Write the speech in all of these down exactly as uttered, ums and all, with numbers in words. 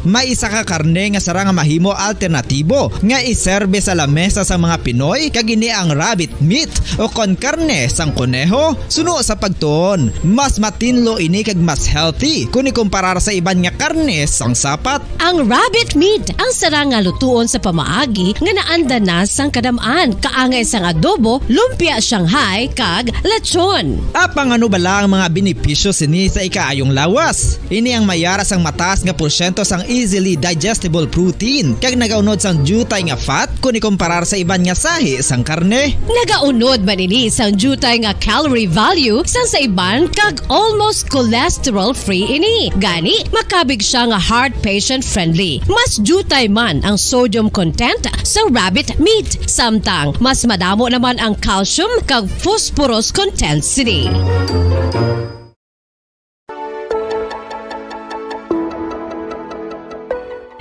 May isa ka karne nga sarang nga mahimo alternatibo nga iserbe sa lamesa sang mga Pinoy, kag ini ang rabbit meat o kon karne sang koneho. Suno sa pagtuon, mas matinlo ini kag mas healthy kon ikumparar sa iban nga karne sang sapat. Ang rabbit meat ang sarang nga lutuon sa pamaagi nga naanda na sang kadam-an, kaangay sang adobo, lumpia Shanghai, kag lechon. Apang ano bala ang mga benepisyo sini sa ikaayong lawas? Ini ang mayara sang mataas nga porsyento sang easily digestible protein, kag nagaunod sang diutay nga fat kon ikumparar sa iban nga sahi sang karne. Nagaunod man ini sang diutay nga calorie value sang sa iban, kag almost cholesterol-free ini. Gani, makabig siya nga heart patient-friendly. Mas diutay man ang sodium content sa rabbit meat, samtang mas madamo naman ang calcium kag phosphorus content sini.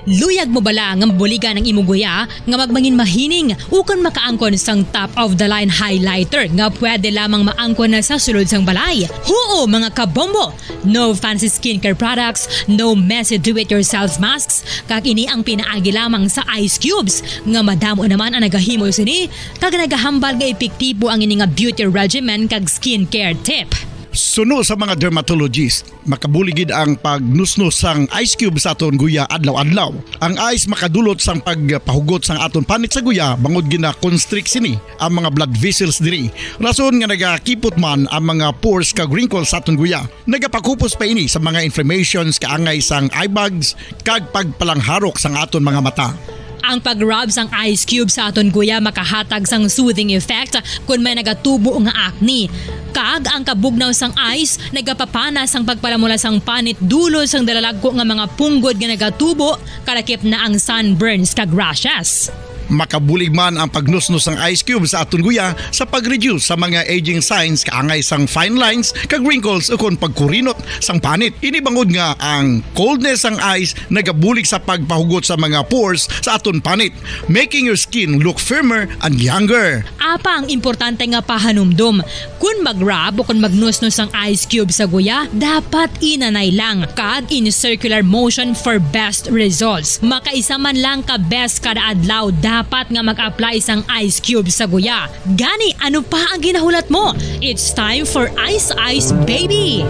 Luyag mo bala nga mabuligan ang imo guya nga magmangin mahining ukon makaangkon sang top-of-the-line highlighter nga pwede lamang maangkon na sa sulod sang balay? Huo, mga kabombo! No fancy skincare products, no messy do-it-yourself masks, kag ini ang pinaagi lamang sa ice cubes nga madamo naman ang nagahimo sini kag nagahambal nga epektibo ang ini nga beauty regimen kag skincare tip. Suno sa mga dermatologist, makabulig gid ang pagnusnos sang ice cube sa aton guya adlaw-adlaw. Ang ice makadulot sang pagpahugot sang aton panit sa guya bangod gina-constrict sini ang mga blood vessels diri, rason nga nagakipot man ang mga pores kag wrinkles sa aton guya. Nagapakupos pa ini sa mga inflammations kaangay sang eye bags kag pagpalangharok sang aton mga mata. Ang pag-rub sang ice cube sa aton guya makahatag sang soothing effect kon may nagatubo nga acne. Kag ang kabugnaw sang ice nagapapana sang pagpalamula sang panit dulot sang dalalagko nga mga punggod nga nagatubo, kalakip na ang sunburns kag rashes. Makabulig man ang pagnusnos sang ice cube sa aton guya sa pag-reduce sa mga aging signs kaangay sang fine lines kag wrinkles ukon pagkurinot sang panit. Ini bangod nga ang coldness sang ice nagabulig sa pagpahugot sa mga pores sa aton panit, making your skin look firmer and younger. Apa ang importante nga pahanumdom, kon mag-rub o kon magnusnos ang ice cube sa guya, dapat inanay lang kag in circular motion for best results. Makaisa man lang ka beses kada adlaw dapat nga mag-apply sang ice cube sa guya. Gani, ano pa ang ginahulat mo? It's time for Ice Ice Baby!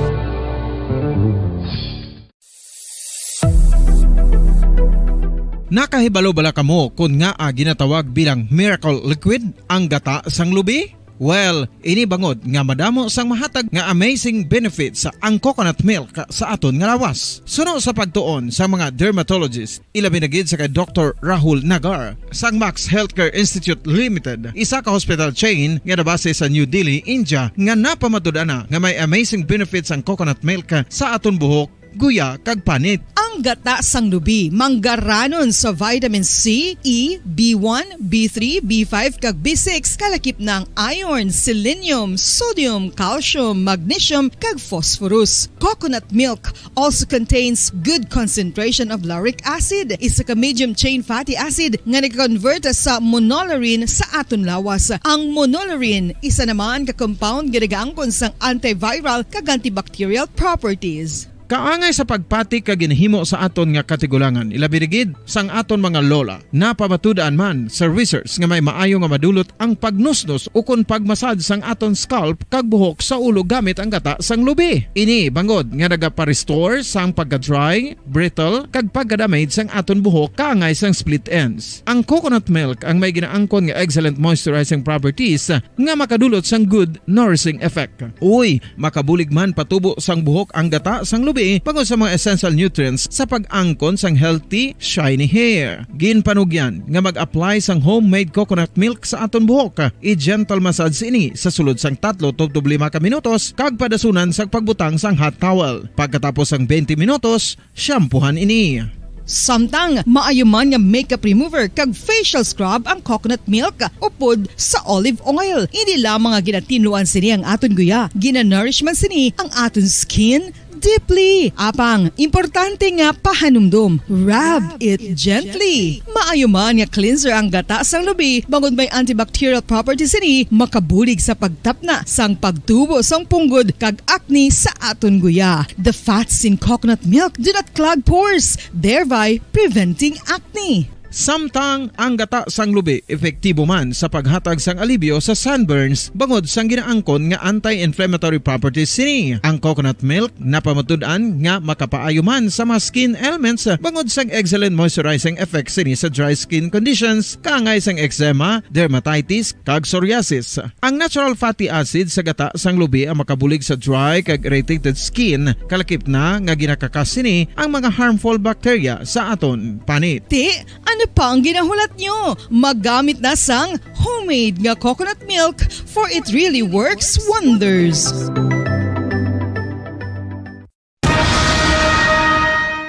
Nakahibalo bala kamo kon ngaa ginatawag bilang miracle liquid ang gata sang lubi? Well, ini bangod nga madamo sang mahatag nga amazing benefits ang coconut milk sa aton nga lawas. Suno sa pagtuon sa mga dermatologist, ilabi na gid sa kay Doktor Rahul Nagar sang Max Healthcare Institute Limited, isa ka hospital chain nga nabase sa New Delhi, India, nga napamatud-an na nga may amazing benefits ang coconut milk sa aton buhok, guya, kag panit. Ang gata sang lubi manggaranon sa vitamin C, E, B one, B three, B five, kag B six, kalakip na ang iron, selenium, sodium, calcium, magnesium, kag phosphorus. Coconut milk also contains good concentration of lauric acid, isa ka medium chain fatty acid nga nag-convert sa monolaurin sa aton lawas. Ang monolaurin, isa naman ka compound nga nagaangkon sang antiviral kag antibacterial properties. Kaangay sa pagpati kag ginhimo sa aton nga katigulangan, ilabi na gid sang aton mga lola. Napamatud-an man sa research nga may maayo nga madulot ang pagnusnos ukon pagmasad sang aton scalp kag buhok sa ulo gamit ang gata sang lubi. Ini bangod nga nagapa-restore sang pagka-dry, brittle, kag pagka-damage sang aton buhok kaangay sang split ends. Ang coconut milk ang may ginaangkon nga excellent moisturizing properties nga makadulot sang good nourishing effect. Uy, makabulig man patubo sang buhok ang gata sang lubi bangod sa mga essential nutrients sa pag-angkon sang healthy, shiny hair. Ginpanugyan nga mag-apply sang homemade coconut milk sa aton buhok. I-gentle massage ini sa sulod sang tatlo tubtob lima ka minutos kag padasunan sang pagbutang sang hot towel. Pagkatapos sang twenty minutos, shampoohan ini. Samtang maayo man nga makeup remover kag facial scrub ang coconut milk upod sa olive oil. Hindi lamang nga ginatinluan sini ang aton guya, ginanourish man sini ang aton skin, Deeply. Apang, importante nga pahanumdom. Rub it gently. Maayo man nga cleanser ang gata sang lubi, bangod may antibacterial properties sini, makabulig sa pagtapna sang pagtubo sang punggod kag acne sa aton guya. The fats in coconut milk do not clog pores, thereby preventing acne. Samtang ang gata sang lubi epektibo man sa paghatag sang alibyo sa sunburns bangod sang ginaangkon nga anti-inflammatory properties sini. Ang coconut milk napamatud-an nga makapaayo man sa mga skin ailments bangod sang excellent moisturizing effect sini sa dry skin conditions, kaangay sang eczema, dermatitis, kag psoriasis. Ang natural fatty acid sa gata sang lubi ang makabulig sa dry kag irritated skin, kalakip na nga ginakakas sini ang mga harmful bacteria sa aton panit. Ti, ano pa ang ginahulat nyo? Maggamit na sang homemade nga coconut milk, for it really works wonders.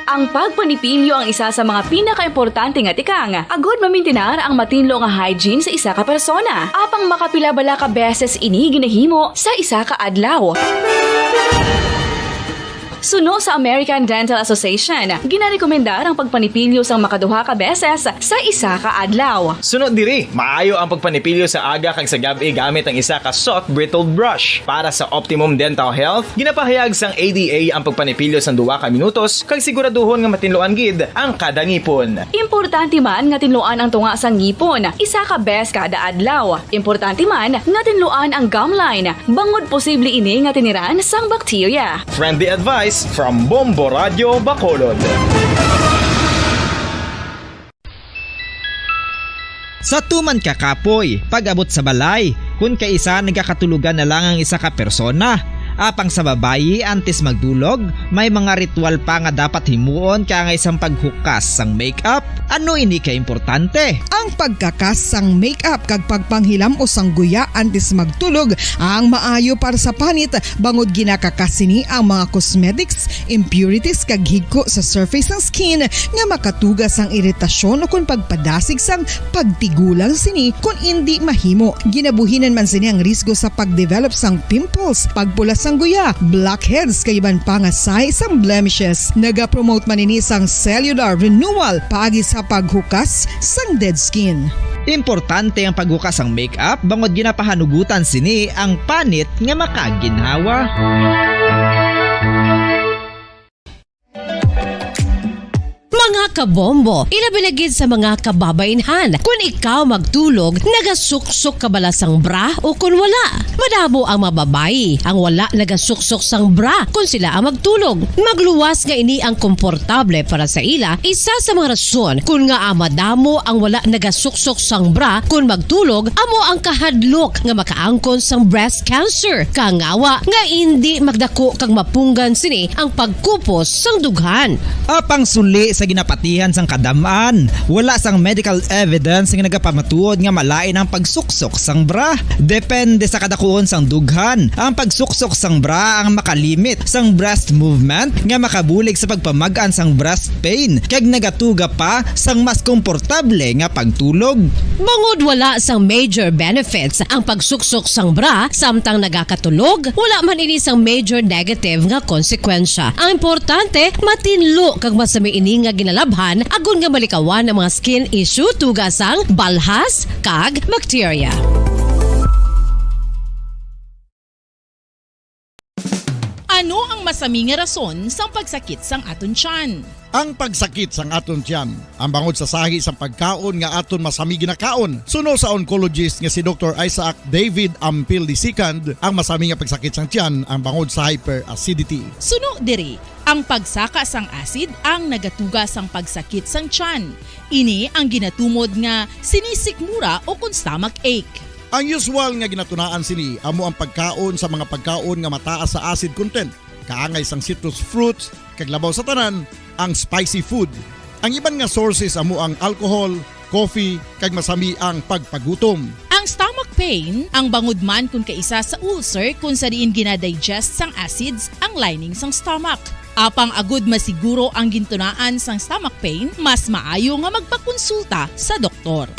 Ang pagpanipilyo ang isa sa mga pinakaimportante nga tikang agud mamintinar ang matinlo nga hygiene sa isa ka persona. Apang makapila bala ka beses ini ginahimo sa isa ka adlaw? Suno sa American Dental Association, ginarekomendar ang pagpanipilyo sang makaduha ka beses sa isa ka adlaw. Sunod diri, maayo ang pagpanipilyo sa aga kag sa gab-i gamit ang isa ka soft bristled brush. Para sa optimum dental health, ginapahayag sang A D A ang pagpanipilyo sang duha ka minutos kag siguraduhon nga matinluan gid ang kada ngipon. Importante man nga tinluan ang tunga sang ngipon isa ka bes kada adlaw. Importante man nga tinluan ang gum line, bangod posible ini nga tiniran sang bakterya. Friendly advice from Bombo Radio Bacolod. Sa tuman ka kapoy, pag-abot sa balay, kun kaisa nagakatulogan na lang ang isa ka persona. Apang sa babayi, antes magdulog, may mga ritual pa nga dapat himuon kaangay sang paghukas sang makeup. Ano ini ka importante? Ang pagkakas sang makeup kag pagpanghilam-os sang guya antes magtulog ang maayo para sa panit, bangod ginakakas sini ang mga cosmetics, impurities, kag higko sa surface sang skin nga makatuga sang iritasyon ukon pagpadasig sang pagtigulang sini kon indi mahimo. Ginabuhinan man sini ang risgo sa pagdevelop sang pimples, pagpula sang guya, blackheads, kag iban pa nga sahi sang blemishes. Nagapromote man ini sang cellular renewal paagi sa paghukas sang dead skin. Importante ang paghukas sang makeup bangod ginapahanugutan sini ang panit nga makaginhawa. Mga kabombo, ilabi na gid sa mga kababainhan. Kun ikaw magtulog, nagasuksok ka bala sang bra o kun wala? Madamo ang mga babayi ang wala nagasuksok sang bra kun sila ang magtulog. Magluwas nga ini ang komportable para sa ila, isa sa mga rason kun ngaa madamo ang wala nagasuksok sang bra kun magtulog amo ang kahadlok nga makaangkon sang breast cancer, kangawa nga indi magdako kag mapunggan sini ang pagkupos sang dughan. Apang suli sa ginapatihan sang kadam-an, wala sang medical evidence nga nagapamatuod nga malain ang pagsuksok sang bra. Depende sa kadakuon sang dughan, ang pagsuksok sang bra ang makalimit sang breast movement nga makabulig sa pagpamag-an sang breast pain kag nagatuga pa sang mas komportable nga pagtulog. Bangod wala sang major benefits ang pagsuksok sang bra samtang nagakatulog, wala man ini sang major negative nga konsekwensya. Ang importante, matinlo kag masami ini nga ginalabhan agod nga malikawan ang mga skin issue tuga sang balhas kag bakterya. Ano ang masami nga rason sang pagsakit sang aton tiyan? Ang pagsakit sang aton tiyan, ang bangod sa sahi sang pagkaon nga aton masami ginakaon. Suno sa oncologist nga si Doktor Isaac David Ampil the second, ang masami nga pagsakit sang tiyan ang bangod sa hyperacidity. Suno diri, ang pagsaka sang acid ang nagatuga sang pagsakit sang tiyan. Ini ang ginatumod nga sinisikmura o kon stomach ache. Ang usual nga ginatunaan sini amo ang pagkaon sa mga pagkaon nga mataas sa acid content, kaangay sang citrus fruits, kag labaw sa tanan, ang spicy food. Ang iban nga sources amo ang alcohol, coffee, kag masami ang pagpagutom. Ang stomach pain, ang bangod man kon kaisa sa ulcer kon sa diin ginadigest sang acids ang lining sang stomach. Apang agud masiguro ang gintunaan sang stomach pain, mas maayo nga magpakonsulta sa doktor.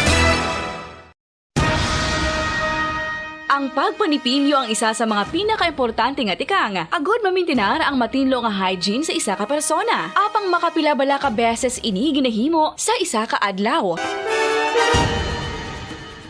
Ang pagpanipilyo ang isa sa mga pinakaimportante nga tikang agod mamintinar ang matinlo nga hygiene sa isa ka persona. Apang makapila bala ka beses ini ginahimo sa isa ka adlaw?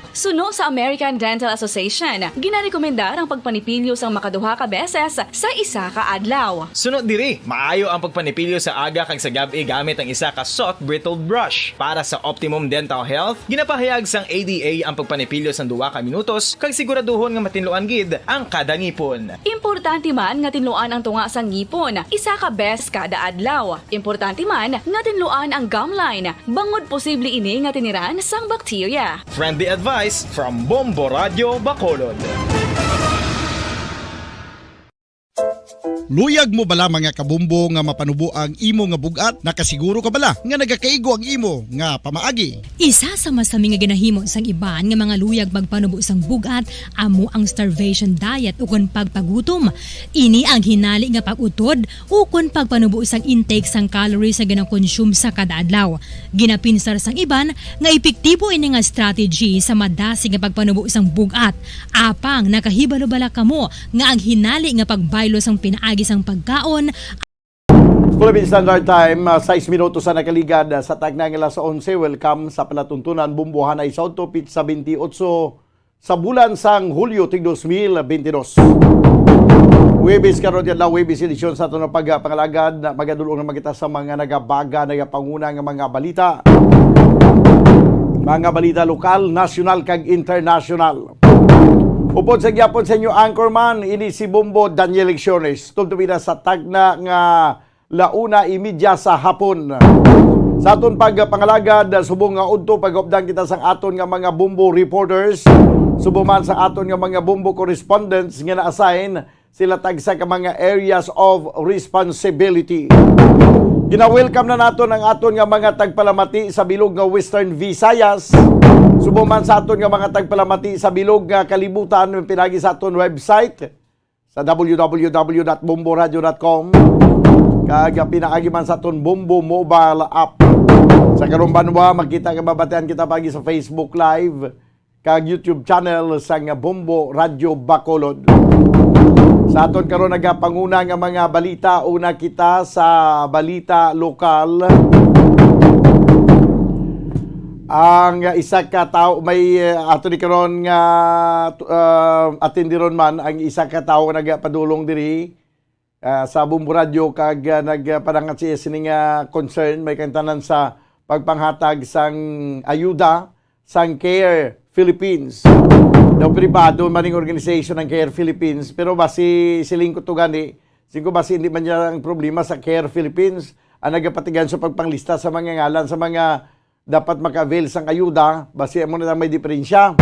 Suno sa American Dental Association, ginarekomendar ang pagpanipilyo sang makaduha ka beses sa isa ka adlaw. Suno diri, maayo ang pagpanipilyo sa aga kag sa gab-i gamit ang isa ka soft bristled brush. Para sa optimum dental health, ginapahayag sang A D A ang pagpanipilyo sang duha ka minutos kag siguraduhon nga matinluan gid ang kada ngipon. Importante man nga tinluan ang tunga sang ngipon isa ka beses kada adlaw. Importante man nga tinluan ang gum line bangod posible ini nga tiniran sang bakterya. Friendly advice from Bombo Radio Bacolod. Luyag mo bala, mga kabombo, nga mapanubo ang imo nga bug-at? Nakasiguro ka bala nga nagakaigo ang imo nga pamaagi? Isa sa masami nga ginahimo sang iban nga mga luyag magpanubo sang bug-at amo ang starvation diet ukon pagpagutom. Ini ang hinali nga pag-utod ukon pagpanubo sang intake sang calories nga ginakonsume sa kada adlaw. Ginapinsar sang iban nga epektibo ini nga strategy sa madasig nga pagpanubo sang bug-at. Apang nakahibalo bala kamo nga ang hinali nga pagbaylo sang pinaagi sang pagkaon Philippine Standard Time, ah, sais minutos sa nakaligad, ah, sa tagna nga alas onse. Welcome sa palatuntunan, Bombohanay sa Auto Pizza twenty-eight sa bulan sang Hulyo, tig dos mil benti dos. Huwebes karon, adlaw Huwebes, edisyon sa aton nga pagpangalagad, na magadulong naman kita sa mga nagabaga, nagapanguna nga mga balita. Mga balita lokal, nasyonal, kag internasyonal. Upod sa gyapon sa inyo anchorman, ini si Bombo Daniel Lecciones. Tubtob ina sa tagna nga launa imidya sa hapon. Sa aton pagpangalagad, subong nga udto pagupdan kita sang aton nga mga Bombo reporters, subong man sa aton nga mga Bombo correspondents nga na-assign sila tagsa ka mga areas of responsibility. Gina-welcome na naton ang aton nga mga tagpalamati sa bilog nga Western Visayas, subong man sa aton nga mga tagpalamati sa bilog nga kalibutan, pinagi sa aton website sa w w w dot bomboradio dot com, kag pinaagi man sa aton Bombo mobile app. Sa karong banwa, makita ka, mabatian kita pagi sa Facebook Live kag YouTube channel sang Bombo Radyo Bacolod. Sa aton karon nagapanguna nga mga balita, una kita sa balita lokal. Ang isa ka tawo may, eh, ato ni karon nga, uh, atindiron man ang isa ka tawo nga nagapadulong diri, ah, sa Bombo Radyo kag, ah, nagpadangat siya sini nga concern may kantanan sa pagpanghatag sang ayuda sang Care Philippines. Daw pribado man ning organization ang Care Philippines, pero basi siling ko to gani, siling ko basi hindi man niya ang problema sa Care Philippines ang nagapatigan sa pagpanglista sa mga ngalan sa mga dapat maka-avail sang ayuda, basi amo na lang may diferensya.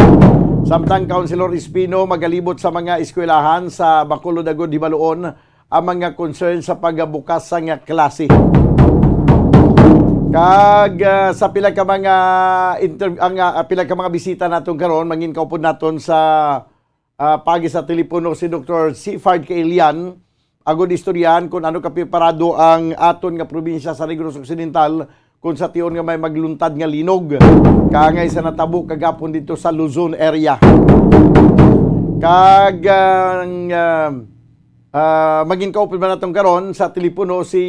Samtang Councilor Espino magalibot sa mga eskwelahan sa Bacolod agud hibaluon ang mga concern sa pagbukas sang klase. Kag, ah, sa pila ka mga interv-, ang, ah, pila ka mga bisita naton karon, mangin kaupod naton sa, ah, pagi sa telepono si Doktor Sifard Kailian, agud istoryahan kung ano kapreparado ang aton nga probinsya sa Negros Occidental kung sa tion nga may magluntad nga linog, kaangay sa natabo kagapon dito sa Luzon area. Kag ang, ah, ah, magin kaupod man naton karon sa telepono si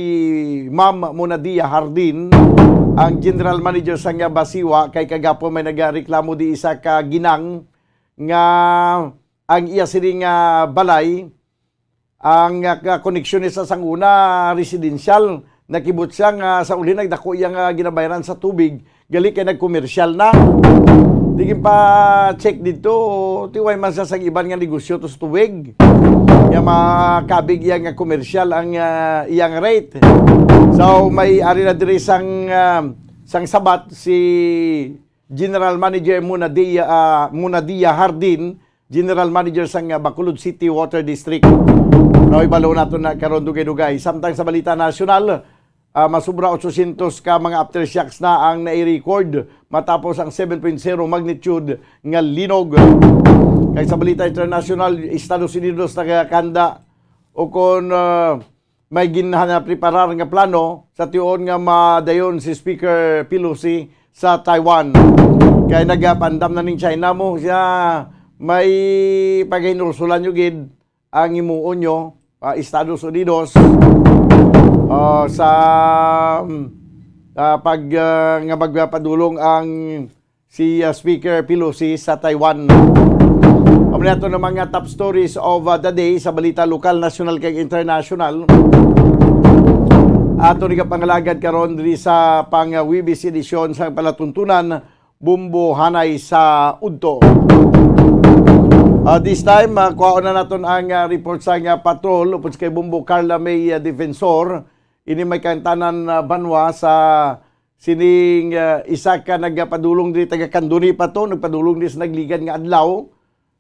Ma'am Monadia Hardin, ang General Manager sang Basiwa, kay kagapon may nagareklamo di isa ka ginang nga ang iya sini nga balay, ang, ah, ka-, koneksyon ni sa sang una, residential. Nakibot siya nga sa uli nagdako iya nga ginabayaran sa tubig, gali kay nagkomersyal na. Di gin pa-check didto, tiway man siya sang iban nga negosyo to sa tubig. Nga makabig iya nga komersyal ang, ah, iyang rate. So, may ari na diri sang, ah, sang sabat si General Manager Munadia, ah, Munadia Hardin, General Manager sang, ah, Bacolod City Water District. Naway balo nato na karon dugay-dugay. Samtang sa balita nasyonal, ah, masubra otsosyentos ka mga aftershocks na ang nai-record matapos ang seven point zero magnitude nga linog. Kay sa balita internasyonal, Estados Unidos nagakanda o kon, ah, may ginhanapreparar nga plano sa tion nga madayon si Speaker Pelosi sa Taiwan. Kay nagapandam na ning China mo siya, may pagahinulsulan nyo gid ang himuon nyo, ah, Estados Unidos, ah, sa, ah, pag, ah, nga magpadulong ang si, ah, Speaker Pelosi sa Taiwan. Amo na ato ng mga top stories of, ah, the day sa balita lokal, national, kag international. Ato ni kapangalagad karon diri sa pang, ah, Webis edisyon sa palatuntunan, Bombo Hanay sa Udto. Ah, this time, ah, kuhaon na naton ang, ah, report sa nga patrol upod kay Bombo Carla May, ah, Defensor. Ini may kaangtanan, ah, banwa sa sining, ah, isa ka nagapadulong diri taga Candoni pa to, nagpadulong diri sa nagligad nga adlaw.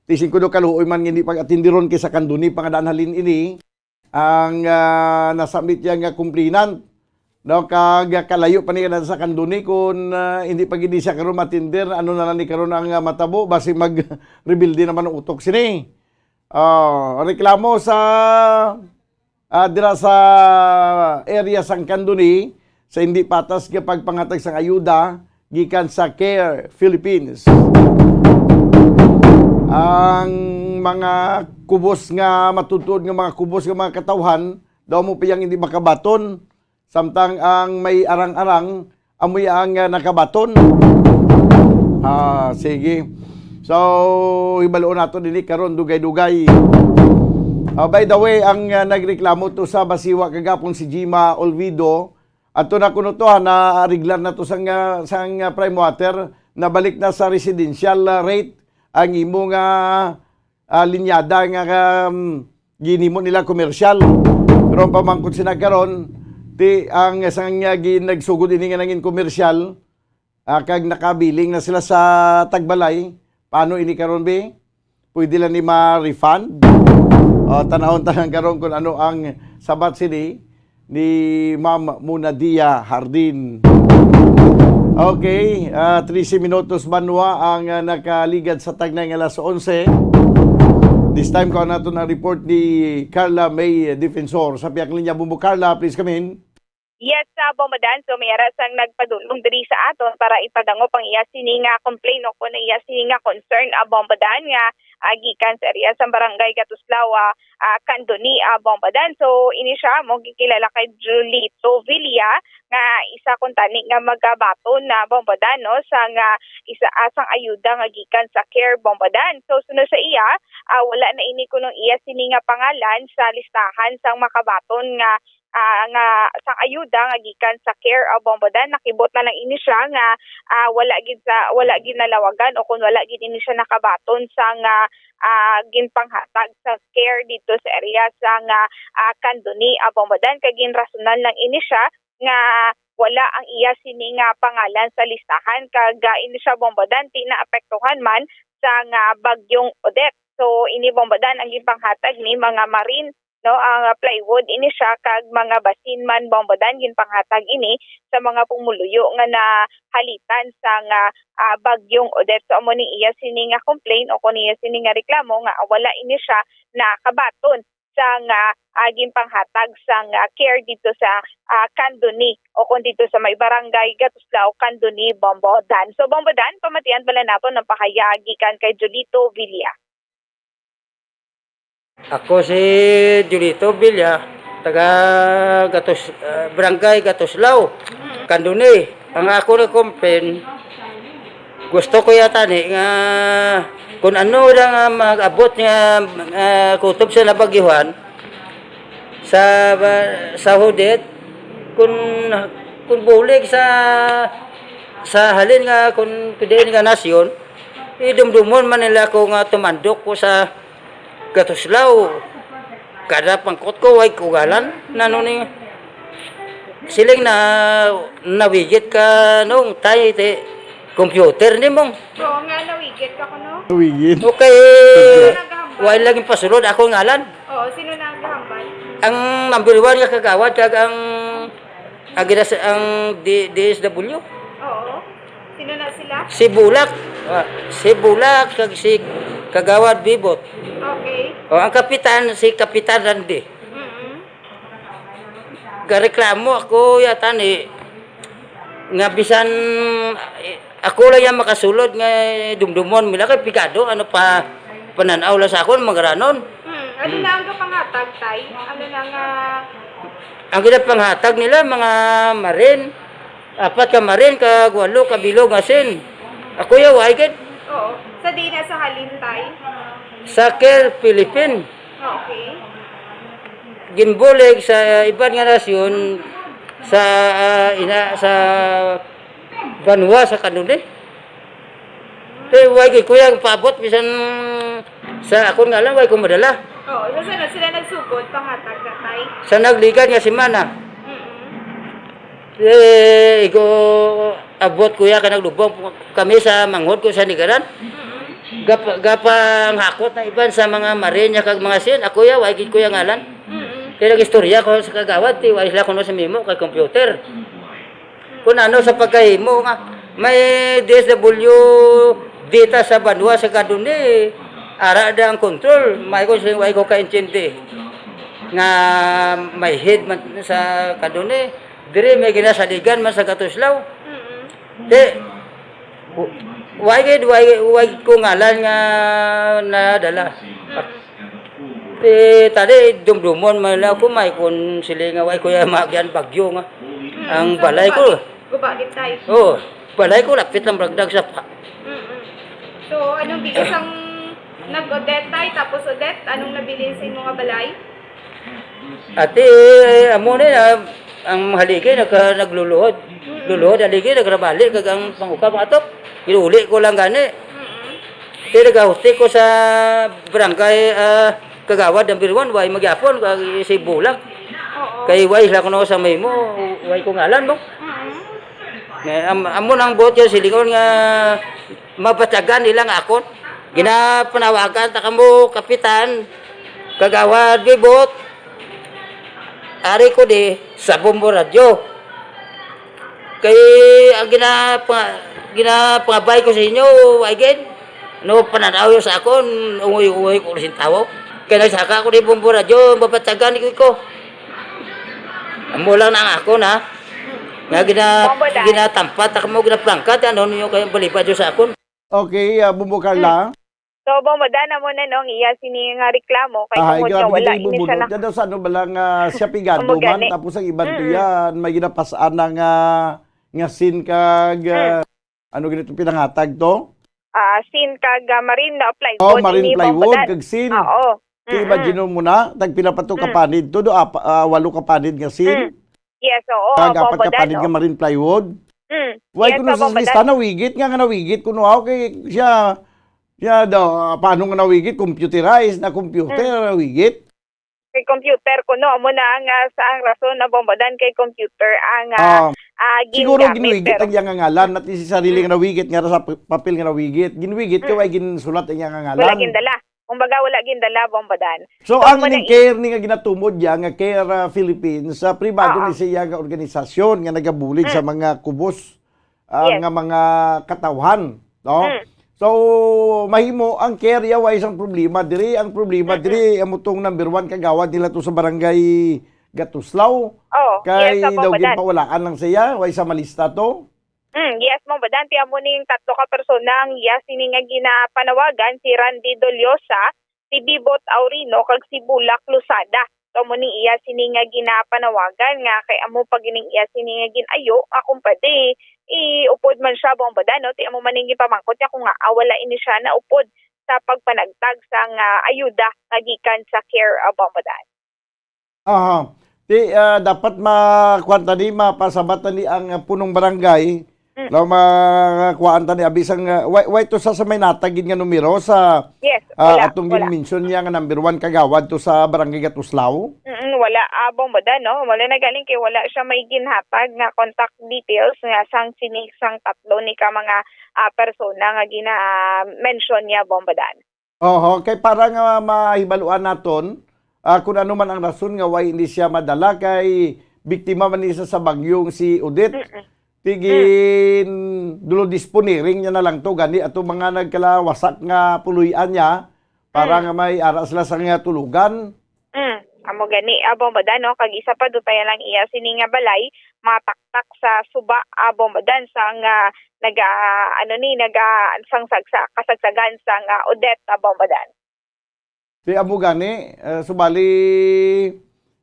Ti singko do kaluoy man nga hindi pag-atindiron kay sa Candoni pa nga daan halin ini. Ang, ah, nasambit niya nga complainant, no, kag kalayo pa niya sa Candoni kun, ah, hindi pa gid siya karon matinder, ano na lang ni karon ang, ah, matabo, basi mag-rebilde naman ang utok sini. Ah, reklamo sa, ah, dira sa area sang Candoni sa hindi patas nga pagpanghatag sang ayuda gikan sa Care Philippines. Ang mga kubos nga matutuod nga mga kubos nga mga katawhan daw mo piyang hindi makabaton, samtang ang may arang-arang amoy ang, ah, nakabaton. Ah, sige. So, hibaluon nato dili karon dugay-dugay. Ah, by the way, ang, ah, nagreklamo to sa Basiwa kagapon si Jima Olvido, ato na kuno to, ha, naariglar na to sang, ah, sang, ah, prime water, nabalik na sa residential, ah, rate ang imo nga, ah, linyada nga, um, ginhimo nila komersyal. Pero ang pamangkot sina karon, ti ang sang, ah, ginagsugod ini nga nangin komersyal, ah, kag nakabiling na sila sa tagbalay. Paano ini karon, bi? Pwede lang ni ma-refund? O, tanawon ta lang karon kung ano ang sabat sini ni Ma'am Munadia Hardin. Okay, ah, trese minutos banwa ang, ah, nakaligad sa tagnay nga alas onse. This time, kuha nato ang report ni Carla May Defensor. Sa pihak linya, Bumbo Carla, please come in. Yes, sa Bombodan, so may ara sang nagpadulong diri sa aton para ipadangop ang iya sini nga complaint o kung iya sini nga concern, ah, Bombodan, nga, ah, gikan sa area sa Barangay Gatuslaw, ah, ah, Candoni, ah, Bombodan. So, ini siya mo gikilala kay Julito Villa, nga isa kuntani nga magabaton na Bombodan, no, sa nga isa, ah, sang ayuda nga gikan sa Care Bombodan. So, sunod sa iya, ah, wala na ini kunong iya sini nga pangalan sa listahan sang makabaton nga, ah, nga sang ayuda nga gikan sa Care, ah, Bombodan. Nakibot na lang ini siya nga, ah, wala gid sa, wala gid nalawagan o kung wala gid ini siya nakabaton sa nga, ah, ginpanghatag sa Care dito sa area sa nga, ah, Candoni, ah, Bombodan. Kay ginrasonan lang ini siya nga wala ang iya sini nga pangalan sa listahan, kag, ah, ini siya, Bombodan, ti naapektuhan man sa nga Bagyong Odette. So, ini, Bombodan, ang ginpanghatag ni mga marine, no, ang, ah, plywood ini siya, kag mga basin man, Bombodan, ginpanghatag ini sa mga pumuluyo nga nahalitan sa nga, ah, Bagyong Odette. So, amo ni iya sini nga complaint o kung iya sini nga reklamo nga wala ini siya nakabaton sa nga, ah, ginpanghatag sa nga Care dito sa, ah, Candoni o kung dito sa may barangay Gatuslao, Candoni, Bombodan. So, Bombodan, pamatian bala naton ang pahayag gikan kay Julito Villa. Ako si Julito Villa, taga Gatus-, ah, Barangay Gatuslao, Candoni. Ang ako na complain, gusto ko yata ni nga kung ano lang ang mag-abot nga, ah, kutob sa nabagyuhan sa, sa Odette, kung, kung bulig sa, sa halin nga kung pwede nga nasyon, idumdumon man nila ko nga tumandok ko sa Gatuslao. Kada pangkot ko, way kugalan. Nano ni? Siling na nawigit ka nung tay, te, computer ni mong. Oo nga, nawigit ka ko, no? Nawigit. Okay. Sino naghambal? Way lagi pasulod, ako ngalan. Oo, sino na ang gahambal? Ang number one nga kagawad, kag ang, ang, ginas-, ang D-, D S W. Oo. Sino na sila? Si Bulak. Ah, si Bulak, kag si Kagawad Bibot. Okay. O, ang kapitan, si Kapitan Randy. Mm-mm. Gareklamo ako yata ni, nga bisan, eh, ako lang yan makasulod nga dumdumon nila kay pigado, ano pa, Panan-aw lang sa akon, mga ranon. Hmm, ano na ang gapangatag, tay? Ano na nga Ang ginapanghatag nila, mga marin. Apat ka marin, kag walo ka bilog nga sin. Ako ya, why gid? Oo. Sa di na sa halin, tay? Sa Care Philippine. Okay. Ginbulig sa iban nga nasyon, sa, ah, ina, sa banwa sa kanunay. Kay way gid ko yang paabot, bisan sa akon nga lang, way ko madala. Oo, so sila, sila nagsugod, panghatag na, tay? Sa nagligan nga semana. Mm-mm. Eh, igo, abot ko ya, kay naglubong kami sa manghod ko sa Nigaran. Mm-mm. Gap-, gapanghakot na iban sa mga marin niya kag mga sin, ako ya, way gid ko ya ngalan. Mm-mm. Kaya nag-istorya ko sa kagawad, ti, way sila kuno sa memo kay computer. Kung ano sa pagkahimo nga may D S W data sa banwa sa kaduni, ara da ang control, may ko sing way ko kaintindi nga may head man sa kaduni, diri may ginasaligan man sa Gatuslaw. Mm-mm. Di, w-, way gid, way, way ko ngalan nga nadala. Mm-mm. Ti, tadi, dumdumon man lang ako, may kun sili nga, way ko ya maagian bagyo nga. Mm, ang so, balay guba ko. Gid, guba gid, tay. Oh, balay ko, lapit lang bragdag sa pa. Mm-mm. So, anong bilis ang nag-Odette, tay? Tapos Odette, anong nabilin sa imo nga balay? Ati, amo ni, ah, ang haligi, nagka-, nagluluhod. Mm-mm. Luluhod, haligi, nagrabali, kag ang pangukab, atop. Ginuli ko lang gani. Mm-mm. Kaya nagahustik ko sa barangay, ah, kagawad number one, way magyapon, kag si Bulak. Oo. Kay way sila kuno sa may mo, way ko ngalan mo. Mm-mm. Nga, am-, amo nang buot yung silingon nga mabatyagan nila nga akon. Ginapanawagan ta kamo, kapitan, kagawad, bibot. Ari ko di sa Bombo Radyo. Kay ang ginapa-, ginapangabay ko sa inyo, again, no, pananaw sa akon, ungoy-ungoy ko sin tawo. Kay nagsaka ko ni Bombo Radyo, mabatyagan ko ko. Amo lang na ang akon, ha. Nga gina-, Bombo Dan. Ginatampat ako mo, ginaprangkat, ano ninyo kayo balibad yun sa akon? Okay, ah, Bombo Carla. Mm. So, Bombo Dan, amo na, no, ang iya sini nga reklamo, kay Ah, tungod ikaw, nga wala hindi ini siya ibubunot. Na Yan daw sa ano ba lang, ah, siya pigado Amo man, gani. Tapos ang iban to Mm-mm. yan, may ginapas-an na nga, nga sin kag, ah, Mm. ano ganito pinangatag to? Ah, sin kag, ah, marine na plywood, Oh, marine ini, Bombo plywood, Dan. Kag sin. Ah, oo. Ti, Mm-mm. Imagine mo na, tag pila pa to Mm. kapanid to, do, apa, ah, walo kapanid nga sin. Mm. Yes, oo, Kag apat Bombo ka Dan, panid nga no? Marine plywood. Mm. Why Yes, kuno sa Bombo lista Dan. Nawigit nga, nga nawigit kuno ako kay siya, siya daw, ah, paano nga nawigit? Computerized na computer, Mm. nawigit? Kay computer kuno, amo na ang, ah, sa ang rason na Bombo Dan kay computer ang, ah, Ah, ah, siguro gingamit, ginwigit pero ang iyang ngalan, not necessarily Mm. nga nawigit nga sa p-, papel nga nawigit. Ginwigit kay Mm. way ginsulat ang iyang Wala ngalan. gindala. Kumbaga, wala gindala, Bombo Dan. So, So, ang amo na ining i- care ni nga ginatumod niya, nga Care, ah, Philippines, sa pribado Oo. ni siya nga organisasyon nga nagabulig sa Mm. mga kubos, ah, Yes. nga mga katawhan, no? Mm. So, mahimo ang care ya, way isang problema diri. Ang problema Mm-mm. diri, amo tong number one kagawad nila to sa barangay Gatuslaw. Oh, Kay yes, Bombo daw Dan. Ginpawalaan lang siya, way sa malista to. Mm, yes, Bombo Dan, ti amo ning tatlo ka persona ang iya sini nga ginapanawagan, si Randy Doliosa, si Bibot Aurino, kag si Bulak Losada. So, amo ni iya sini nga ginapanawagan nga kay amo pa gining iya sini nga gin-ayo, ah, kung pwede, iupod man siya, Bombo Dan, no? Ti amo man ning gipamangkot niya kung nga, ah, wala ini siya naupod sa pagpanagtag sang, ah, ayuda nga gikan sa care, ah, Bombo Dan. Aha. Ti, ah, dapat ma-, kuwan ta ni, mapasabat ta ni ang, ah, punong barangay. Mm. Law ma-, kuwaan ta ni, abi sang, ah, way, way to sa, sa may natag gid nga numero sa, Yes, ah, wala, atong wala. Gin-mention niya nga number one kagawad to sa Barangay Gatuslaw? Mm, wala, ah, Bombo Dan, no? Wala na galing kay wala siya may ginhatag nga contact details nga sang sini, sang tatlo ni ka mga, ah, persona nga gina-mention niya, Bombo Dan. Oho, kay para nga mahibaluan naton, ah, kung ano man ang rason nga why hindi siya madala, kay biktima man ni siya sa bagyong si Odette. Mm-mm. Ti Mm. gin-, dulo disponiring niya na lang to, gani ato mga nagkalawasak nga puloy-an niya, para Mm. nga may ara sila sa nga tulugan. Mm, amo gani, ah, Bombo Dan, no? Kag isa pa, dutay lang iya sini nga balay, mataktak sa suba, ah, Bombo Dan, sa nga naga, ano ni, naga, sang sagsa-, kasagsagan sa nga Odette, ah, Bombo Dan. Ti amo gani, eh, subali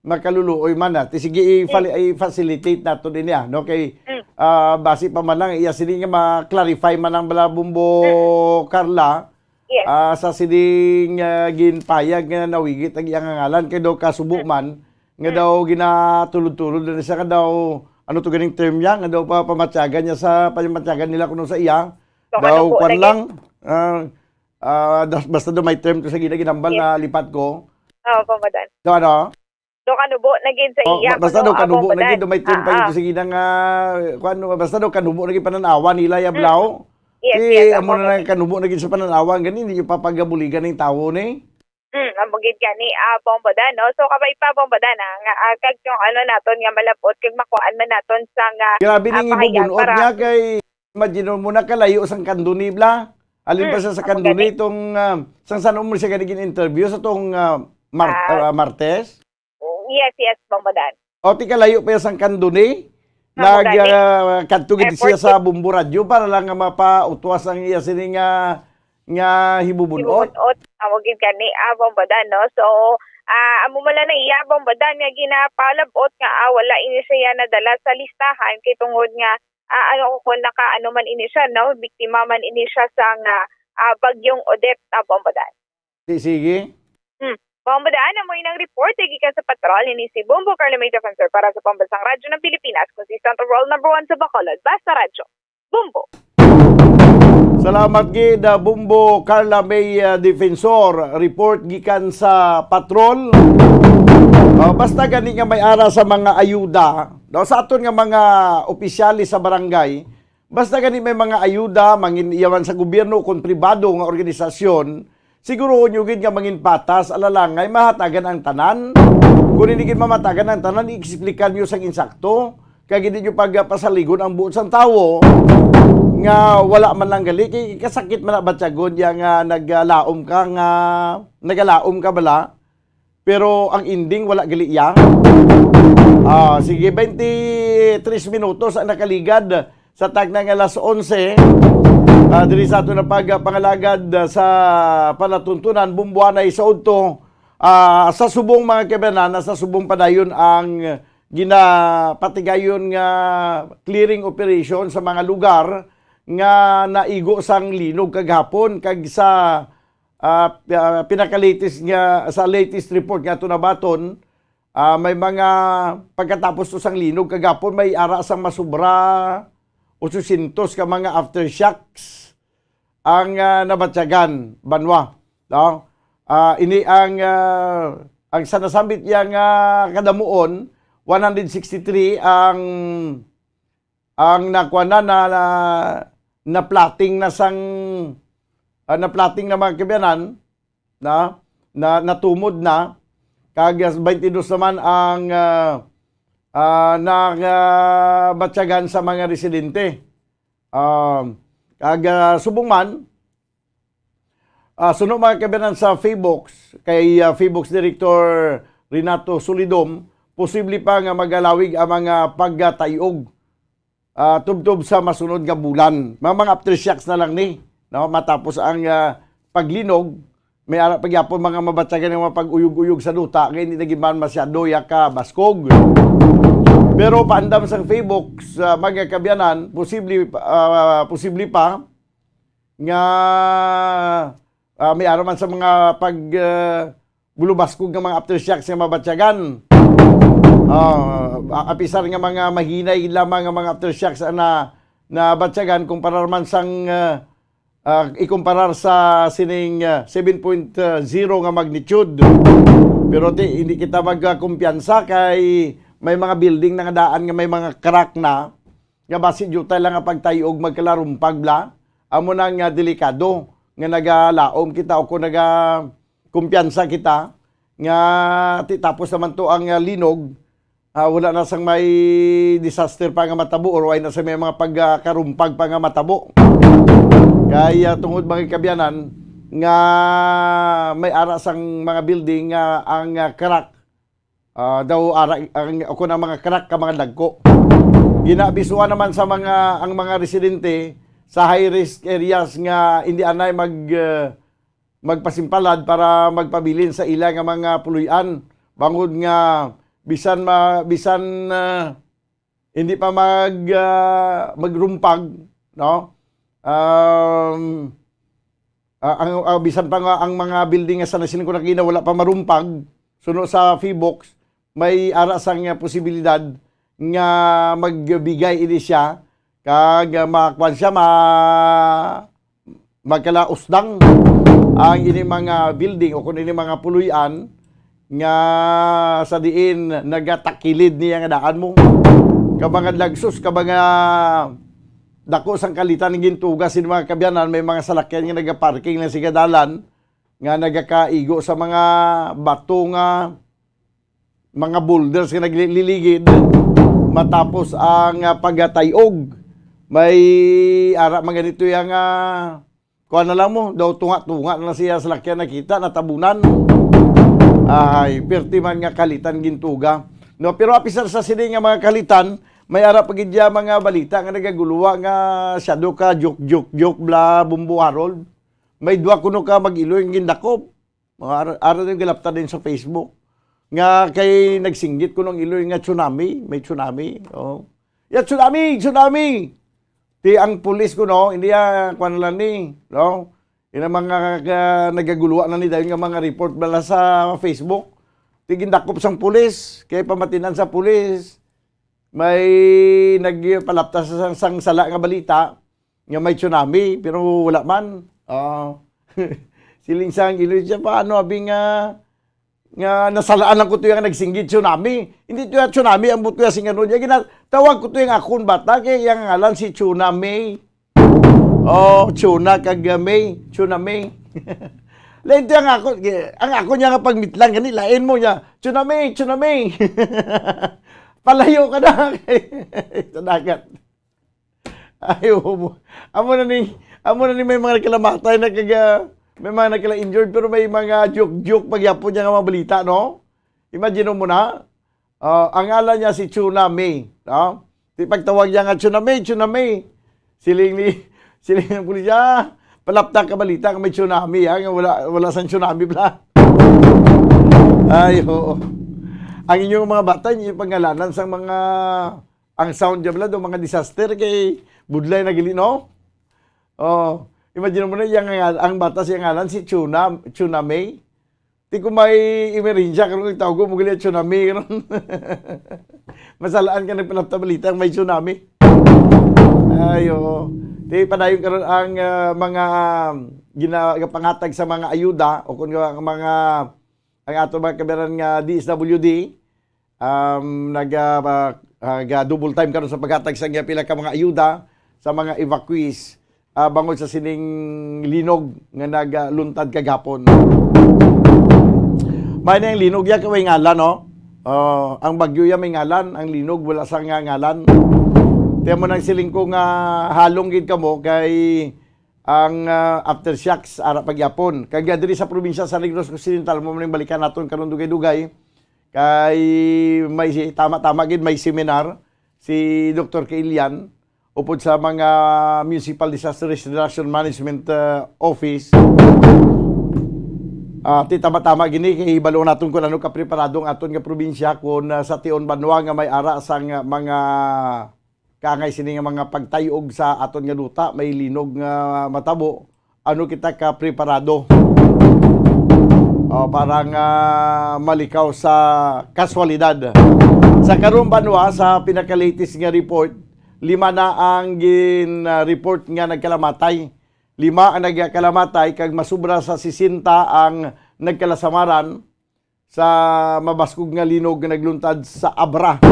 makaluluoy man na. Ti sige, i-fali-, Mm. i-facilitate nato din niya, no? Kay, Mm. ah, basi pa man lang, iya sini nga ma-clarify man ang bala, Bumbo Mm. Carla, Yes. ah, sa sining, ah, ginpayag nga nawigit ang iyang ngalan, kay daw kasubo Mm. man, nga Mm. daw ginatulod-tulod na siya, nga daw, ano to ganing term niya, nga daw pa-, pamatyagan niya sa, pamatyagan nila kuno sa iya, So, daw, kanubo kwan lagi. lang, ah, ah, das-, basta daw may term to sa gina-, ginambal Yes. na lipat ko. Oo, Bombo Dan. So, ano? Do kanubo na gid sa Oh, iya, ba-, basta kuno, daw ah, kanubo Bombo na gid, Dan. daw may term pa Ah, yun ah. to sa gina nga, kwan, basta daw kanubo na gid pananawan nila, ya Mm. Blau. Yes, Ti, yes, amo amo na gid. lang kanubo na gid sa pananawan, gani, hindi yung papagabuligan ng tao, ni. Mm, amo gid gani, ah, Bombo Dan, no? So, kabay pa, Bombo Dan, ah, nga, ah, kag yung ano naton nga malabot, kag makuhaan man naton sa nga, Grabe ah, ning pahayag ibubunot para niya kay, imagine mo na kalayo sang Candoni, bla. Alin pa Mm, sa, sa amo Candoni gani. itong, ah, sang saan mo siya gani gin-interview sa tong, ah, Mar-, Ah. ah, Martes? Yes, yes, Bombo Dan. O, ti kalayo pa iya sang Candoni? Amo Nag, gani. ah, kadto gid siya Airport sa gid. Bombo Radyo para lang nga mapautwas ang iya sini nga, nga hibubunot. Hibubunot. Amo gid gani, ah, Bombo Dan, no? So, ah, amo man lang na iya, Bombo Dan, nga ginapalabot nga, ah, wala ini siya nadala sa listahan kay tungod nga, ah, ano, kung naka-, ano man ini siya, no? Biktima man ini siya sa nga, ah, Bagyong Odette, ah, Bombo Dan. Di, sige. Hmm. Bombo Dan, amo inang report gikan sa patrol, ini si Bombo Carlo May Defensor para sa Pambansang Radyo ng Pilipinas, consistent, world number one sa Bacolod. Basta Radyo. Bombo. Salamat gid, ah, Bombo Carla May, ah, Defensor. Report gikan sa patrol. Ah, basta gani nga may ara sa mga ayuda, no, sa aton nga mga opisyales sa barangay, basta gani may mga ayuda, mangin iya man sa gobyerno o kon pribado nga organisasyon, siguruhon nyo gid nga mangin patas, alalangay, mahatagan ang tanan. Kung hindi gid mamatagan ang tanan, i-explicar nyo sang insakto. Kag hindi nyo pagpasaligon ang buot sang tawo nga wala man lang gali. Kay kasakit man na batyagon ya nga nagalaom ka nga, nagalaom ka bala. Pero ang ending, wala gali iya. Ah, sige, twenty-three minutos ang nakaligad sa tagna nga alas onse. Ah, diri sa ato na pagpangalagad, ah, sa palatuntunan, Bumbuanay sa udto. Ah, sa subong, mga kabanan, sa subong padayon ang ginapatigayon nga clearing operation sa mga lugar nga naigo sang linog kagahapon, kag sa, ah, pi-, ah, pinaka-latest nga, sa latest report nga ato nabaton, ah, may mga, pagkatapos to sang linog kagahapon, may ara sang masubra otso syentos ka mga aftershocks ang, ah, nabatyagan, banwa, no? Ah, ini ang, ah, ang sa nasambit niya nga kadamuon, one hundred sixty-three ang, ang nakuha na, na, na, na-plotting na sang, ah, na-plotting na, mga kabayanan, na, na, natumod na, kag, ah, twenty-two naman ang, ah, ah, nabatyagan sa mga residente. Um, kag, ah, subong man, ah, suno, mga kabayanan, sa PHIVOLCS, kay, ah, PHIVOLCS Director Renato Solidom, posible pa nga magalawig ang mga pagkatayog, ah, tubtob sa masunod nga bulan. Mga, mga aftershocks na lang ni, no? Matapos ang, ah, paglinog, may ara pa gyapon mga mabatyagan nga mga pag-uyog-uyog sa duta nga hindi na gid man masyado ya ka baskog. Pero paandam sang PHIVOLCS, ah, mga kabayanan, posible, ah, posible pa nga, ah, may ara man sa mga pag, ah, bulubaskog nga mga aftershocks nga mabatyagan. Ah, a-, apisar nga mga mahinay lamang nga mga aftershocks ang na, nabatyagan kumpara man sang, ah, ah, ikumparar sa sining, ah, seven point zero nga magnitude. Pero ti, hindi kita magkumpiyansa kay may mga building na nga daan nga may mga crack na, nga basi diutay lang nga pagtay-og magkalarumpag bla. Amo na nga delikado nga nagalaom kita o kung nagakumpiyansa kita nga ti tapos naman to ang, ah, linog, ah, wala na sang may disaster pa nga matabo or wala na sang may mga pagkarumpag pa nga matabo. Kay, ah, tungod, mga kabayanan, nga may ara sang mga building nga ang, ah, crack, ah, daw ara, ang, ako na mga crack ka mga dagko. Ginaabisuan naman sa mga, ang mga residente sa high risk areas nga hindi anay mag, ah, magpasimpalad para magpabilin sa ila nga mga puloy-an, bangod nga bisan ma-, bisan, ah, hindi pa mag-, ah, magrumpag, no? Um, ah, ang, ah, bisan pa nga ang mga building nga sa nasiling ko na kina wala pa marumpag, suno sa PHIVOLCS, may ara sang posibilidad nga magbigay ini siya kag, ah, makuan siya, ma-, magkalausdang ang ini mga building o kung ini mga puloy-an nga sa diin nagatakilid niya nga daan mo. Kabangad lagsos, kabanga dako sang kalitan ang gintuga sin mga kabyanan, may mga salakyan nga nagaparking lang sa dalan nga nagakaigo sa mga bato nga mga boulders nga nagliligid matapos ang, ah, pagatay-og. May ara man ganito yang, ah, kuha na lang mo, daw tunga-tunga na siya sa lakyan nakita, natabunan. Ay, pirti man nga kalitan gintuga. No, pero apisar sa sini nga mga kalitan, may ara pa gid ya mga balita nga nagaguluwa nga siya do ka joke, joke, joke, bla, Bumbo Harold. May dua kuno ka mag-iloy nga gindakop. Mga ara-, ara din galapta din sa Facebook. Nga kay nagsinggit ko nung iloy nga tsunami, may tsunami. Oh. Ya, tsunami, tsunami! Ti ang pulis ko, no? Hindi ya, kwan lang ni, no? Yung mga ka-, nagaguluwa na ni dayon nga mga report bala sa Facebook. Ti gindakop sang pulis, kay pamatinan sa pulis, may nagpalapta sa sang, sang sala nga balita nga may tsunami, pero wala man. Ah, siling sang iloy siya, paano abi nga, nga nasalaan lang ko to yung nagsinggit tsunami? Hindi to yung tsunami, ang buto yung singano niya. Gina-, tawag ko to yung akon bata, kay yung ngalan si Tsunami. Oh, Tuna kag, uh, May, Tsunami. Lain to ang ako, ang ako niya nga pagmitlang gani, lain mo niya, "Tsunami, Tsunami." Palayo ka na sa dagat. Ay, oo. Amo na ni, amo na ni may mga nagkalamatay, nagkaga-, may mga nagkala-injured, pero may mga joke-joke pagyapon niya nga mga balita, no? Imagine mo na, ah, ang ngalan niya si Tsunami, no? Di pagtawag niya nga, "Tsunami, Tsunami." Siling ni, siling ng pulisya, "Ah, palapta ka balita nga may tsunami, ah, nga wala, wala sang tsunami pala." Ay, oo. Ang inyong mga bata, inyong pangalanan sang mga, ang sound niya pala, do mga disaster, kay budlay na gili, no? Oh, imagine mo na, yang, ang bata siya ngalan, si Tuna, Tsunami. Di ko may emerhensya, karon tawag mo gali tsunami, karon. Masalaan ka nagpalapta balita ang may tsunami. Ay, oo. Di padayon karon ang, ah, mga, ah, gina-, pangatag sa mga ayuda o kung ang mga, ang ato mga kabayan nga D S W D, um, nag, ah, ba-, ah, ga double time karon sa paghatag sa pila ka mga ayuda sa mga evacuees, ah, bangod sa sining linog nga nagluntad kagapon. May na yung linog ya, kay way ngalan, no? Oh, ang bagyo ya may ngalan, ang linog wala sa nga ngalan. Tiyan mo nang siling ko nga halong gid kamo kay ang, ah, aftershocks ara pagyapon. Kag, ah, diri sa probinsya sa Negros Occidental, mo maning balikan naton karon dugay-dugay. Kay may si-, tama-tama gid, may seminar si Doktor Kailian upod sa mga Municipal Disaster Risk Reduction Management, uh, Office. Ah, ti tama-tama gini kay hibalo naton kung ano kapreparado ang aton nga probinsya kung, ah, sa tion banwa nga may ara sang, ah, mga kaangay sini nga mga pagtayog sa aton nga duta, may linog nga matabo, ano kita ka preparado, o, para nga malikaw sa kaswalidad. Sa karong banwa, sa pinaka-latest nga report, lima na ang gin, ah, report nga nagkalamatay. Lima ang nagkalamatay, kag masubra sa sesenta ang nagkalasamaran sa mabaskog nga linog nga nagluntad sa Abra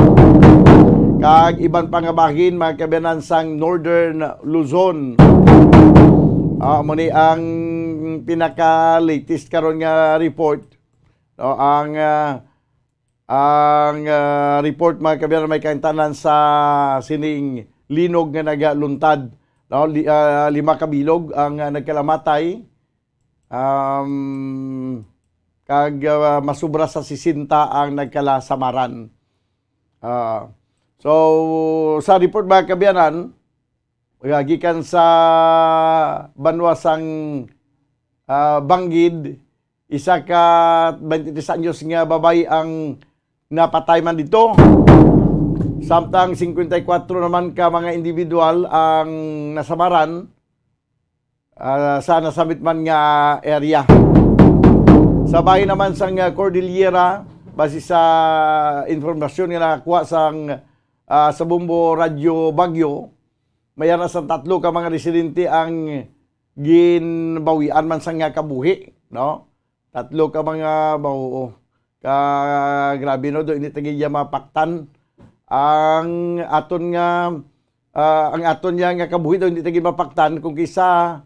kag iban pa nga bahin, mga kabayanan, sang Northern Luzon. Ah, amo ni ang pinaka-latest karon nga report, no, ang, ah, ang, ah, report, mga kabayanan, may kaintanan sa sining linog nga nagaluntad, no? Li-, ah, lima ka bilog ang, ah, nagkalamatay. Um, kag, ah, masubra sa sesenta ang nagkalasamaran. Ah, so, sa report, mga kabayanan, gikan sa banwa sang ah, Banggid, isa ka twenty-three anyos nga babay ang napatay man dito. Samtang singkwenta y kuwatro naman ka mga individual ang nasamaran, ah, sa nasamit man nga area. Sa bahin naman sang, ah, Cordillera, base sa impormasyon nga nakakuha sang, ah, sa Bombo Radyo Baguio, may ara sang tatlo ka mga residente ang ginbawian man sang nga kabuhi, no? Tatlo ka mga bawo. Ka, grabe, no? Do, hindi tagi iya mapaktan. Ang aton nga, ah, ang aton niya nga kabuhi daw hindi tagi mapaktan kung kisa,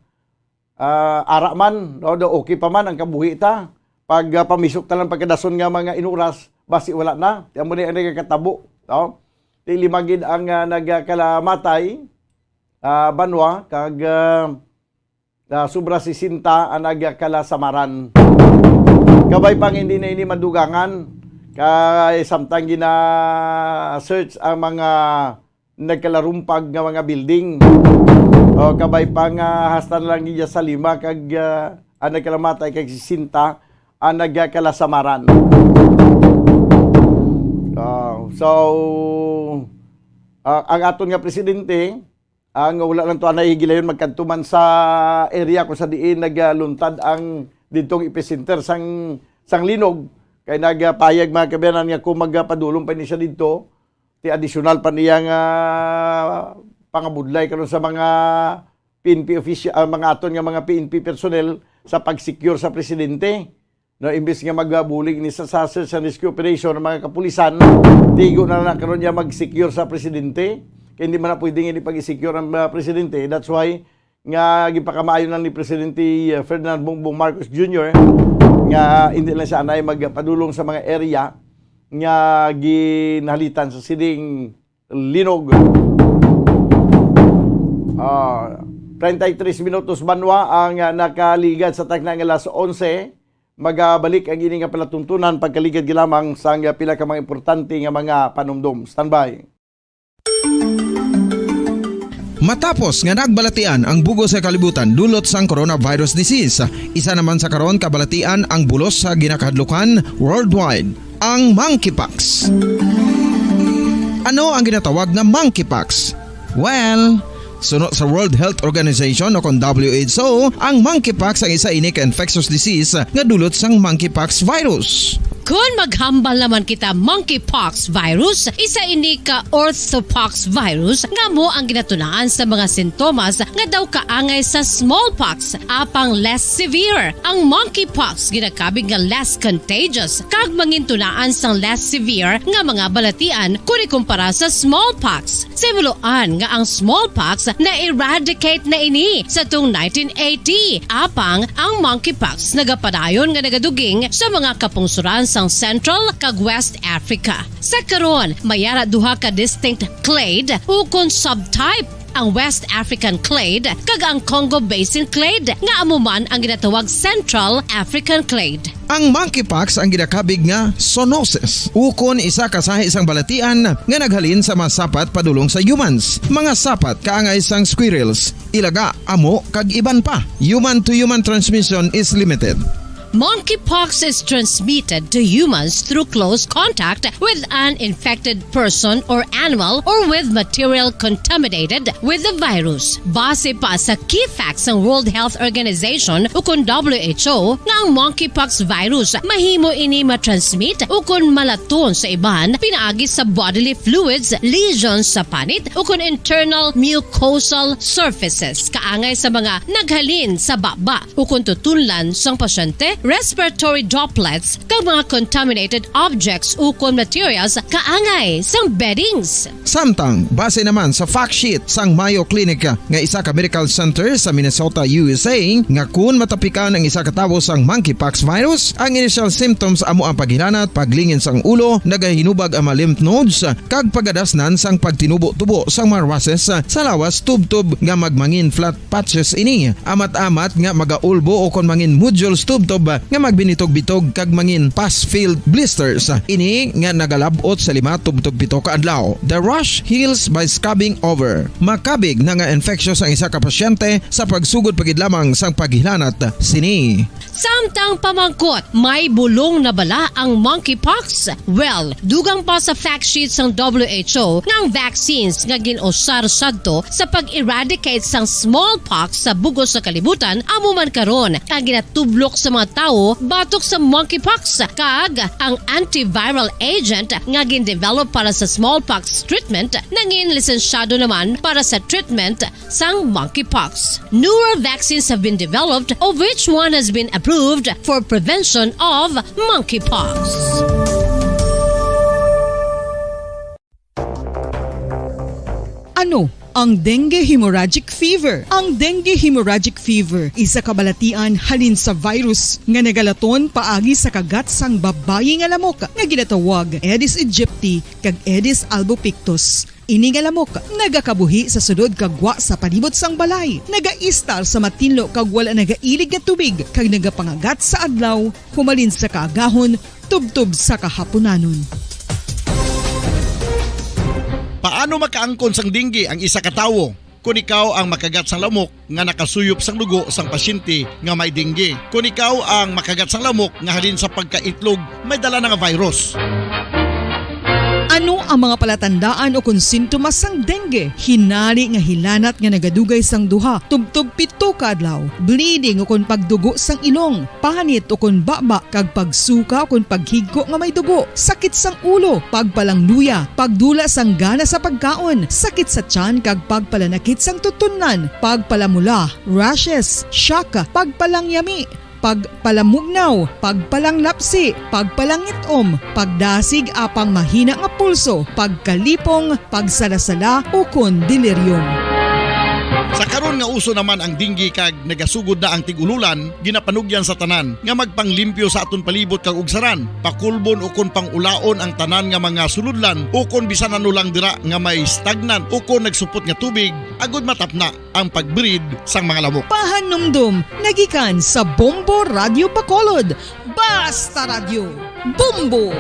ah, ara man, no? Do, okay pa man ang kabuhi ta. Pag, ah, pamisok ta lang pagkadason nga mga inuras, basi wala na. Kaya mo na yung nagkakatabo, no? Ti lima gid ang, ah, nagkalamatay, ah, banwa, kag, ah, ah, sobra sesenta ang nagkalasamaran. Kabay pang hindi na ini madugangan, kay samtang gina-search ang mga nagkalarumpag nga mga building. O, kabay pa nga hasta na lang iya sa lima kag, ah, ang nagkalamatay kag sesenta ang nagkalasamaran. Ah, so, ah, ang aton nga presidente, ang wala lang to anay higilayon magkadto man sa area kung sa diin nagluntad ang didtong epicenter sang, sang linog. Kay nagpayag mga kabayanan nga kung magpadulong pa ni siya didto, ti additional pa niya nga pangabudlay karon sa mga P N P official, ah, mga aton nga mga P N P personnel sa pag-secure sa presidente. No, imbis nga magabulig ni sa, sa search and rescue operation ang mga kapulisan, tigo na lang karon niya mag-secure sa presidente. Kay hindi man na pwede nga pag-secure ang, ah, presidente. That's why nga gipakamaayo na ni Presidente, ah, Ferdinand Bongbong Marcos Junior nga hindi lang siya anay magpadulong sa mga area nga ginhalitan sa sining linog. Ah, treinta y tres minutos banwa ang, ah, nakaligad sa takna nga alas onse. Magabalik ang ini nga palatuntunan pagkaligad gi lamang sang pila ka mga importante nga mga panumdom. Standby. Matapos nga nagbalatian ang bug-os nga kalibutan dulot sang coronavirus disease, isa naman sa karon kabalatian ang bulos sa ginakahadlukan worldwide, ang monkeypox. Ano ang ginatawag nga monkeypox? Well, suno sa World Health Organization o kon W H O, ang monkeypox ang isa ini ka infectious disease nga dulot sang monkeypox virus. Kon maghambal naman kita monkeypox virus, isa ini ka orthopox virus nga amo ang ginatunaan sa mga sintomas nga daw kaangay sa smallpox, apang less severe. Ang monkeypox ginakabig nga less contagious kag mangintunaan sang less severe nga mga balatian kon ikumpara sa smallpox. Sa himuloan nga ang smallpox na-eradicate na ini sa tung nineteen eighty, apang ang monkeypox nagapadayon nga nagaduging sa mga kapungsoran sang Central kag West Africa. Sa karon, may ara duha ka distinct clade ukon subtype, ang West African clade kag ang Congo Basin clade, nga amo man ang ginatawag Central African clade. Ang monkeypox ang ginakabig nga zoonosis, ukon isa ka sahi sang balatian nga naghalin sa mga sapat padulong sa humans, mga sapat kaangay sang squirrels, ilaga, amo, kag iban pa. Human to human transmission is limited. Monkeypox is transmitted to humans through close contact with an infected person or animal or with material contaminated with the virus. Base pa sa key facts sang World Health Organization ukon W H O nga ang monkeypox virus mahimo ini matransmit ukon malaton sa iban pinaagi sa bodily fluids, lesions sa panit ukon internal mucosal surfaces kaangay sa mga naghalin sa baba ukon tutunlan sang pasyente, respiratory droplets, kag mga contaminated objects ukon materials kaangay sang beddings. Samtang, base naman sa fact sheet sang Mayo Clinic nga isa ka medical center sa Minnesota, U S A, nga kun matapikan ang isa ka tawo sang monkeypox virus, ang initial symptoms amo ang paghilanat, paglingin sang ulo, nagahinubag ang mga lymph nodes, kag pagadasnan sang pagtinubo-tubo sang mga rushes sa lawas tubtob nga magmangin flat patches ini, amat-amat nga magaulbo ukon mangin nodules tubtob nga magbinitog-bitog kag mangin pus-filled blisters. Ini nga nagalab-ot sa lima tubtob pito ka adlaw. The rash heals by scabbing over. Makabig na nga infectious ang isa ka pasyente sa pagsugod pa gid lamang sang paghilanat sini. Samtang pamangkot, may bulong na bala ang monkeypox? Well, dugang pa sa fact sheet sang W H O nga ang vaccines nga gin-usar sadto sa pag-eradicate sang smallpox sa bug-os nga kalibutan amo man karon ang ginatublok sa mga tawo batok sa monkeypox, kag ang antiviral agent nga gin-develop para sa smallpox treatment nangin lisensyado naman para sa treatment sang monkeypox. Newer vaccines have been developed, of which one has been approved for prevention of monkeypox. Ano ang dengue hemorrhagic fever? Ang dengue hemorrhagic fever isa ka balatian halin sa virus nga nagalaton paagi sa kagat sang babayi nga lamok nga ginatawag Aedes aegypti kag Aedes albopictus. Ini nga lamok nagakabuhi sa sulod kag gwa sa palibot sang balay, nagaistar sa matinlo kag wala nagailig nga tubig, kag nagapangagat sa adlaw humalin sa kaagahon tubtob sa kahapunanon. Paano makaangkon sang dengue ang isa ka tawo? Kon ikaw ang makagat sang lamok nga nakasuyop sang dugo sang pasyente nga may dengue, kon ikaw ang makagat sang lamok nga halin sa pagkaitlog may dala na nga virus. Ano ang mga palatandaan o kon sintomas sang dengue? Hinali nga hilanat nga nagadugay sang duha tubtob pito ka adlaw, bleeding o kon pagdugo sang ilong, panit o kon baba, kag pagsuka o kon paghigko nga may dugo, sakit sang ulo, pagpalangluya, pagdula sang gana sa pagkaon, sakit sa tiyan kag pagpalanakit sang tutunlan, pagpalamula, rashes, shock, pagpalangyami, pagpalamugnaw, pagpalanglapsi, pagpalangit-om, pagdasig apang mahina nga pulso, pagkalipong, pagsalasala, ukon delirium. Sa karon nga uso naman ang dengue kag nagasugod na ang tig-ululan, ginapanugyan sa tanan nga magpanglimpyo sa aton palibot kag ugsaran, pakulbon ukon pang-ulaon ang tanan nga mga sulodlan ukon bisan ano lang dira nga may stagnant ukon nagsupot nga tubig, agud matapna ang pag-breed sang mga lamok. Pahanumdom nga gikan sa Bombo Radyo Bacolod. Basta Radyo, Bombo!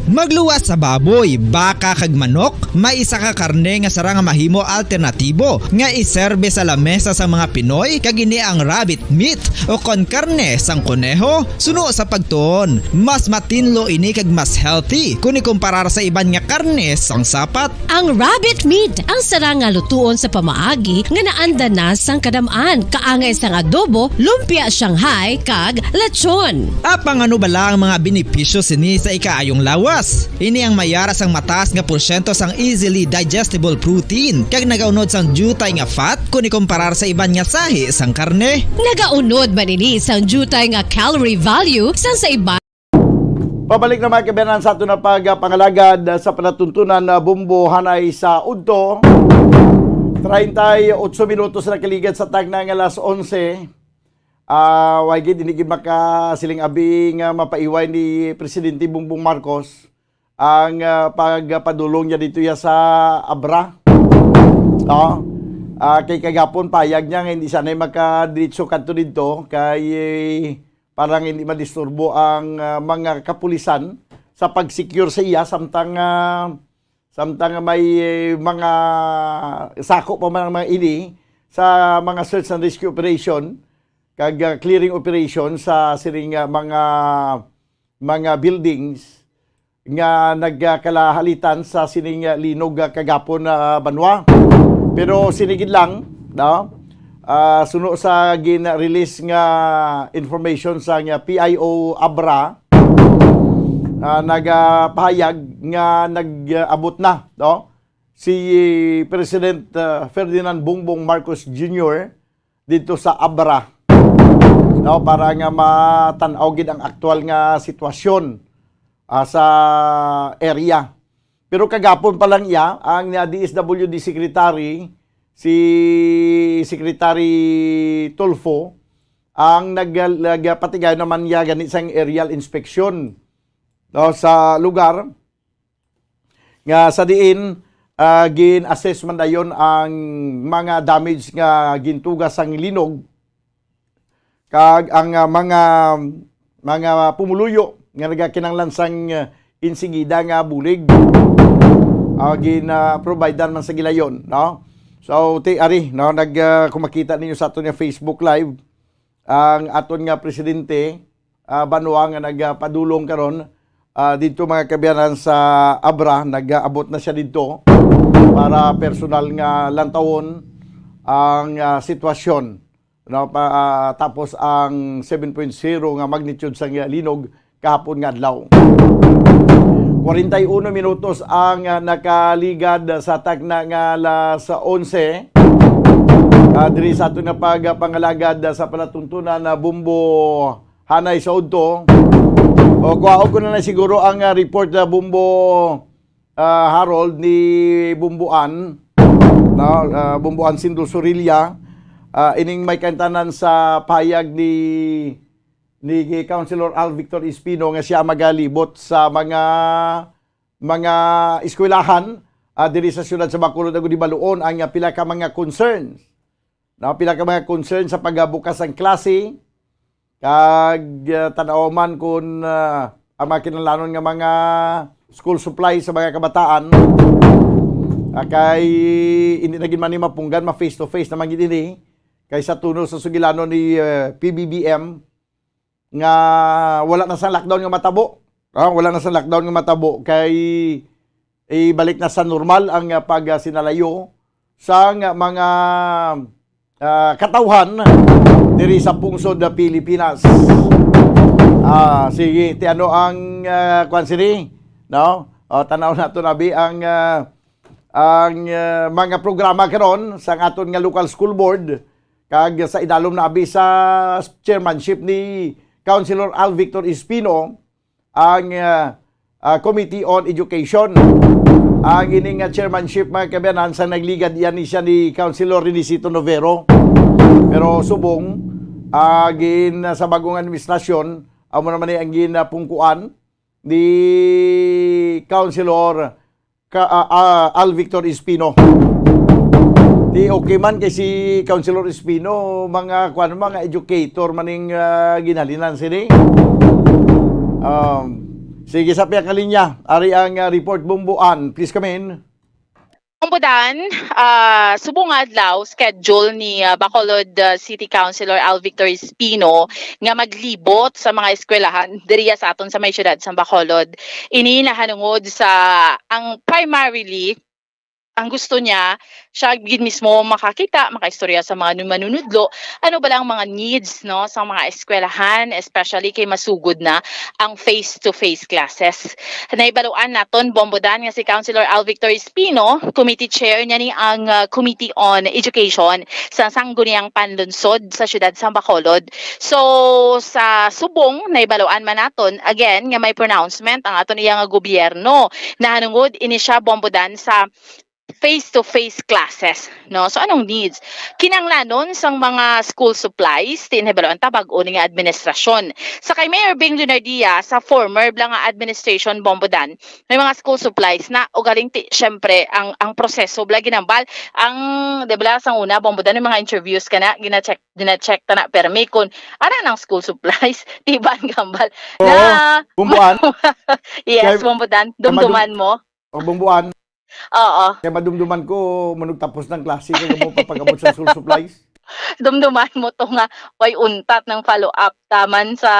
Magluwas sa baboy, baka kag manok, may isa ka karne nga sarang nga mahimo alternatibo nga iserbe sa lamesa sa mga Pinoy, kag ini ang rabbit meat o kon karne sang koneho. Suno sa pagtuon, mas matinlo ini kag mas healthy kon ikumparar sa iban nga karne sang sapat. Ang rabbit meat ang sarang nga lutuon sa pamaagi nga naanda na sang kadam-an, kaangay sang adobo, lumpia Shanghai, kag lechon. Apang ano bala ang mga benepisyo sini sa ikaayong lawas? Ini ang may ara sang mataas nga porsyento sang easily digestible protein, kag nagaunod sang diutay nga fat kon ikumparar sa iban nga sahi sang karne. Nagaunod man ini sang diutay nga calorie value sang sa iban. Pabalik na, mga kaabyanan, sa aton na pagpangalagad sa palatuntunan na Bombo hanay sa udto. Treinta y ocho minutos na kaligad sa tagna nga alas onse. Ah, way gid, hindi gid makasiling abi nga mapaiway ni Presidente Bongbong Marcos ang, ah, pagpadulong niya dito ya sa Abra. No? Ah, kay kagapon payag niya nga hindi sanay makadiretso kadto didto kay, eh, parang hindi madisturbo ang, ah, mga kapulisan sa pag-secure sa iya, samtang, ah, samtang may, eh, mga sako pa man ang mga ini sa mga search and rescue operation kag, ah, clearing operation sa sining, ah, mga, mga buildings nga nagkalahalitan sa sining, ah, linog, ah, kagapon, ah, banwa. Pero sini gid lang, no? Ah, suno sa gin-release nga information sa nga P I O Abra, ah, nagapahayag nga nag-abot na, no? Si President, ah, Ferdinand Bongbong Marcos Junior dito sa Abra, no, para nga matan-aw gid ang aktual nga sitwasyon, ah, sa area. Pero kagapon pa lang iya, ang, ah, D S W D Secretary, si Secretary Tulfo, ang nag-, nagpatigayon naman niya gani sang aerial inspection, no, sa lugar nga sa diin, ah, gin-assess man dayon ang mga damage nga gintuga sang linog, kag ang, ah, mga, mga pumuluyo nga nagakinahanglan sang, ah, insigida nga bulig, ah, gin, ah, providean man sa gilayon, no? So, ti ari, no, nag, ah, kung makita ninyo sa aton nga Facebook Live, ang aton nga presidente, ah, banwa nga nagapadulong karon, ah, didto, mga kaabyanan, sa Abra, nagaabot na siya didto para personal nga lantawon ang, ah, sitwasyon, no, pa, ah, tapos ang seven point zero nga magnitude sang linog kahapon nga adlaw. Kwarenta y uno minutos ang, ah, nakaligad sa takna nga alas onse. Ah, diri sa aton nga pagpangalagad sa palatuntunan na Bombo Hanay sa udto. O, kuhaon ko na lang siguro ang, ah, report na Bombo, ah, Harold, ni Bombo Ann, no? Ah, Bombo Ann Sindol Sorilla. Ah, ining may kaintanan sa pahayag ni, ni Councilor Al Victor Espino nga siya magalibot sa mga, mga eskwelahan, ah, diri sa siyudad sa Bacolod, agud hibaluon ang, ah, pila ka mga concerns. No, pila ka mga concern sa pagbukas sang klase, kag, ah, tan-aw man kun, ah, ang mga kinahanglanon nga mga school supplies sa mga kabataan, ah, kay hindi na gid man ni mapunggan, ma face to face naman gid ini, kay sa tuno sa sugilanon ni, ah, P B B M, nga wala na sang lockdown nga matabo. Ah, wala na sang lockdown nga matabo kay ibalik na sa normal ang, ah, pagsinalayo sang mga, ah, katawhan diri sa pungsod na Pilipinas. Ah, sige, ti ano ang, ah, kwan sini, no? O, tan-aw nato, abi, ang, ah, ang, ah, mga programa karon sa aton nga local school board, kag sa idalom na, abi, sa chairmanship ni Councilor Al Victor Espino, ang, ah, ah, Committee on Education. Ang ining, ah, chairmanship, mga kaabyanan, sa nagligad, yan ni siya ni Councilor Renisito Novero. Pero subong, ah, gin, ah, sa bagong administrasyon, amo naman ni ang ginapungkuan ni Councilor ka, ah, ah, Al Victor Espino. Di okay man kay si Councilor Espino, mga, kuwan, mga educator maning, ah, ginhalinan sini. Um, sige, sa pihak nga linya, ari ang, ah, report, Bombo Ann. Please come in. Bombo Dan, ah, subong nga adlaw, schedule ni, ah, Bacolod, ah, City Councilor Al Victor Espino nga maglibot sa mga eskwelahan diriya sa aton sa may siyudad sa Bacolod. Ini nahanungod sa, ang primarily, ang gusto niya, siya gid mismo makakita, makaistorya sa mga nun-, manunudlo, ano bala ang mga needs, no, sa mga eskwelahan, especially kay masugod na ang face-to-face classes. Nahibaluan naton, Bombo Dan, nga si Councilor Al Victor Espino, committee chair niya ni ang, ah, Committee on Education sa Sangguniang Panlungsod sa siyudad sa Bacolod. So, sa subong, nahibaluan man naton, again, nga may pronouncement ang aton iya nga gobyerno. Nahanungod ini siya, Bombo Dan, sa face-to-face classes, no? So, anong needs? Kinahanglanon sang mga school supplies, ti nahibaluan ta, bag-o ni nga administrasyon. Sa kay Mayor Bing Leonardia, sa former bala nga administration, Bombo Dan, may mga school supplies na, ugaling ti, syempre, ang, ang proseso bala ginambal. Ang, di bala, sang una, Bombo Dan, may mga interviews ka na, gina-check, gina-check ta na, permi, kung, ara nang school supplies, tiban gambal. Oo, na, Bombo Ann. Yes, kay, Bombo Dan, kay madum-, dumduman mo. O, Bombo Ann. Oo. Kay madumduman ko, manugtapos ng klase, kay mo papag-abot sa school supplies. Dumduman mo to nga, way untat ng follow-up taman sa,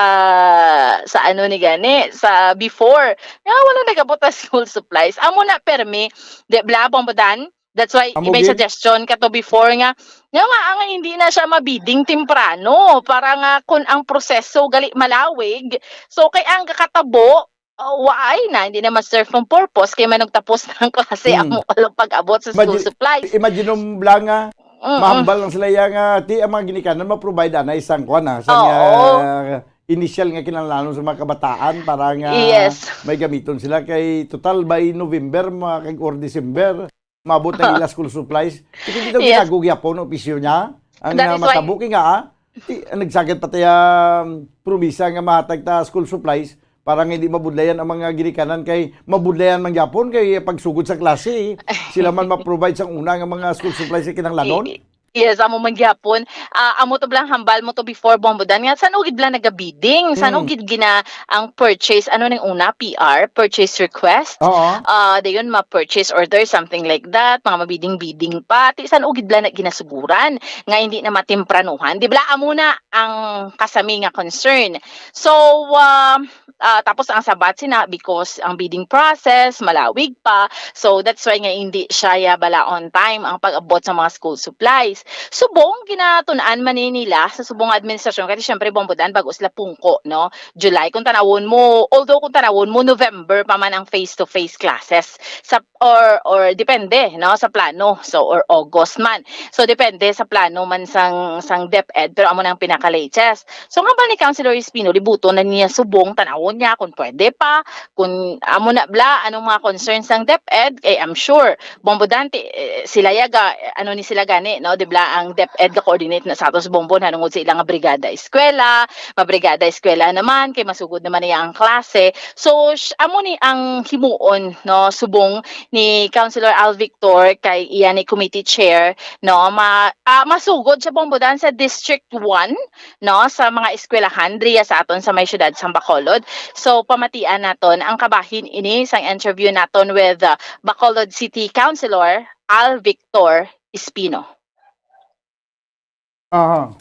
sa ano ni gani, sa before. Nga wala nagabot na school supplies. Amo na, permi, di bala, Bombo Dan? That's why, amo may gid suggestion ka to before nga, nga, nga, nga hindi na siya mabiding temprano para nga kung ang proseso gali malawig, so kay ang kakatabo, oh, waay na, hindi na ma-serve ang purpose kay may nagtapos na ang klase, mm, amo ka lang pag-abot sa school supplies. Imagine, imagine mo lang nga, mm-mm, mahambal lang sila iya nga, ti ang mga ginikanan, ma-provide na isang kuan, ah, sa, oo, nga initial nga kinahanglanon sa mga kabataan para nga, yes, may gamiton sila kay total by November, mga kag or December, maabot ang, ah, ila school supplies. Ti kung dito, yes, ginago gyapon, opisyo niya. Ang, that, ah, is why matabo kay nga, ah, ti, ang nagsagad pa tayo, um, promisa nga mahatag ta school supplies, Para nga hindi mabudlayan ang mga ginikanan, kay mabudlayan man gyapon kay pagsugod sa klase, sila man ma-provide sang una nga mga school supplies nga kinahanglanon. I-, yes, amo man gyapon. Ah, amo to bala ang hambal mo to before, Bombo Dan, nga san-o gid bala nagabidding, san-o Mm. gid gina-, ang purchase, ano ning una, P R, purchase request? Oo. Ah, dayon ma-purchase order, something like that, mga mabidding-bidding pa. Ti san-o gid bala na ginasuguran nga hindi na matempranuhan. Di bala, amo na ang kasami nga concern. So, ah, ah, tapos ang sabat sina, because ang bidding process malawig pa, so that's why nga hindi siya ya bala on time ang pag-abot sa mga school supplies. Subong ginatun-an man ni nila sa subong nga administrasyon, kasi syempre, Bombo Dan, bago sila pungko, no? July, kung tanawon mo, although kung tanawon mo, November pa man ang face-to-face classes sa or, or depende, no, sa plano. So, or August man. So, depende sa plano man sang, sang DepEd, pero amo na ang pinaka-latest. So, ang hambal ni Councilor Espino, libuton na niya subong, tanawon niya kung pwede pa, kung amo na bala, anong mga concerns sang DepEd, eh, I'm sure, Bombo Dan, ti, eh, sila ya ga, ano ni sila gani, no, di bala ang DepEd ga-coordinate na sa aton sa Bombo, nanungod sa ilang brigada eskwela, mabrigada eskwela naman, kay masugod naman niya ang klase. So, sh-, amo ni ang himuon, no, subong ni Councilor Al Victor kay iya ni committee chair, no, ma-, ah, masugod siya, Bombo Dan, sa District one, no, sa mga eskwelahan diriya sa aton sa may siyudad sang Bacolod. So, pamatian naton ang kabahin ini sang interview naton with, uh, Bacolod City Councilor Al Victor Espino. Aha.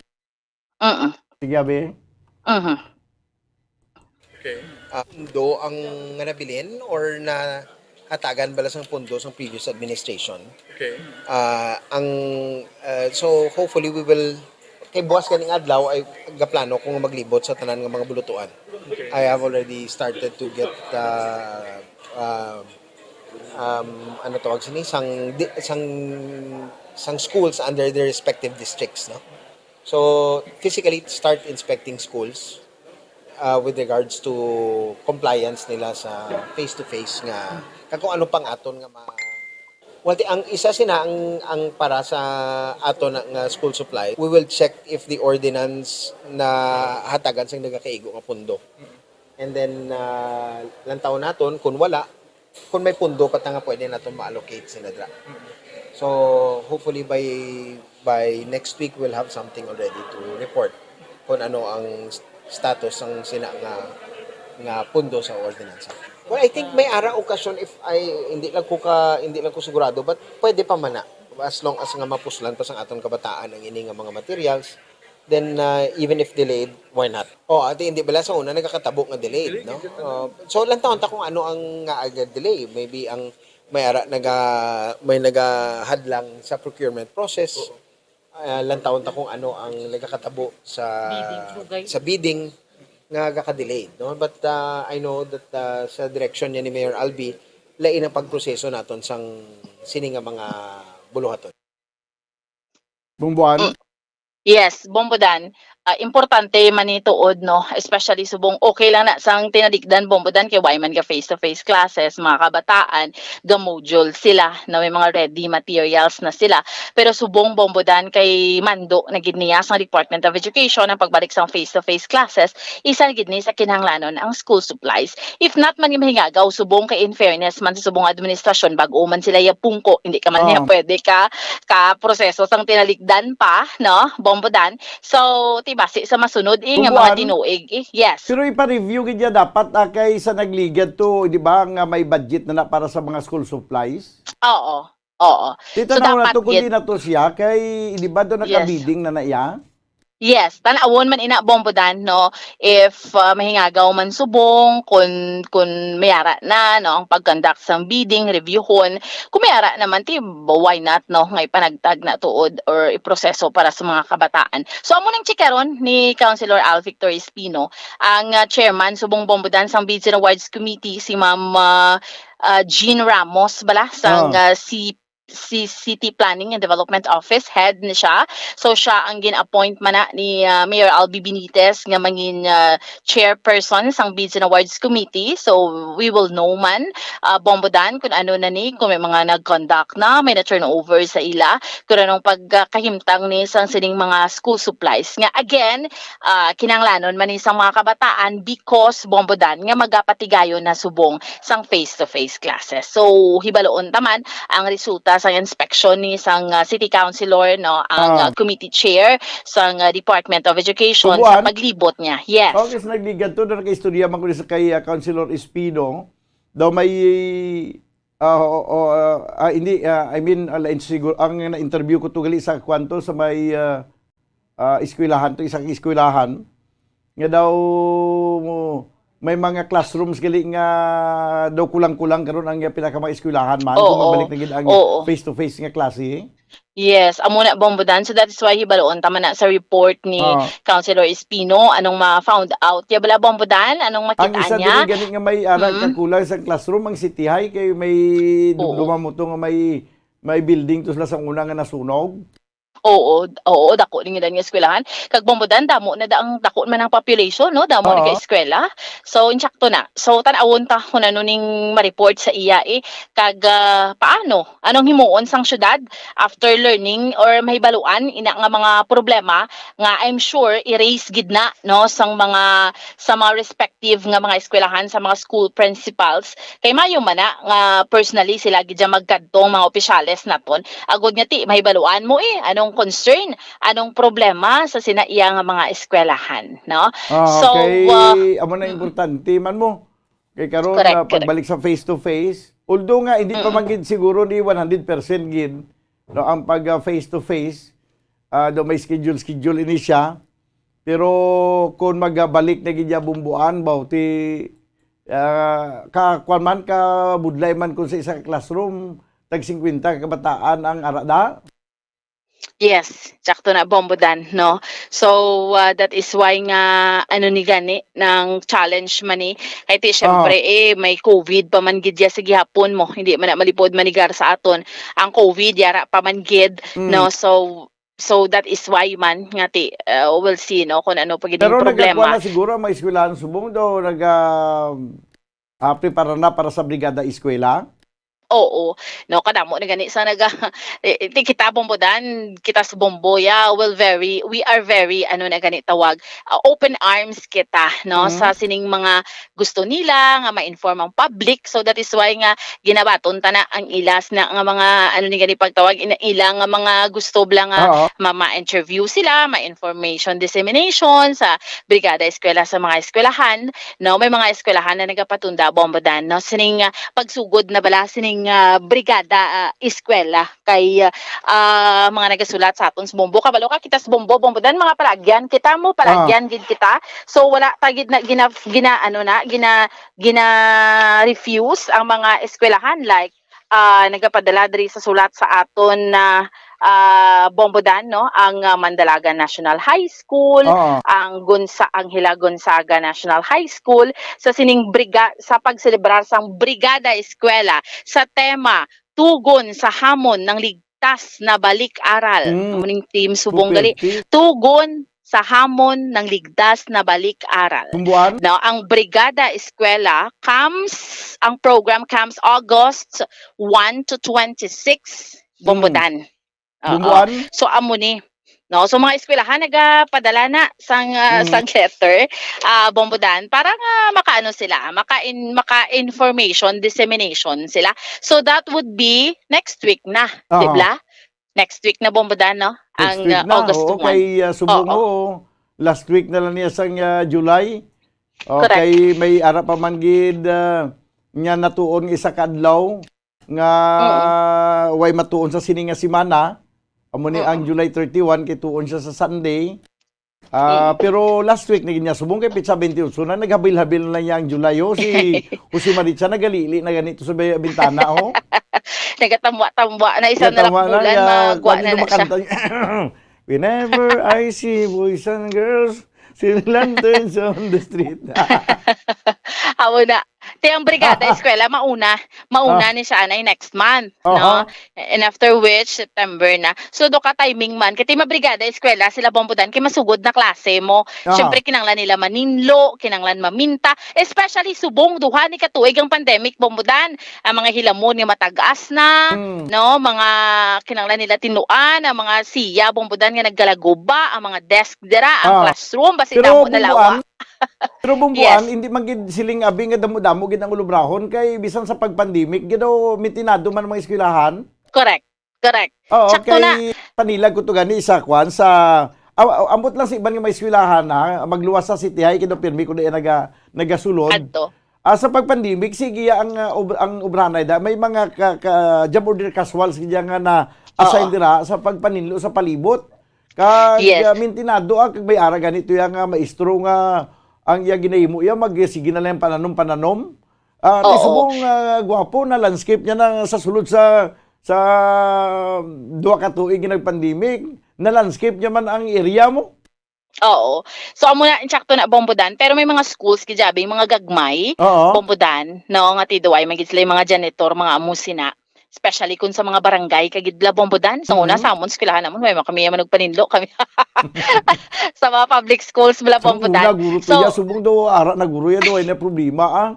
Mm. Sige, abi. Mhm. Okay. Ah, pundo ang nga nabilin or nahatagan bala sang pundo sang previous administration? Okay. Ah, ang, ah, so hopefully we will, kay buwas ganing adlaw ay gaplano ko nga maglibot sa tanan nga mga bulutuan. Okay. I have already started to get, ah, ah, um, ano tawag sini, sang di-, sang, sang schools under their respective districts, no? So, physically start inspecting schools, uh, with regards to compliance nila sa face-to-face nga, kag kung ano pang aton nga ma-, well, ti-, ang isa sina ang, ang para sa aton nga school supply, we will check if the ordinance na hatagan sang nagakaigo nga pundo. And then, uh, lantaw naton kung wala, kung may pundo pa ta nga pwede naton ma-allocate sila dra. So, hopefully by, by next week, we'll have something already to report kung ano ang s-, status sang sina nga, nga pundo sa ordinansa. Well, I think may ara okasyon if I, hindi lang ko ka, hindi lang ko sigurado, but pwede pa man na, as long as nga mapuslan pa sang aton kabataan ang ini nga mga materials, then, uh, even if delayed, why not? Oh, ati, hindi bala sa una nagakatabo nga delayed, delayed, no? Delayed. Oh, so, lantawon ta kung ano ang nga aga delay. Maybe ang may ara naga-, may nagahadlang sa procurement process. Oo. Ah, lantawon ta kung ano ang nagakatabo sa, bidding, sugay, sa bidding nga gaka-delayed, no? But, uh, I know that, uh, sa direksyon niya ni Mayor Albi, lain ang pagproseso naton sang sini nga mga buluhaton. Bumbuan? Mm. Yes, Bombo Dan. Ah, importante man ni tuod, no? Especially subong okay lang na sang tinalikdan, Bombo Dan, kay why man ga face-to-face classes, mga kabataan, ga module sila, na may mga ready materials na sila. Pero subong, Bombo Dan, kay mando na gid niya sa Department of Education ang pagbalik sa face-to-face classes, isa na gid ni sa kinahanglanon ang school supplies. If not man, mahingagaw subong kay, in fairness man sa subong administrasyon, bag-o man sila yapungko, hindi ka man niya, oh, pwede ka, ka proseso sang tinalikdan pa, no? Bombo Dan. So, ti basi sa masunod, eh, nga mga, Bombo Dan, tinuig, eh. Yes. Pero ipa-review gid niya dapat, ah, kay sa nagligad to, di ba, nga may budget na na para sa mga school supplies? Oo. Oo. Ti, so, tanaw na dapat to kung gid di na to siya, kay, di ba, doon, yes, nagka-bidding na na iya? Yes, tan-awon man ina, Bombo Dan, no, if, ah, mahingagaw man subong, kun, kun may ara na, no, ang pag-conduct sang bidding, reviewhon, kun may ara naman, ti, why not, no, nga ipanagtag na tuod or iproseso para sa mga kabataan. So, amo ning chikaron ni Councilor Al Victor Espino, ang, ah, chairman subong, Bombo Dan, sang Bids and Awards Committee, si Ma'am, ah, ah, Jean Ramos bala, sang, ah, C C C T Planning and Development Office, head ni siya. So, siya ang gin-appoint man na ni, ah, Mayor Albi Benitez nga mangin, ah, chairperson sang Bids and Awards Committee. So, we will know man, ah, Bombo Dan, kung ano na ni, kung may mga nag-conduct na, may na-turnover sa ila, kung anong pagkahimtang ni sang sining mga school supplies. Nga, again, ah, kinahanglanon man ni sang mga kabataan because, Bombo Dan, nga magapatigayon na subong sang face-to-face classes. So, hibaloon ta man ang resulta sang inspection ni sang, ah, city councilor, no, ang, Ah. ah, committee chair sang, ah, Department of Education sa Subuan? paglibot niya. Yes. Okay, sa nagligad to, na nakaistorya man ko sa kay, ah, Councilor Espino, daw may, ah, o, o, ah, ah, hindi, ah, I mean, ah, lain siguro, ang na-interview ko to gali sa kwanto, sa may, ah, ah, eskwelahan, to isang eskwelahan, nga daw may mga classrooms gali nga daw kulang-kulang karon ang pinaka mga eskwelahan man, Oo. kung magbalik na gid ang Oo. face-to-face nga klase. Yes, amo na, Bombo Dan. So that is why hibaloon ta man na sa report ni Oo. Councilor Espino, anong ma-found out niya bala, Bombo Dan? Anong Ang makita isa niya? dili gani nga may ara Mm. kakulang sa classroom ang City High kay may Oo. dumduma mo to nga may, may building to sila sa una nga nasunog. Oo, d-, oo, dako ni nga eskwelahan. Kag Bombo Dan, damo na da ang, dako man ang population, no? Damo ni Oo. ka eskwela. So, insakto na. So, tan-awon ta kung ano ning ma-report sa iya, eh. Kag, ah, paano? Anong himuon sang syudad after learning or mahibaluan ina nga mga problema nga I'm sure i-raise gid na, no, sang mga, sa mga respective nga mga eskwelahan, sa mga school principals? Kay maayo man na nga personally sila gid dyan magkadto ang mga opisyales naton. Agod nga ti, mahibaluan mo, eh, anong concern, anong problema sa sina iya nga mga eskwelahan, no? Ah, So, kay ah, amo na mm. importante man mo. Kay karon, Correct, ah, correct. pagbalik sa face-to-face, although nga hindi pa Mm. man gid siguro ni one hundred percent gid, no, ang pag, ah, face-to-face, ah, do may schedule-schedule ini siya. Pero kung magabalik na gid ya bumbuan, baw, ti, ah, ka, kwan man, ka budlay man kung sa isa ka classroom, tag singkwenta ka kabataan ang ara da. Yes, sakto na, Bombo Dan, no? So, ah, that is why nga, ano ni gani, nang challenge man ni. Kay ti, Ah. syempre, eh, may covid pa man gid ya sa gihapon mo. Hindi man na malipod manigar sa aton ang covid, yara pa man gid, Mm. no? So, so that is why man nga ti, uh, we'll see, no, kung ano pa gid ang Pero problema. nagkakuha na siguro ang mga eskwelahan subong daw, nag, ah, ah, prepara na para sa Brigada Eskwela? Oo. No, kadamo na gani sa naga-, eh, eh, ti kita, Bombo Dan, kita sa Bomboya, well, very, we are very, ano na gani tawag, ah, open arms kita, no, Mm. sa sining mga gusto nila nga ma-inform ang public. So, that is why nga ginabaton ta na ang ilas na nga mga, ano ni gani pagtawag, ina-, ila nga mga gusto bala nga Oo. ma-, ma-interview sila, ma-information dissemination sa Brigada Eskwela sa mga eskwelahan, no? May mga eskwelahan na nagapatunda, Bombo Dan, no? Sining, ah, pagsugod na bala sining, ah, Brigada, ah, Eskwela kay, ah, mga nagasulat sa aton sa Bombo. Kabalo ka, kita sa Bombo, Bombo Dan, mga palagyan kita mo, Ah. palagyan gid kita. So, wala ta gid na gina-, gina-, ano na, gina-, gina-refuse ang mga eskwelahan, like, ah, nagapadala diri sa sulat sa aton na, ah, Bombo Dan, no? Ang, ah, Mandalaga National High School, Oo. ang Gonza-, Angela Gonzaga National High School, sa sining briga-, sa pagselebrar sang Brigada Eskwela sa tema, "Tugon sa Hamon ng Ligtas na Balik-aral." Mm. Amo ning theme subong gali. Two thirty. Tugon sa Hamon ng Ligtas na Balik-aral. Bumbuan? Now, ang Brigada Eskwela comes, ang program comes August one to twenty-six, Bombo Mm. Dan. Oo. Bumbuan? So, amo ni. No, so mga eskwelahan nagapadala na sang, ah, Mm. sang letter, ah, Bombo Dan, para nga makaano sila, maka-in-, maka-information dissemination sila. So that would be next week na, di Aha. bala? Next week na, Bombo Dan, no? Next Ang, week ah, na, August oo, one. kay, ah, subong, Oo. oo. Last week na lang niya sang, ah, July. Correct. Okay, may ara pa man gid, ah, nga natuon nga isa ka adlaw nga Mm-mm. way matuon sa sini nga semana. Amo ni ang Mm-mm. July thirty-one, kay tuon siya sa Sunday. Ah, Mm. pero last week na gid niya subong kay petsa twenty-eight na, naghabil-habil na niya ang July, oh. Si Jose Maritza nagalili na ganito sa bay-, bintana, oh. Nagatamwa-tamwa na, isa na lang Nagatamwa na, bulan, ya, magwa kung na ano na siya. makanta niya. "Whenever I see boys and girls, see lanterns on the street." Amo na. Ti ang Brigada Eskwela, mauna, mauna Ah. ni siya, anay, next month, Aha. no? And after which, September na. So, do ka timing man. Kay ti mga Brigada Eskwela, sila Bombo Dan, kay masugod na klase mo. Aha. Siyempre, kinanglan nila maninlo, kinanglan maminta. Especially subong, duha ni katuig ang pandemic, Bombo Dan. Ang mga hilamon nga matag-as na, Mm. no? Mga kinanglan nila tinuan, ang mga siya, Bombo Dan, nga naggalaguba, ang mga desk dira, ang Ah. classroom, basi Pero damo na lawa. Bumbuan, pero Bumbuan, Yes. hindi man gid siling abi nga damo-damo gid ang ulubrahon kay bisan sa pag-pandemic, gid daw mintinado man ang mga eskwelahan. Correct. Correct. Oo, Sakto kay na. Panilag ko to gani sa kwan, sa, aw-, aw-, ambot lang sa iban nga mga eskwelahan, ha, magluwas sa City High, kay daw pirmi ko na naga-, nagasulod. Adto. Ah, sa pag-pandemic, sige ang, ah, ob-, ang obrahanay da. May mga ka, ka, job order casuals gid nga na-assign Oo. dira sa pagpaninlo sa palibot. Kag, Yes. ah, mintinado, ah, kag may ara gani to iya nga maestro nga ang iya ginahimo iya, mag-, sige na lang pananom-pananom. Ah, ti Oo. subong, ah, gwapo na landscape niya na sa sulod sa, sa duha ka tuig nga nag-pandemic, na landscape niya man ang area mo. Oo. So, amo na, insakto na, Bombo Dan. Pero may mga schools, gid abi, mga gagmay, Oo. Bombo Dan, no, nga tiduay, may gid sila yung mga janitor, mga amo sina. Especially kung sa mga barangay, kagid la, Bombo Dan. Sa una, Mhm. sa amon, eskwelahan namon, may mga kami, manugpaninlo kami. Sa mga public schools, bala, Sa Bombo una, Dan. guro to So, iya, subong daw, ara na guro iya daw, ay na problema, ah.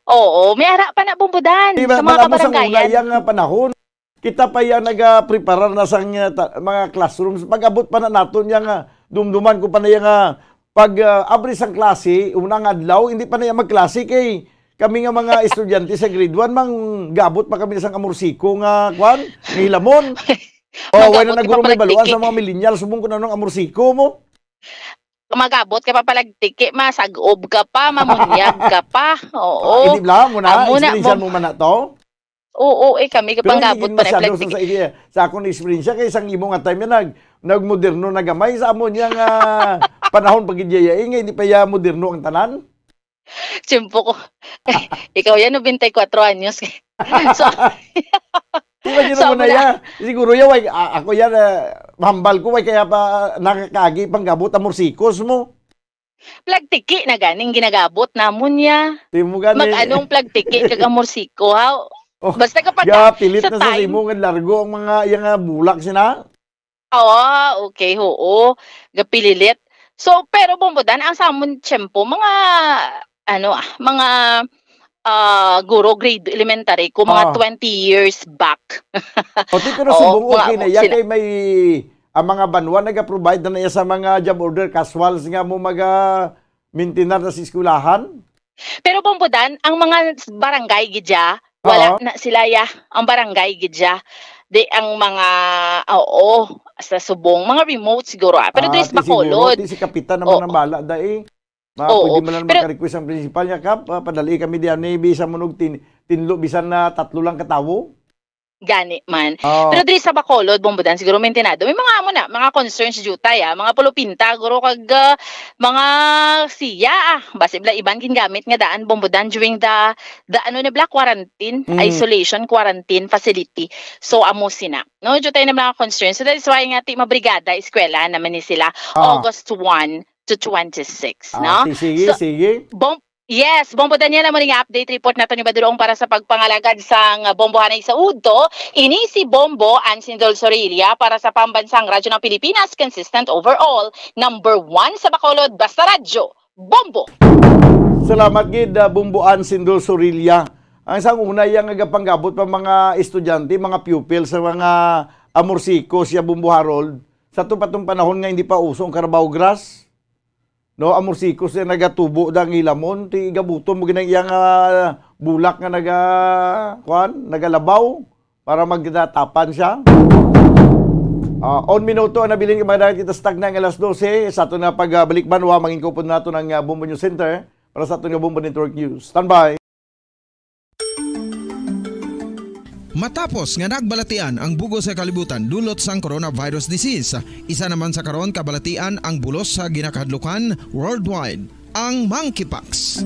Oo, may ara pa na, Bombo Dan, Di ba, sa mga bala mo sa una, kabarangayan. iya nga panahon, kita pa iya nagapreparar na sang, uh, ta-, mga classrooms. Pag-abot pa na naton iya nga, dumduman ko pa na iya nga, pag, uh, abri sang klase, una nga adlaw, hindi pa na iya magklase kay kami nga mga estudyante sa grade one, mang gabot pa kami sang amorsiko nga, kwan, nga hilamon. Oh, Magabot wala na ka guro pa may baluan sa palagtiki. Mga millennial, subong ko na nung amorsiko mo. Magabot ka pa palagtiki, masag-ob ka pa, mamunyag ka pa. Oo. Ah, hindi bala mo na, Amo na, experience mo. Mo man na to? Oo, eh, kami Pero hindi kapanggabot gid pa na masyado sa, plagtik. Sa, iya, sa akong eksperyensya, kay sang imo nga time yan, nag-, nagmoderno na gamay sa amon yang, ah, panahon pa gid yaya, eh, nga hindi pa ya moderno ang tanan. Tiyempo ko. Ikaw yan, nobenta y kuwatro anyos. So, Di ba, gid so, mo na muna ya? Siguro ya, way, a-, ako yan, ah, hambal ko, way kaya pa nakakaagi pang gabot ang morsikos mo. Plagtiki na ganing ginagabot namon niya. Di mo gani. Mag-anong plagtiki kag amorsiko, ha? Oh, basta kapag ya, ka-, pilit sa na sa time. Simo nga largo ang mga, iya nga bulak sina. Ah, okay, oo. Gapililit. So, pero Bombo Dan, ang sa amon tiyempo, mga, ano, ah, mga, ah, guro grade elementary ko, mga Ah. twenty years back. O, ti, pero Oo, subong mga okay na iya sila. Kay may, ang mga banwa naga-provide na iya sa mga job order casuals nga mo maga-, mintinar na sa eskwelahan? Pero Bombo Dan, ang mga barangay gid ya, wala Oo. Na sila ya. Ang barangay gid ya. Di ang mga, oo, sa subong, mga remote siguro, ah. Pero Ah, diri sa ti siguro, Bacolod. Ti si kapitan naman Oo. Ang bala, dai. Ma-, Oo. Pwede man lang Pero maka-request ang principal niya, "Kap, ah, padali kami diyan, eh, bisan mo nog tin-, tinlo, bisan na tatlo lang katawo." Gani man. Oh. Pero diri sa Bacolod, Bombo Dan, siguro mintinado. May mga amo na, mga concerns jutay, ah, mga pulupinta, guro kag, ah, mga siya, ah. Basi bala iban gingamit nga daan, Bombo Dan, during the, the, ano na bala, quarantine, Mm. isolation, quarantine facility. So, amo sina. No, jutay na mga concerns. So, that is why nga ti mabrigada, eskwela naman ni sila, Ah. August one to twenty-six, Ah, no? Si-, sige, So, sige. Bom-, Yes, Bombo Daniel, amo ni nga update report nato ni Badurong para sa pagpangalagad sang Bombo Hanay sa Udto. Ini si Bombo Ansindol Sorilla para sa Pambansang Radyo ng Pilipinas, consistent overall, number one sa Bacolod, basta radyo, Bombo! Salamat gid, ah, Bombo Ansindol Sorilla. Ang sang una, iya nga gapanggabot pa mga estudyante, mga pupil sa mga amorsiko siya, Bombo Harold. Sa to pa tong panahon nga hindi pa uso ang Carabao grass. No, amorsikos na nagatubo da ang hilamon, ti gabuton mo ginang iya nga bulak nga naga-, kuan, nagalabaw para magdatapan siya. Ah, on minuto ang nabilin nga mga dagat kita stag na nga alas dose. Sa aton nga pagbalik banwa, mangin ko po nato ng, ah, Bombo News Center para sa aton nga Bombo Network News. Standby. Matapos nga nagbalatian ang bug-os nga kalibutan dulot sang coronavirus disease, isa naman sa karon kabalatian ang bulos sa ginakahadlukan worldwide, ang monkeypox.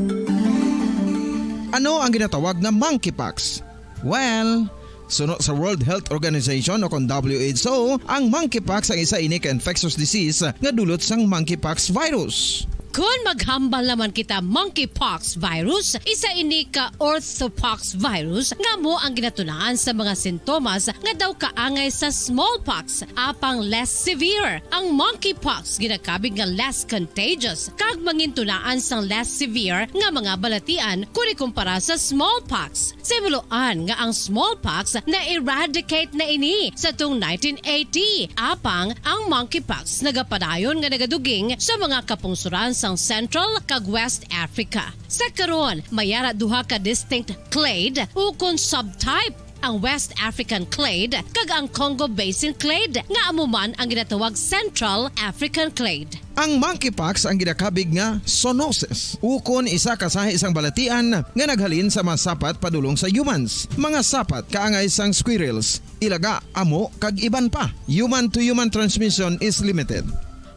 Ano ang ginatawag na monkeypox? Well, suno sa World Health Organization o kon W H O, ang monkeypox ang isa ini ka infectious disease nga dulot sang monkeypox virus. Kon maghambal naman kita monkeypox virus, isa ini ka orthopox virus nga amo ang ginatunaan sa mga sintomas nga daw kaangay sa smallpox, apang less severe. Ang monkeypox ginakabig nga less contagious kag mangintunaan sang less severe nga mga balatian kon ikumpara sa smallpox. Simuloan nga ang smallpox na-eradicate na ini sa tung nineteen eighty, apang ang monkeypox nagapadayon nga nagaduging sa mga kapungsuran sang Central kag West Africa. Sa karon, may ara duha ka distinct clade ukon subtype, ang West African clade kag ang Congo Basin clade, nga amo man ang ginatawag Central African clade. Ang monkeypox ang ginakabig nga zoonosis, ukon isa ka sahi sang balatian nga naghalin sa mga sapat padulong sa humans, mga sapat kaangay sang squirrels, ilaga, amo, kag iban pa. Human-to-human transmission is limited.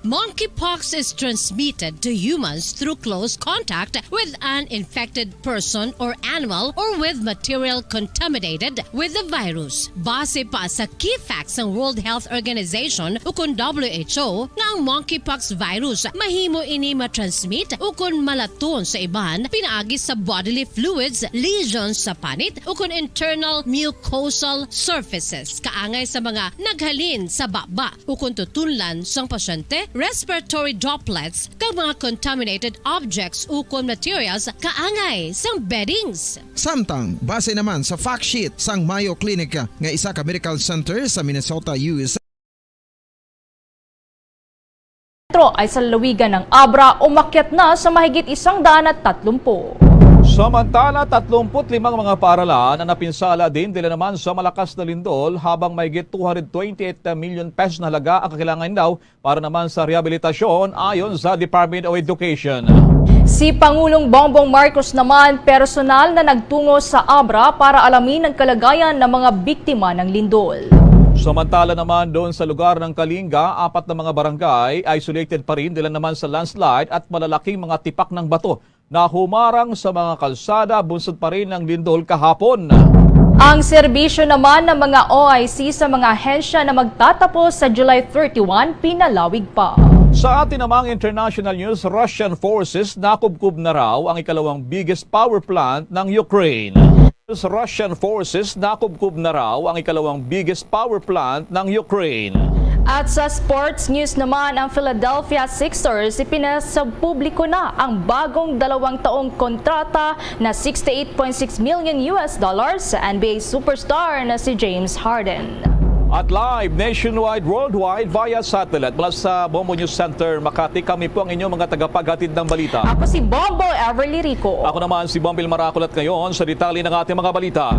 Monkeypox is transmitted to humans through close contact with an infected person or animal or with material contaminated with the virus. Base pa sa key facts sang World Health Organization ukon W H O, nga ang monkeypox virus mahimo ini matransmit ukon malaton sa iban pinaagi sa bodily fluids, lesions sa panit, ukon internal mucosal surfaces, kaangay sa mga naghalin sa baba ukon tutunlan sang pasyente, respiratory droplets, kag mga contaminated objects ukon materials kaangay sang beddings. Samtang, base naman sa fact sheet sang Mayo Clinic nga isa ka medical center sa Minnesota, U S A, Metro ay sa lalawigan ng Abra umakyat na sa mahigit isang daan at tatlumpu. Samantala, tatlumpu't limang mga paaralan ang napinsala din dila naman sa malakas na lindol, habang mahigit two hundred twenty-eight million pesos na halaga ang kakilangan daw para naman sa rehabilitasyon, ayon sa Department of Education. Si Pangulong Bongbong Marcos naman personal na nagtungo sa Abra para alamin ang kalagayan ng mga biktima ng lindol. Samantala naman, doon sa lugar ng Kalinga, apat na mga barangay isolated pa rin dila naman sa landslide at malalaking mga tipak ng bato na humarang sa mga kalsada bunsod pa rin ng lindol kahapon. Ang serbisyo naman ng mga O I C sa mga ahensya na magtatapos sa July thirty-one, pinalawig pa. Sa atin namang international news, Russian forces nakubkob na raw ang ikalawang biggest power plant ng Ukraine. Russian forces nakubkob na raw ang ikalawang biggest power plant ng Ukraine. At sa sports news naman, ang Philadelphia Sixers ipinasapubliko na ang bagong dalawang taong kontrata na sixty-eight point six million U S dollars sa N B A superstar na si James Harden. At live nationwide, worldwide, via satellite mula sa Bombo News Center, Makati, kami po ang inyong mga tagapaghatid ng balita. Ako si Bombo Everly Rico. Ako naman si Bombil Maracol, at ngayon sa detalye ng ating mga balita.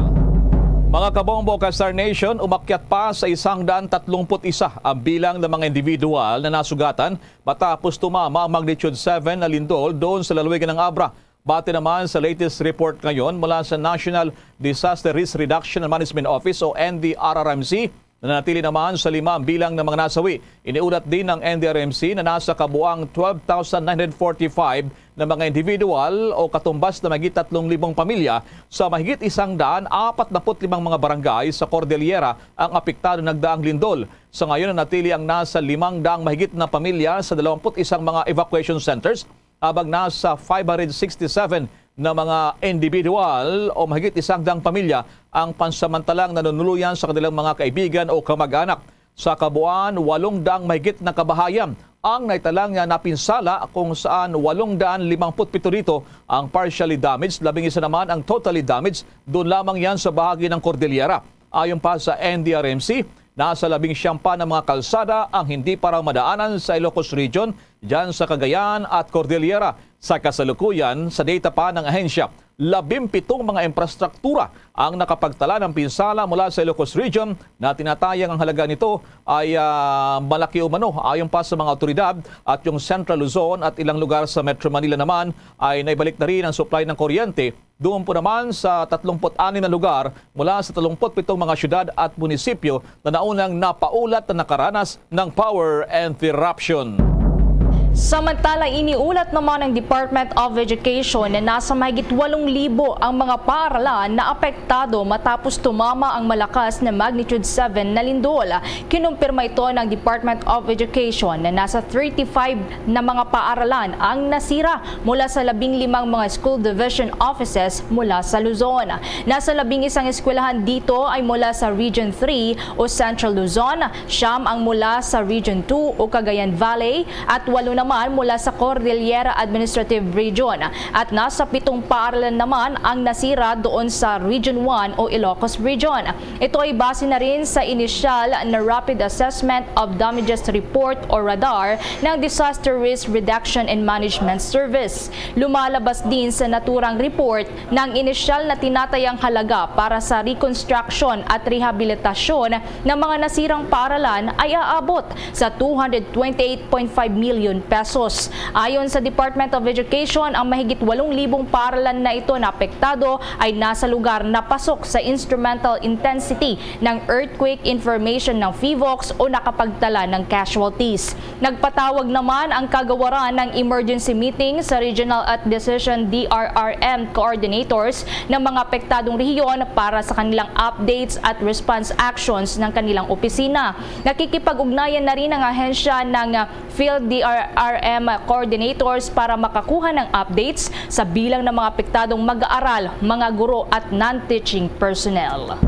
Mga kabombo, ka-Star Nation, umakyat pa sa isang daan tatlumpu't isa ang bilang ng mga individual na nasugatan matapos tumama ang magnitude seven na lindol doon sa lalawigan ng Abra. Base naman sa latest report ngayon mula sa National Disaster Risk Reduction and Management Office o N D R R M C, nanatili naman sa lima ang bilang ng mga nasawi. Iniulat din ng N D R M C na nasa kabuang twelve thousand nine hundred forty-five na mga individual o katumbas na mahigit tatlong libong pamilya sa mahigit isang daan apat naput limang mga barangay sa Cordillera ang apektado ng nagdaang lindol. Sa ngayon, nanatili ang nasa limang daang mahigit na pamilya sa dalawampu't isang mga evacuation centers, habang nasa five hundred sixty-seven na mga individual o mahigit isang daang pamilya ang pansamantalang nanunuluyan sa kanilang mga kaibigan o kamag-anak. Sa kabuuan, walong daang mahigit na kabahayan ang naitalang nga napinsala, kung saan walong daan limangput pito dito ang partially damaged, labing isa naman ang totally damaged, doon lamang yan sa bahagi ng Cordillera. Ayon pa sa N D R M C, nasa labing siyam pa na mga kalsada ang hindi pa raw madaanan sa Ilocos Region, dyan sa Cagayan at Cordillera. Sa kasalukuyan, sa data pa ng ahensya, labimpitong mga infrastruktura ang nakapagtala ng pinsala mula sa Ilocos Region na tinatayang ang halaga nito ay, ah, malaki umano. Ayon pa sa mga awtoridad at yung Central Luzon at ilang lugar sa Metro Manila naman ay naibalik na rin ang supply ng kuryente. Doon po naman sa tatlumpu't anim na lugar mula sa tatlumpu't pitong mga syudad at munisipyo na naunang napaulat na nakaranas ng power interruption. Samantala, iniulat naman ng Department of Education na nasa mahigit walong libo ang mga paaralan na apektado matapos tumama ang malakas na magnitude seven na lindol. Kinumpirma ito ng Department of Education na nasa thirty-five na mga paaralan ang nasira mula sa labing limang mga school division offices mula sa Luzon. Nasa labing isang eskwelahan dito ay mula sa Region three o Central Luzon, siyam ang mula sa Region two o Cagayan Valley, at walo naman mula sa Cordillera Administrative Region, at nasa pitong paaralan naman ang nasira doon sa Region one o Ilocos Region. Ito ay base na rin sa inisyal na Rapid Assessment of Damages Report o radar ng Disaster Risk Reduction and Management Service. Lumalabas din sa naturang report na ang inisyal na tinatayang halaga para sa reconstruction at rehabilitasyon ng mga nasirang paaralan ay aabot sa two hundred twenty-eight point five million pesos. Ayon sa Department of Education, ang mahigit walong libong paaralan na ito na apektado ay nasa lugar na pasok sa instrumental intensity ng earthquake information ng PHIVOLCS o nakapagtala ng casualties. Nagpatawag naman ang kagawaran ng emergency meeting sa regional at decision D R R M coordinators ng mga apektadong rehiyon para sa kanilang updates at response actions ng kanilang opisina. Nakikipag-ugnayan na rin ang ahensya ng Field D R R M coordinators para makakuha ng updates sa bilang ng mga apektadong mag-aaral, mga guro at non-teaching personnel.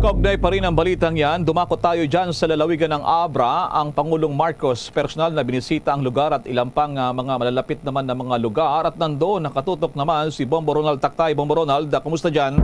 Kaugnay pa rin ang balitang yan, dumako tayo dyan sa lalawigan ng Abra. Ang Pangulong Marcos personal na binisita ang lugar at ilang pang, ah, mga malalapit naman na mga lugar, at nandoon nakatutok naman si Bombo Ronald Taktay. Bombo Ronald, ah, kumusta dyan?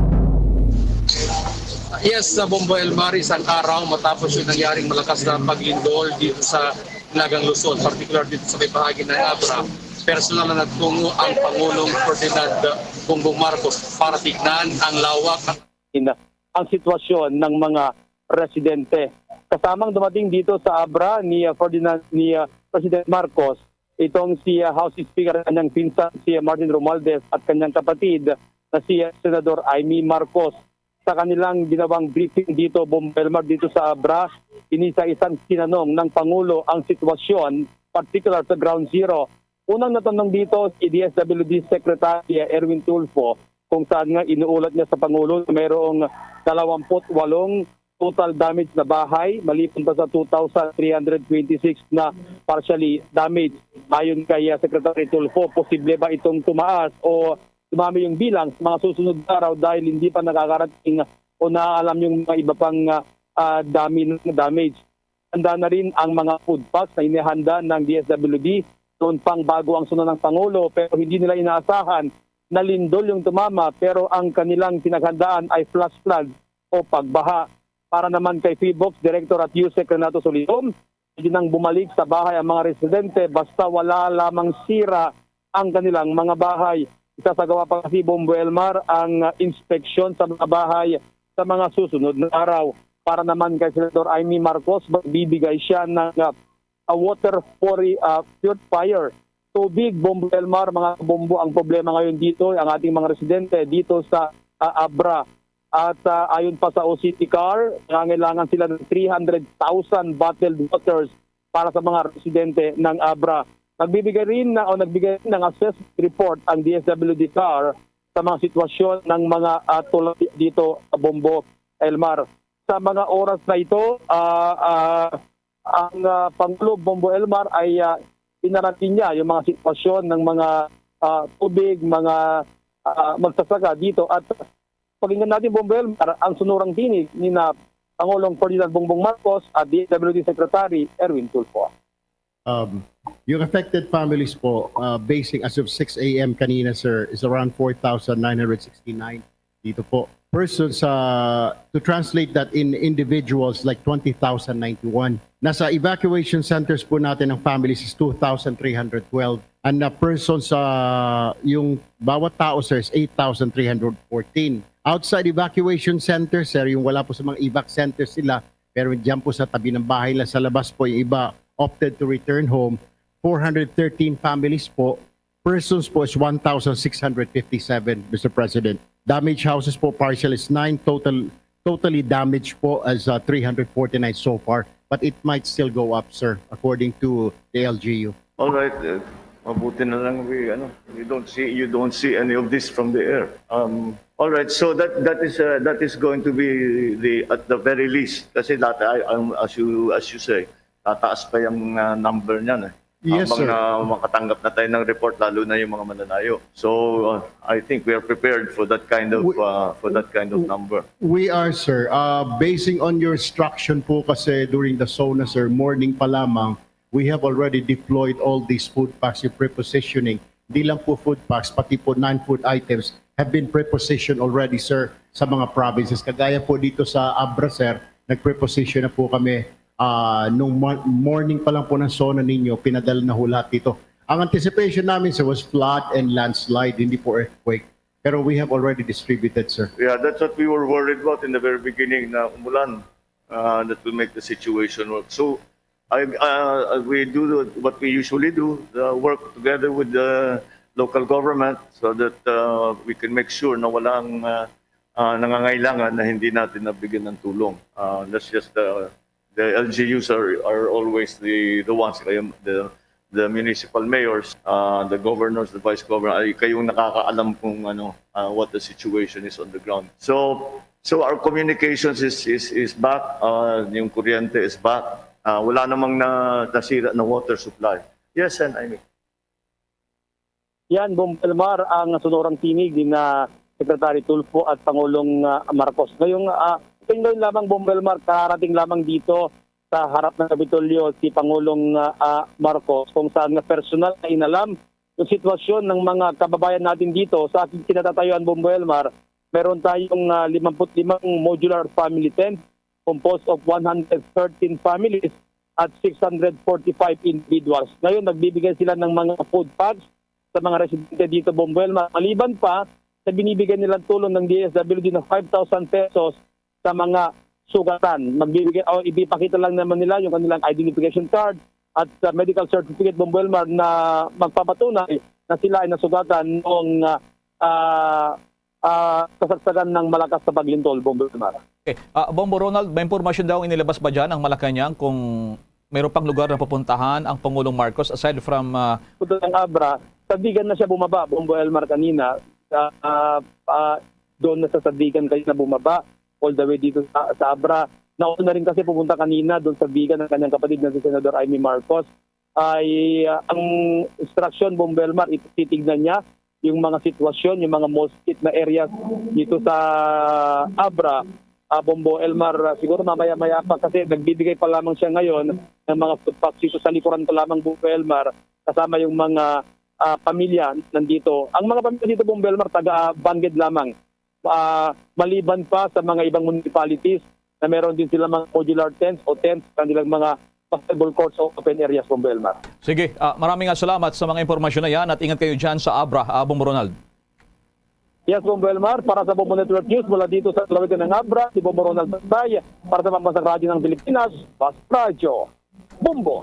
Yes, sa Bombo Elmar, isang araw matapos yung nangyaring malakas na paglindol dito sa Nagang Luzon, particular dito sa may bahagi ng Abra. Personal na nagtungo ang Pangulong Ferdinand Bongbong Marcos para tignan ang lawak ng ang sitwasyon ng mga residente. Kasamang dumating dito sa Abra ni uh, Ferdinand ni uh, President Marcos, itong si uh, House Speaker at kanyang pinsan si uh, Martin Romualdez at kanyang kapatid na si uh, Senador Imee Marcos. Sa kanilang ginawang briefing dito, Bombo Elmar, dito sa Abra, ini sa isang tinanong ng Pangulo ang sitwasyon, particular sa Ground Zero. Unang natanong dito si D S W D Secretary Erwin Tulfo kung saan nga inuulat niya sa Pangulo na mayroong dalawampu't walong total damage na bahay, maliban pa sa two thousand three hundred twenty-six na partially damaged. Ayon kay uh, Secretary Tulfo, posible ba itong tumaas o tumami yung bilang sa mga susunod na araw dahil hindi pa nakakarating o naaalam yung mga iba pang uh, uh, dami ng damage? Handa na rin ang mga food packs na inihanda ng D S W D noon pang bago ang sunod ng Pangulo, pero hindi nila inaasahan na lindol yung tumama, pero ang kanilang pinaghandaan ay flash flood o pagbaha. Para naman kay PHIVOLCS Director at USEC Renato Solidom, pwede nang bumalik sa bahay ang mga residente basta wala lamang sira ang kanilang mga bahay. Isasagawa pa kasi, Bombo Elmar, ang uh, inspeksyon sa mga bahay sa mga susunod na araw. Para naman kay Senador Imee Marcos, magbibigay siya ng uh, a water puri, uh, purifier. Tubig, Bombo Elmar, mga Bombo, ang problema ngayon dito, ang ating mga residente dito sa uh, Abra. At uh, ayon pa sa O C T CAR, nangangailangan sila ng three hundred thousand bottled waters para sa mga residente ng Abra. Nagbibigay rin na, o nagbigay rin ng assessment report ang D S W D CAR sa mga sitwasyon ng mga uh, tulay dito sa Bombo Elmar. Sa mga oras na ito, uh, uh, ang uh, Pangulo Bombo Elmar ay uh, pinarating niya yung mga sitwasyon ng mga uh, tubig, mga uh, magsasaka dito. At pakinggan natin, Bombo Elmar, ang sunurang tinig ni na Pangulong Ferdinand Bongbong Marcos at D S W D Secretary Erwin Tulfo. Um, yung affected families po, uh, basing as of six a m kanina, sir, is around four thousand nine hundred sixty-nine dito po. Persons, uh, to translate that in individuals, like twenty thousand ninety-one. Nasa evacuation centers po natin ng families is two thousand three hundred twelve. And uh, persons, uh, yung bawat tao, sir, is eight thousand three hundred fourteen. Outside evacuation centers, sir, yung wala po sa mga evac centers sila, pero diyan po sa tabi ng bahay nila, sa labas po yung iba opted to return home. Four hundred thirteen families po, persons po is one thousand six hundred fifty-seven, Mister President. Damaged houses po partial is nine, total totally damaged po as uh, three hundred forty-nine so far, but it might still go up, sir, according to the L G U. All right, uh, mabuti na lang we, ano, you don't see, you don't see any of this from the air. Um, all right, so that, that is, uh, that is going to be the, at the very least. Kasi dati, I, um, as you, as you say, tataas pa yung, uh, number niyan, eh. Yes, Habang sir. na makatanggap na tayo ng report, lalo na yung mga mananayo. So, uh, I think we are prepared for that kind of, We, uh, for that kind of we, number. We are, sir. Uh, basing on your instruction po kasi during the SONA, sir, morning pa lamang, we have already deployed all these food packs, yung prepositioning. Di lang po food packs, pati po non-food items have been prepositioned already, sir, sa mga provinces. Kagaya po dito sa Abra, sir, nag-preposition na po kami, ah, nung mor-, morning pa lang po ng SONA ninyo, pinadala na ho lahat dito. Ang anticipation namin, sir, was flood and landslide, hindi po earthquake. Pero we have already distributed, sir. Yeah, that's what we were worried about in the very beginning, na umulan, uh, that will make the situation work. So, I, uh, we do what we usually do, uh, work together with the local government so that, uh, we can make sure na walang, uh, uh, nangangailangan na hindi natin nabigyan ng tulong. Uh, that's just the, the L G Us are, are always the, the ones, kayo, the, the municipal mayors, uh, the governors, the vice governor, ay kayong nakakaalam kung ano, uh, what the situation is on the ground. So, so our communications is, is, is back, uh, yung kuryente is back. Uh, wala namang na, nasira na water supply. Yes, Sen, I mean. Yan, Bom Elmar, ang sunorang tinig ni na Secretary Tulfo at Pangulong, ah, Marcos. Ngayong, ah, ito ngayon lamang, Bom Elmar, karating lamang dito sa harap ng Kapitolyo si Pangulong, ah, ah, Marcos, kung saan nga personal na inalam yung sitwasyon ng mga kababayan natin dito sa aking kinatatayuan, Bom Elmar. Meron tayong, ah, limampu't limang modular family tent composed of one hundred thirteen families at six hundred forty-five individuals. Ngayon, nagbibigay sila ng mga food packs sa mga residente dito, Bom Elmar. Maliban pa sa binibigay nilang tulong ng D S W D na five thousand pesos sa mga sugatan. Magbibigay o ipipakita lang naman nila yung kanilang identification card at, uh, medical certificate, Bom Elmar, na magpapatunay na sila ay nasugatan noong, uh, uh, uh, kasagsagan ng malakas na paglindol, Bom Elmar. Okay. Ah, Bombo Ronald, may impormasyon daw inilabas ba dyan ang Malacañang kung mayroon pang lugar na pupuntahan ang Pangulong Marcos aside from, ah, Punta ng Abra, Sandigan na siya bumaba, Bombo Elmar, kanina. Ah, ah, ah, doon na sa Sandigan kayo na bumaba, all the way dito sa, sa Abra. Nauna na rin kasi pumunta kanina doon sa Vigan ang kanyang kapatid na si Senador Imee Marcos. Ay, ah, ang instruction, Bombo Elmar, ititignan niya yung mga sitwasyon, yung mga most hit na areas dito sa Abra. Ah, Bombo Elmar, ah, siguro mamaya-maya pa kasi nagbibigay pa lamang siya ngayon ng mga food packs dito sa likuran pa lamang, Bombo Elmar, kasama yung mga, ah, pamilya nandito. Ang mga pamilya dito, Bombo Elmar, taga Bangged lamang. Ah, maliban pa sa mga ibang municipalities na meron din silang mga modular tents o tents sa kanilang mga basketball courts o open areas, Bombo Elmar. Sige, ah, maraming nga salamat sa mga impormasyon na yan at ingat kayo dyan sa Abra, ah, Bombo Ronald. Yes, Bombo Elmar, para sa Bombo Network News, mula dito sa lalawigan ng Abra, si Bombo Ronald Bantay, para sa Pambansang Radyo ng Pilipinas, Bas Radyo, Bombo.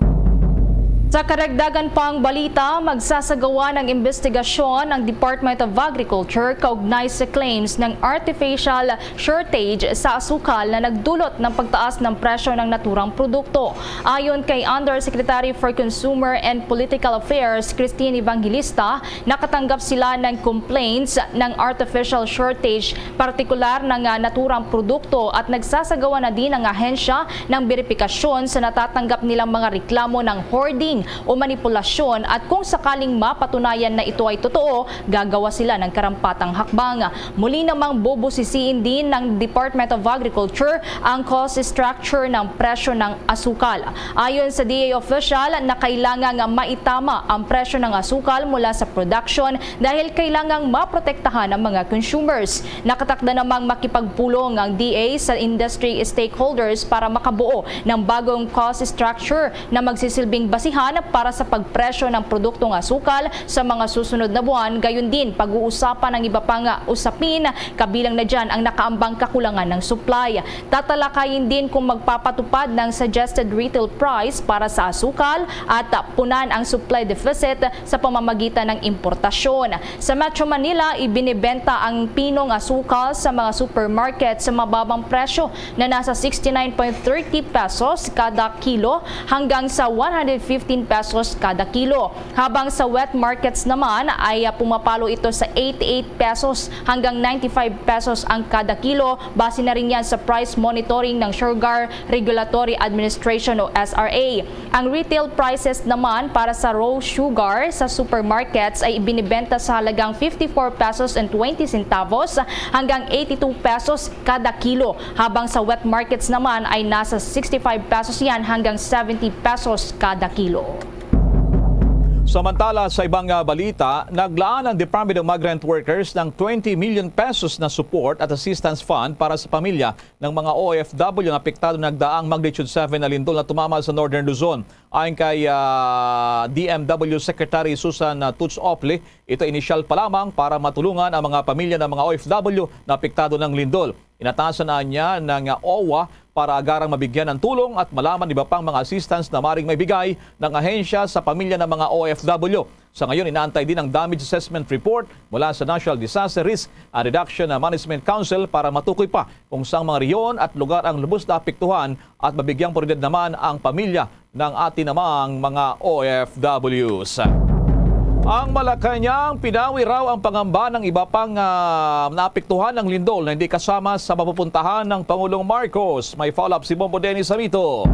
Sa karagdagan pang balita, magsasagawa ng investigasyon ang Department of Agriculture kaugnay sa claims ng artificial shortage sa asukal na nagdulot ng pagtaas ng presyo ng naturang produkto. Ayon kay Undersecretary for Consumer and Political Affairs, Christine Evangelista, nakatanggap sila ng complaints ng artificial shortage, partikular ng, ah, naturang produkto, at nagsasagawa na din ang ahensya ng beripikasyon sa natatanggap nilang mga reklamo ng hoarding o manipulasyon, at kung sakaling mapatunayan na ito ay totoo, gagawa sila ng karampatang hakbang. Muli namang bubusisiin din ng Department of Agriculture ang cost structure ng presyo ng asukal. Ayon sa D A official, na kailangang maitama ang presyo ng asukal mula sa production dahil kailangang maprotektahan ang mga consumers. Nakatakda namang makipagpulong ang D A sa industry stakeholders para makabuo ng bagong cost structure na magsisilbing basihan para sa pagpresyo ng produktong asukal sa mga susunod na buwan. Gayon din, pag-uusapan ang iba pang usapin, kabilang na dyan ang nakaambang kakulangan ng supply. Tatalakayin din kung magpapatupad ng suggested retail price para sa asukal at punan ang supply deficit sa pamamagitan ng importasyon. Sa Metro Manila, ibinibenta ang pinong asukal sa mga supermarket sa mababang presyo na nasa sixty-nine point thirty pesos kada kilo hanggang sa one hundred fifty pesos kada kilo. Habang sa wet markets naman ay, ah, pumapalo ito sa eighty-eight pesos hanggang ninety-five pesos ang kada kilo. Base na rin yan sa price monitoring ng Sugar Regulatory Administration o S R A. Ang retail prices naman para sa raw sugar sa supermarkets ay ibinibenta sa halagang fifty-four pesos and twenty centavos hanggang eighty-two pesos kada kilo, habang sa wet markets naman ay nasa sixty-five pesos yan hanggang seventy pesos kada kilo. Samantala, sa ibang, ah, balita, naglaan ang Department of Migrant Workers ng twenty million pesos na support at assistance fund para sa pamilya ng mga O F W na apektado ng nagdaang magnitude seven na lindol na tumama sa Northern Luzon. Ayon kay, ah, D M W Secretary Susan, ah, Toots Ople, ito inisyal pa lamang para matulungan ang mga pamilya ng mga O F W na apektado ng lindol. Inatasan na niya ng, ah, owa para agarang mabigyan ng tulong at malaman iba pang mga assistance na maring maibigay ng ahensya sa pamilya ng mga O F W. Sa ngayon, inaantay din ang damage assessment report mula sa National Disaster Risk and Reduction Management Council para matukoy pa kung saang mga rehiyon at lugar ang lubos na apektuhan at mabigyang prioridad naman ang pamilya ng atin namang mga O F Ws. Ang Malacañang, pinawi raw ang pangamba ng iba pang, ah, naapektuhan ng lindol na hindi kasama sa mapupuntahan ng Pangulong Marcos. May follow-up si Bombo Dennis Hamito.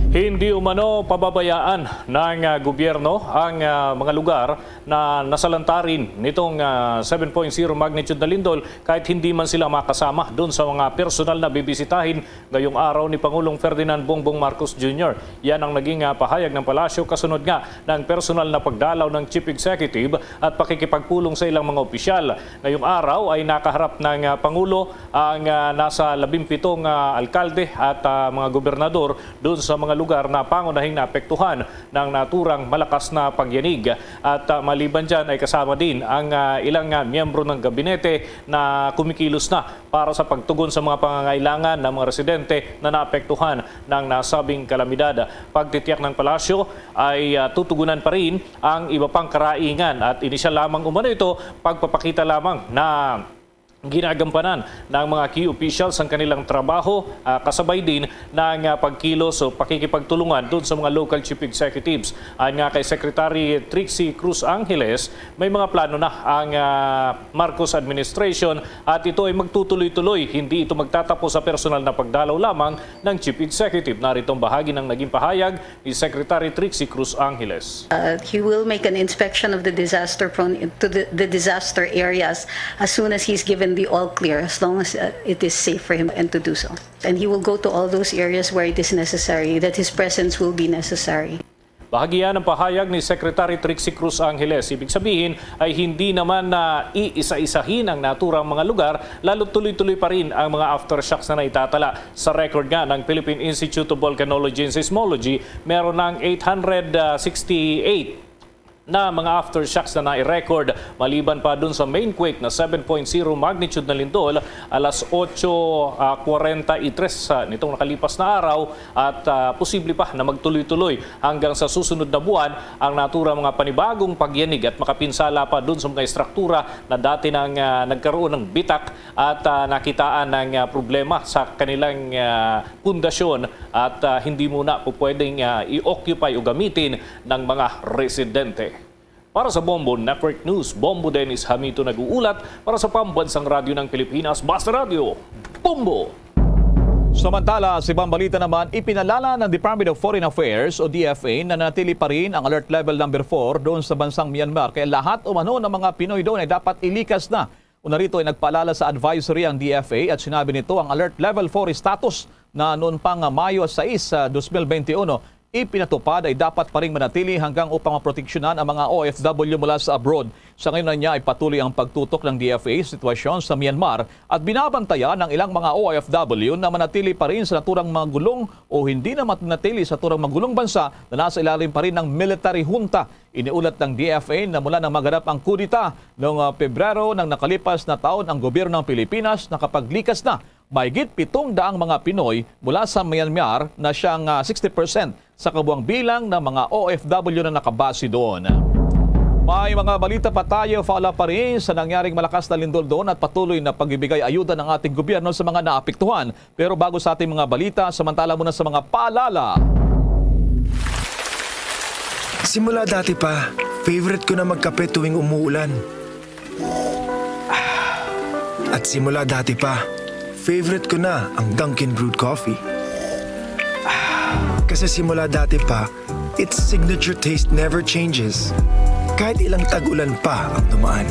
Hindi umano pababayaan ng, ah, gobyerno ang, ah, mga lugar na nasalantarin nitong, ah, seven point zero magnitude na lindol kahit hindi man sila makasama doon sa mga personal na bibisitahin ngayong araw ni Pangulong Ferdinand Bongbong Marcos Junior. Yan ang naging, ah, pahayag ng palasyo kasunod nga ng personal na pagdalaw ng Chief Executive at pakikipagpulong sa ilang mga opisyal. Ngayong araw ay nakaharap ng, ah, Pangulo ang, ah, nasa labimpitong, ah, alkalde at, ah, mga gobernador doon sa mga lugar na pangunahing naapektuhan ng naturang malakas na pagyanig. At, ah, maliban dyan ay kasama din ang, ah, ilang, ah, miyembro ng gabinete na kumikilos na para sa pagtugon sa mga pangangailangan ng mga residente na naapektuhan ng nasabing kalamidad. Pagtitiyak ng palasyo ay, ah, tutugunan pa rin ang iba pang karaingan at inisyal lamang umano ito pagpapakita lamang na ginagampanan ng mga key officials ang kanilang trabaho, ah, kasabay din ng, ah, pagkilos o pakikipagtulungan doon sa mga local chief executives. Ayon nga kay Secretary Trixie Cruz Angeles, may mga plano na ang, ah, Marcos administration at ito ay magtutuloy-tuloy. Hindi ito magtatapos sa personal na pagdalaw lamang ng chief executive. Narito ang bahagi ng naging pahayag ni Secretary Trixie Cruz Angeles. Uh, he will make an inspection of the disaster prone, to the, the disaster areas as soon as he's given the all clear, as long as, uh, it is safe for him and to do so. And he will go to all those areas where it is necessary, that his presence will be necessary. Bahagi yan ang pahayag ni Secretary Trixie Cruz Angeles. Ibig sabihin ay hindi naman na iisa-isahin ang naturang mga lugar, lalo't tuloy-tuloy pa rin ang mga aftershocks na naitatala. Sa record nga ng Philippine Institute of Volcanology and Seismology, meron ng eight hundred sixty-eight na mga aftershocks na nai-record. Maliban pa dun sa main quake na seven point zero magnitude na lindol, alas otso, ah, kwarenta y tres, ah, nitong nakalipas na araw, at, ah, posible pa na magtuloy-tuloy hanggang sa susunod na buwan ang naturang mga panibagong pagyanig at makapinsala pa dun sa mga estruktura na dati nang, ah, nagkaroon ng bitak at, ah, nakitaan ng, ah, problema sa kanilang, ah, pundasyon at, ah, hindi muna po pwedeng, ah, i-occupy o gamitin ng mga residente. Para sa Bombo Network News, Bombo Dennis Hamito nag-uulat para sa Pambansang Radyo ng Pilipinas, Basta Radyo, Bombo! Samantala, sa ibang balita naman, ipinalala ng Department of Foreign Affairs o D F A na nanatili pa rin ang Alert Level Number four doon sa bansang Myanmar. Kaya lahat umano ng mga Pinoy doon ay dapat ilikas na. Una rito ay nagpaalala sa advisory ang D F A at sinabi nito ang Alert Level four status na noon pang Mayo sais, ah, dos mil benti uno, ipinatupad ay dapat pa ring manatili hanggang upang maproteksyonan ang mga O F W mula sa abroad. Sa ngayon na niya ay patuloy ang pagtutok ng D F A sa sitwasyon sa Myanmar at binabantayan ang ilang mga O F W na manatili pa rin sa naturang magulong o hindi na manatili sa naturang magulong bansa na nasa ilalim pa rin ng military junta. Iniulat ng D F A na mula nang maganap ang kudeta noong, ah, Pebrero ng nakalipas na taon, ang gobyerno ng Pilipinas nakapaglikas na mahigit pitong daang mga Pinoy mula sa Myanmar na siyang, ah, sixty percent sa kabuang bilang ng mga O F W na nakabase doon. May mga balita pa tayo, follow pa rin sa nangyaring malakas na lindol doon at patuloy na pagbibigay ayuda ng ating gobyerno sa mga naapektuhan. Pero bago sa ating mga balita, samantala muna sa mga paalala. Simula dati pa, favorite ko na magkape tuwing umuulan. At simula dati pa, favorite ko na ang Dunkin' Brewed Coffee. Kasi simula dati pa, its signature taste never changes. Kahit ilang tag-ulan pa ang dumaan.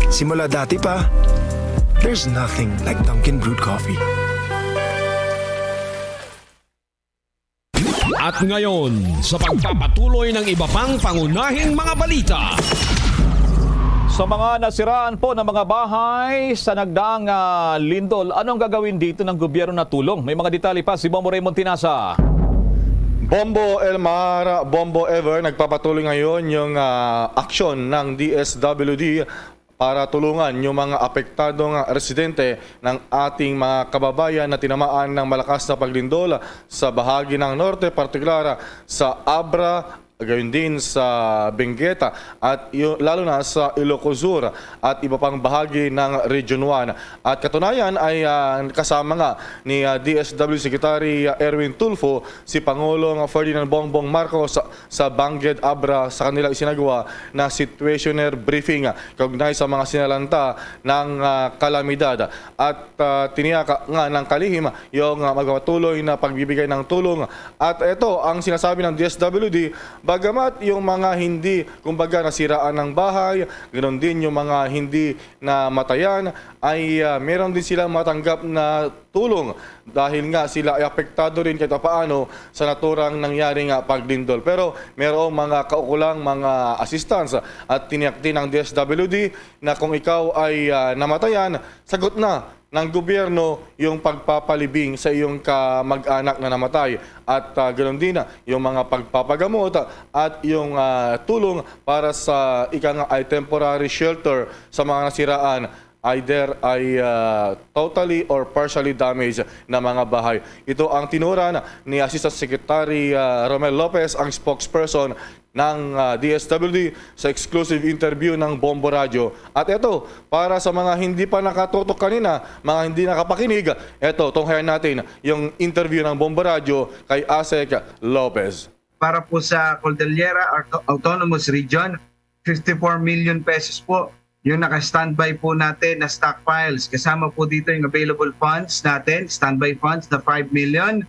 Simula dati pa, there's nothing like Dunkin' Brewed Coffee. At ngayon, sa pagpapatuloy ng iba pang pangunahing mga balita. Sa mga nasiraan po ng mga bahay sa nagdaang ah, lindol, anong gagawin dito ng gobyerno na tulong? May mga detalye pa si Bombo Raymond Tinasa. Bombo Elmar, Bombo Ever, nagpapatuloy ngayon yung ah, aksyon ng D S W D para tulungan yung mga apektadong residente ng ating mga kababayan na tinamaan ng malakas na paglindol sa bahagi ng norte, partikular sa Abra, gayon din sa Bengueta at yu- lalo na sa Ilocos Sur at iba pang bahagi ng Region one. At katunayan ay ah, kasama nga ni ah, D S W Secretary ah, Erwin Tulfo si Pangulong Ferdinand Bongbong Marcos sa Banged Abra sa kanila isinagawa na situationer briefing kaugnay sa mga sinalanta ng ah, kalamidad. At ah, tiniyak nga ng kalihim yung ah, magpapatuloy na pagbibigay ng tulong. At ito ang sinasabi ng D S W D, bagamat yung mga hindi, kumbaga, nasiraan ng bahay, ganoon din yung mga hindi namatayan, ay ah, meron din silang matanggap na tulong dahil nga sila ay apektado rin kahit paano sa naturang nangyari nga paglindol. Pero merong mga kaukulang mga assistance at tiniyak din ng D S W D na kung ikaw ay ah, namatayan, sagot na ng gobyerno yung pagpapalibing sa iyong kamag-anak na namatay at ah, ganoon din ah, yung mga pagpapagamot at yung ah, tulong para sa ika nga ay temporary shelter sa mga nasiraan, either ay ah, totally or partially damaged na mga bahay. Ito ang tinuran ni Assistant Secretary ah, Romel Lopez, ang spokesperson ng ah, D S W D, sa exclusive interview ng Bombo Radyo. At ito, para sa mga hindi pa nakatutok kanina, mga hindi nakapakinig, ito, tunghayan natin yung interview ng Bombo Radyo kay Asek Lopez. Para po sa Cordillera Auto- Autonomous Region, fifty-four million pesos po yung naka-standby po natin na stockpiles. Kasama po dito yung available funds natin, standby funds na five million,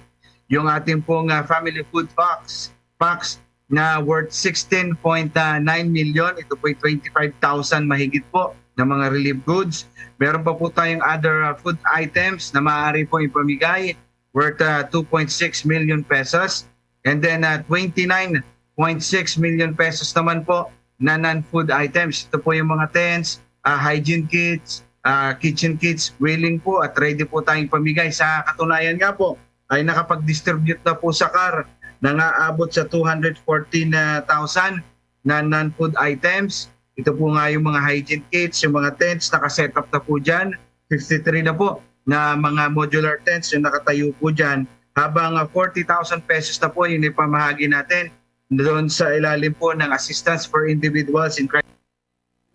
yung ating pong ah, family food packs, packs na worth sixteen point nine million. Ito po yung twenty-five thousand mahigit po na mga relief goods. Meron pa po tayong other ah, food items na maaari po ipamigay worth ah, two point six million pesos. And then ah, twenty-nine point six million pesos naman po na non-food items. Ito po yung mga tents, ah, hygiene kits, ah, kitchen kits, willing po at ready po tayong pamigay. Sa katunayan nga po, ay nakapag-distribute na po sa CAR, nangaabot sa two hundred fourteen thousand na non-food items. Ito po nga yung mga hygiene kits, yung mga tents, naka-set up na po dyan. Fifty-three na po na mga modular tents yung nakatayo po dyan. Habang ah, forty thousand pesos na po yung ipamahagi natin doon sa ilalim po ng Assistance for Individuals in Crisis.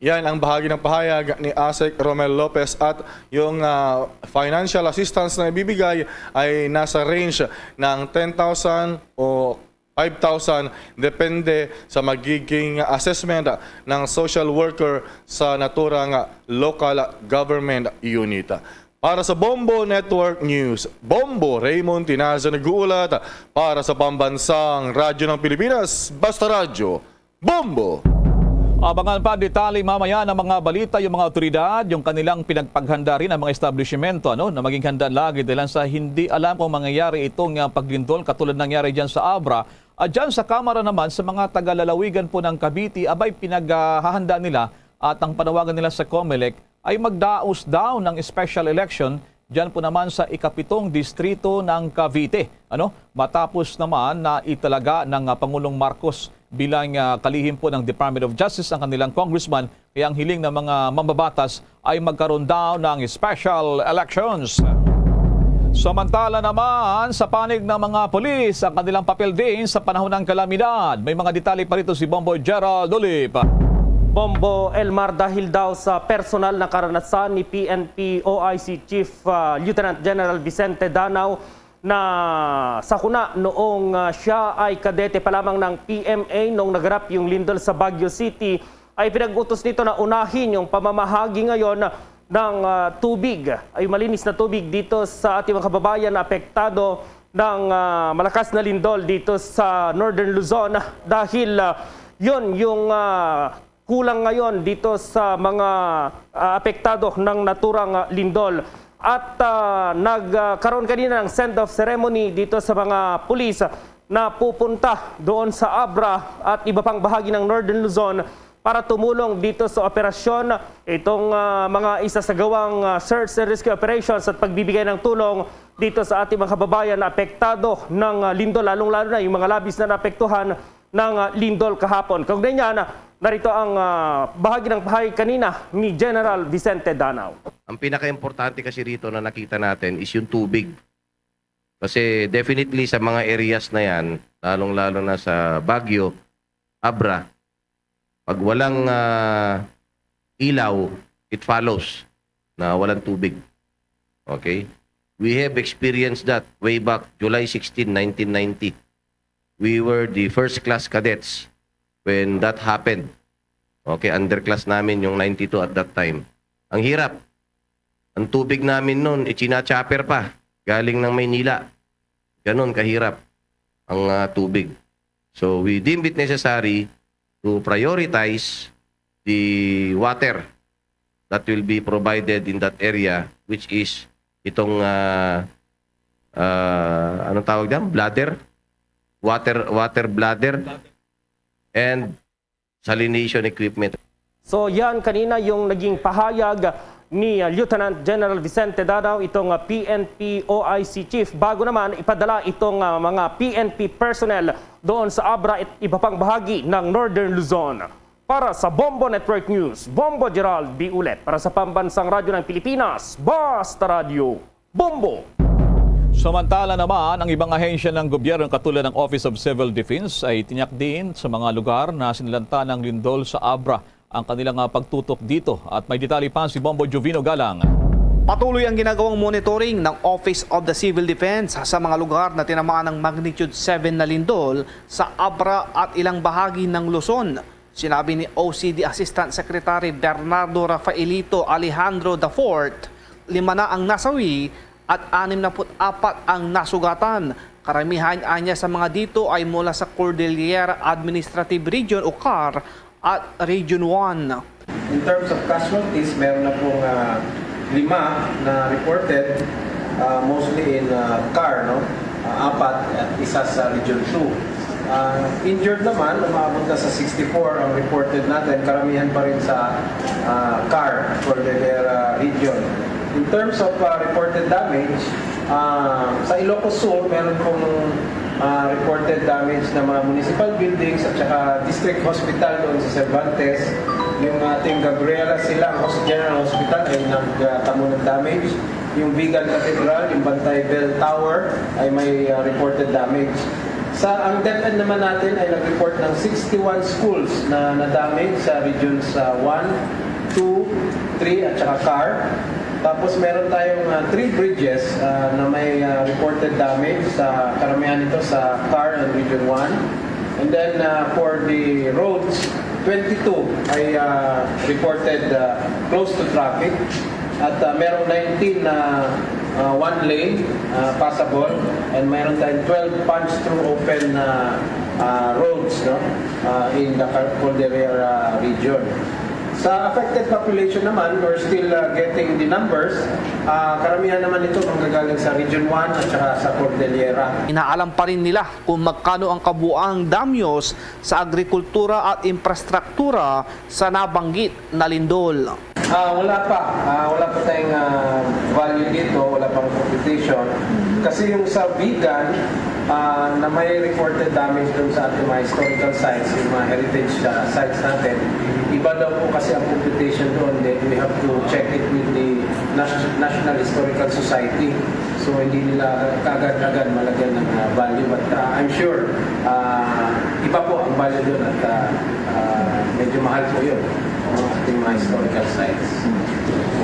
Yan ang bahagi ng pahayag ni Asek Romel Lopez at yung ah, financial assistance na ibibigay ay nasa range ng ten thousand o five thousand, depende sa magiging assessment ng social worker sa naturang local government unit. Para sa Bombo Network News, Bombo Raymond Tinaza nag-uulat para sa Pambansang Radyo ng Pilipinas, Basta Radyo, Bombo! Abangan pa detalye mamaya ng mga balita, yung mga otoridad, yung kanilang pinagpaghanda rin ang mga establishmento, ano, na maging handa lagi dahil sa hindi alam kung mangyayari itong ah, paglindol katulad nangyari dyan sa Abra. At dyan sa Kamara naman, sa mga taga-lalawigan po ng Cavite, abay pinaghahanda nila at ang panawagan nila sa Comelec ay magdaos daw ng special election dyan po naman sa ikapitong distrito ng Cavite. Ano? Matapos naman na italaga ng ah, Pangulong Marcos bilang ah, kalihim po ng Department of Justice ang kanilang congressman, kaya ang hiling ng mga mambabatas ay magkaroon daw ng special elections. Samantala naman, sa panig ng mga pulis, ang kanilang papel din sa panahon ng kalamidad. May mga detalye pa rito si Bombo Gerald Olip. Bombo Elmar, dahil daw sa personal na karanasan ni P N P O I C Chief ah, Lieutenant General Vicente Danao, na sakuna noong, ah, siya ay kadete pa lamang ng P M A noong naganap yung lindol sa Baguio City, ay pinag-utos nito na unahin yung pamamahagi ngayon ng, ah, tubig, ay malinis na tubig dito sa ating mga kababayan na apektado ng, ah, malakas na lindol dito sa Northern Luzon dahil, ah, yun yung, ah, kulang ngayon dito sa mga, ah, apektado ng naturang, ah, lindol. At, ah, nagkaroon kanina ng send-off ceremony dito sa mga pulis na pupunta doon sa Abra at iba pang bahagi ng Northern Luzon para tumulong dito sa operasyon. Itong, ah, mga isasagawang, ah, search and rescue operations at pagbibigay ng tulong dito sa ating mga kababayan na apektado ng, ah, lindol, lalong-lalo na yung mga labis na naapektuhan ng, ah, lindol kahapon. Kaugnay niyan, narito ang, ah, bahagi ng pahayag kanina ni General Vicente Danao. Ang pinakaimportante kasi rito na nakita natin is yung tubig. Kasi definitely sa mga areas na yan, lalong-lalo na sa Baguio, Abra, pag walang, ah, ilaw, it follows na walang tubig. Okay? We have experienced that way back July sixteen, nineteen ninety. We were the first class cadets when that happened. Okay, underclass namin yung ninety-two at that time. Ang hirap. Ang tubig namin noon, ichina-chopper pa. Galing ng Maynila. Ganon kahirap ang, ah, tubig. So, we deem it necessary to prioritize the water that will be provided in that area, which is itong, ah, ah, anong tawag diyan? Bladder? Water, water bladder and salination equipment. So, yan kanina yung naging pahayag ni, ah, Lieutenant General Vicente Danao, itong, ah, P N P O I C chief. Bago naman ipadala itong, ah, mga P N P personnel doon sa Abra at iba pang bahagi ng Northern Luzon. Para sa Bombo Network News, Bombo Gerald B. Ulet. Para sa Pambansang Radyo ng Pilipinas, Basta Radyo, Bombo! Samantala naman, ang ibang ahensya ng gobyerno katulad ng Office of Civil Defense ay tiniyak din sa mga lugar na sinalanta ng lindol sa Abra ang kanilang, ah, pagtutok dito. At may detalye pa si Bombo Jovino Galang. Patuloy ang ginagawang monitoring ng Office of the Civil Defense sa mga lugar na tinamaan ng magnitude seven na lindol sa Abra at ilang bahagi ng Luzon. Sinabi ni O C D Assistant Secretary Bernardo Rafaelito Alejandro the fourth, lima na ang nasawi at anim na put apat ang nasugatan. Karamihan anya sa mga dito ay mula sa Cordillera Administrative Region o CAR at Region one. In terms of casualties, meron na pong, ah, lima na reported, ah, mostly in, ah, CAR, no? Ah, apat at isa sa Region two. Ah, injured naman, umaabot na sa sixty-four ang reported natin, karamihan pa rin sa, ah, CAR, Cordillera Region. In terms of, ah, reported damage, ah, sa Ilocos Sur, meron pong, ah, reported damage na mga municipal buildings at saka district hospital doon sa Cervantes. Yung ating Gabriela Silang Hos-, General Hospital ay nagtamo ng damage. Yung Vigan Cathedral, yung Bantay Bell Tower ay may, ah, reported damage. Sa, ang DepEd naman natin ay nag-report ng sixty-one schools na na-damage sa regions, ah, one, two, three at saka CAR. Tapos meron tayong, ah, three bridges, ah, na may, ah, reported damage, sa karamihan nito sa CAR and Region one. And then, ah, for the roads, twenty-two ay, ah, reported, ah, closed to traffic. At, ah, merong nineteen na, ah, one lane, ah, passable, and meron tayong twelve punch through open na, ah, roads, no, ah, in the Cal-, Cordillera region. Sa affected population naman, we're still, ah, getting the numbers. Ah, karamihan naman ito manggagaling sa Region one at saka sa Cordillera. Inaalam pa rin nila kung magkano ang kabuang damyos sa agrikultura at infrastruktura sa nabanggit na lindol. Ah, wala pa. Ah, wala pa tayong, ah, value dito, wala pang computation. Kasi yung sa Vigan, ah, na may reported damage dun sa ating mga historical sites, yung mga heritage, ah, sites natin, iba daw po kasi ang computation doon. Then we have to check it with the Nas-, National Historical Society. So, hindi nila kaagad-agad malagyan ng, ah, value. But, ah, I'm sure, ah, iba po ang value doon at, ah, ah, medyo mahal po yun, ang ating mga historical sites.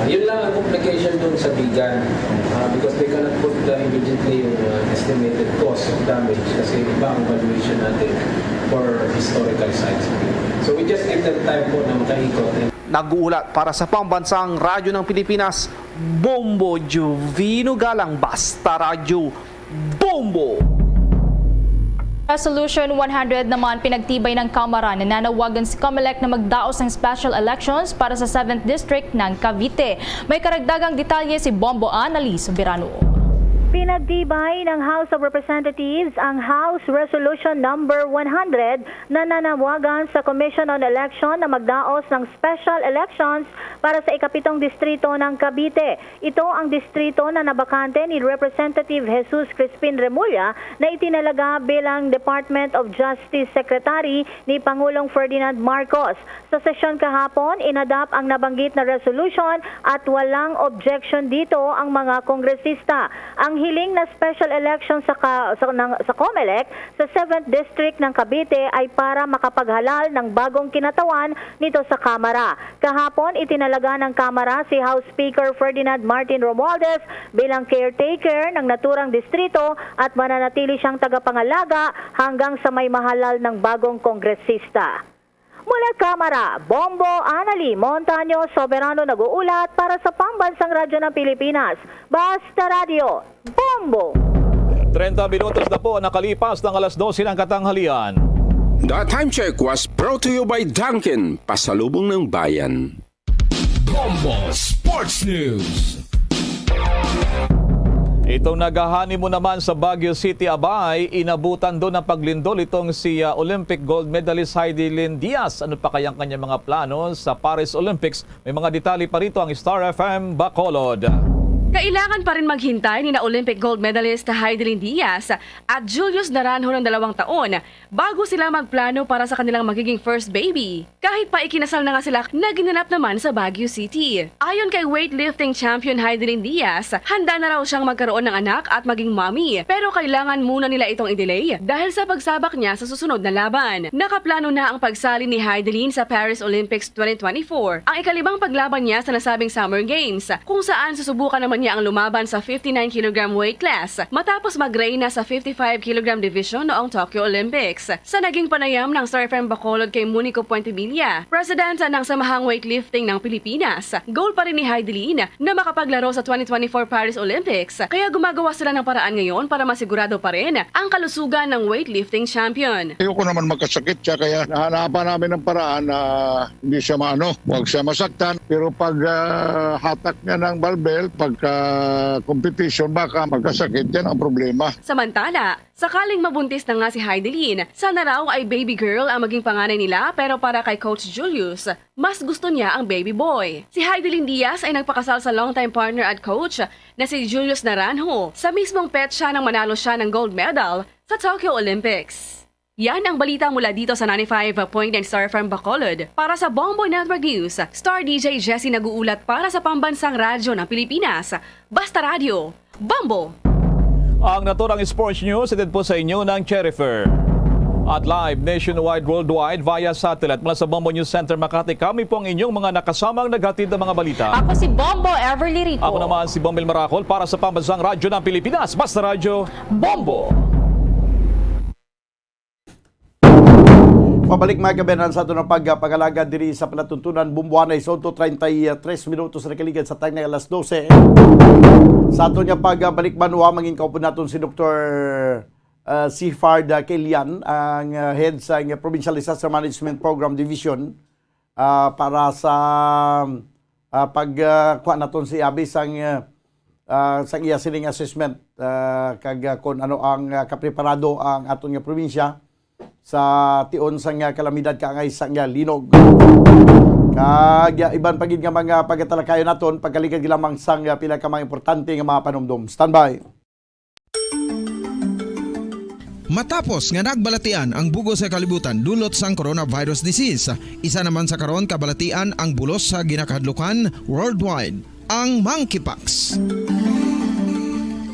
Ah, yun lang ang complication doon sa Vigan. Ah, because they cannot put, ah, immediately yung, ah, Estimated cost of damage kasi iba ang valuation natin for historical sites. So we just give them time po na makaikot. Nag-uulat para sa Pambansang Radyo ng Pilipinas, Bombo Juvino Galang, Basta Radyo, Bombo! Resolution one hundred naman pinagtibay ng Kamara na nanawagan si Comelec na magdaos ng special elections para sa seventh District ng Cavite. May karagdagang detalye si Bombo Annalise Soberano. Pinagtibay ng House of Representatives ang House Resolution Number one hundred na nanawagan sa Commission on Election na magdaos ng special elections para sa ikapitong distrito ng Cavite. Ito ang distrito na nabakante ni Representative Jesus Crispin Remulla na itinalaga bilang Department of Justice Secretary ni Pangulong Ferdinand Marcos. Sa sesyon kahapon, inadap ang nabanggit na resolution at walang objection dito ang mga kongresista. Ang hiling na special election sa, ka, sa, ng, sa Comelec sa seventh District ng Cavite ay para makapaghalal ng bagong kinatawan nito sa Kamara. Kahapon, itinalaga ng Kamara si House Speaker Ferdinand Martin Romualdez bilang caretaker ng naturang distrito at mananatili siyang tagapangalaga hanggang sa may mahalal ng bagong kongresista. Mula Kamara, Bombo Anali Montaño Soberano nag-uulat para sa Pambansang Radyo ng Pilipinas, Basta Radyo, Bombo! Treinta minutos na po nakalipas ng alas dose ng katanghalian. The Time Check was brought to you by Dunkin, Pasalubong ng Bayan. Bombo Sports News. Itong nagahani mo naman sa Baguio City, abay, inabutan doon ng paglindol itong si ah, Olympic gold medalist Heidi Lynn Diaz. Ano pa kaya ang kanyang mga plano sa Paris Olympics? May mga detalye pa rito ang Star F M Bacolod. Kailangan pa rin maghintay ni na Olympic gold medalist Heidelin Diaz at Julius Naranjo ng dalawang taon bago sila magplano para sa kanilang magiging first baby. Kahit pa ikinasal na nga sila, naginanap naman sa Baguio City. Ayon kay weightlifting champion Heidelin Diaz, handa na raw siyang magkaroon ng anak at maging mommy. Pero kailangan muna nila itong i-delay dahil sa pagsabak niya sa susunod na laban. Nakaplano na ang pagsali ni Heidelin sa Paris Olympics twenty twenty-four, ang ikalimang paglaban niya sa nasabing Summer Games, kung saan susubukan naman niya ang lumaban sa fifty-nine kilogram weight class matapos magreyna sa fifty-five kilogram division noong Tokyo Olympics. Sa naging panayam ng Star F M Bacolod kay Munico Puentevilla, presidente ng Samahang Weightlifting ng Pilipinas, goal pa rin ni Heidelin na makapaglaro sa twenty twenty-four Paris Olympics, kaya gumagawa sila ng paraan ngayon para masigurado pa rin ang kalusugan ng weightlifting champion. Ayoko naman magkasakit siya, kaya nahanapan namin ng paraan na hindi siya maano, huwag siya masaktan. Pero pag ah, hatak niya ng barbell, pagka competition, baka magkasakit. Yan ang problema. Samantala, sakaling mabuntis na nga si Heidelin, sana raw ay baby girl ang maging panganay nila, pero para kay Coach Julius, mas gusto niya ang baby boy. Si Heidelin Diaz ay nagpakasal sa longtime partner at coach na si Julius Naranjo sa mismong petsa nang manalo siya ng gold medal sa Tokyo Olympics. Yan ang balita mula dito sa ninety-five point nine Star F M Bacolod. Para sa Bombo Network News, Star D J Jessie nag-uulat para sa Pambansang Radyo ng Pilipinas, Basta Radyo, Bombo! Ang naturang sports news, hatid po sa inyo ng Cherifer. At live nationwide, worldwide, via satellite. Mula sa Bombo News Center Makati, kami po ang inyong mga nakasamang naghatid ng mga balita. Ako si Bombo Everly Rico. Ako naman si Bombil Maracol para sa Pambansang Radyo ng Pilipinas, Basta Radyo, Bombo! Pabalik, mga kabayan, sa aton nga pagpagalagad diri sa palatuntunan, Bombo Anay, sa treinta y tres minutos na kaligad sa time na alas dose. Sa aton nga pagbalik banwa, mangin kaupod naton si Doktor ah, Sifard ah, Kilian, ang ah, head sa ah, Provincial Disaster Management Program Division, ah, para sa ah, pag ah, kuha naton si abi sang ah, ah, sang iya sining assessment, ah, kag ah, kung ano ang ah, kapreparado ang aton nga probinsya sa tion sang ah, kalamidad kaangay sang ah, linog. Kag ah, iban pa gid nga mga pagatalakayon naton, pagkaligad lamang sang ah, pila ka mga importante nga mga panumdom. Standby. Matapos nga nagbalatian ang bug-os nga kalibutan dulot sang coronavirus disease, isa naman sa karon kabalatian ang bulos sa ginakahadlukan worldwide, ang monkeypox.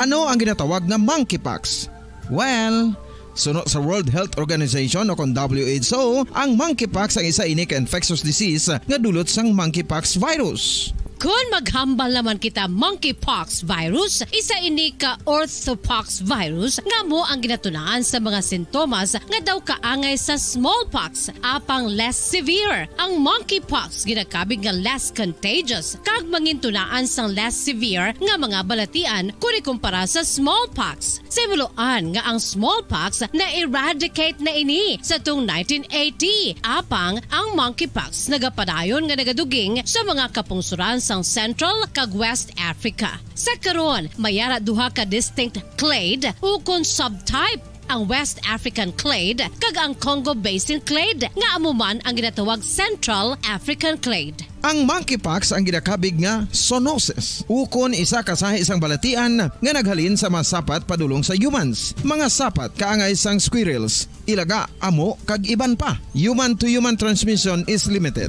Ano ang ginatawag nga monkeypox? Well, suno sa World Health Organization o kon W H O, ang monkeypox ang isa ini ka infectious disease nga dulot sang monkeypox virus. Kon maghambal naman kita monkeypox virus, isa ini ka orthopox virus nga amo ang ginatunaan sa mga sintomas nga daw kaangay sa smallpox, apang less severe. Ang monkeypox ginakabig nga less contagious kag mangintunaan sang less severe nga mga balatian kon ikumpara sa smallpox. Sa himuloan nga ang smallpox na-eradicate na ini sa tung nineteen eighty, apang ang monkeypox nagapadayon nga nagaduging sa mga kapungsuran sang Central kag West Africa. Sa karon, may ara duha ka distinct clade ukon subtype, ang West African clade kag ang Congo Basin clade, nga amo man ang ginatawag Central African clade. Ang monkeypox ang ginakabig nga zoonosis, ukon isa ka sahi sang balatian nga naghalin sa mga sapat padulong sa humans, mga sapat kaangay sang squirrels, ilaga, amo, kag iban pa. Human-to-human transmission is limited.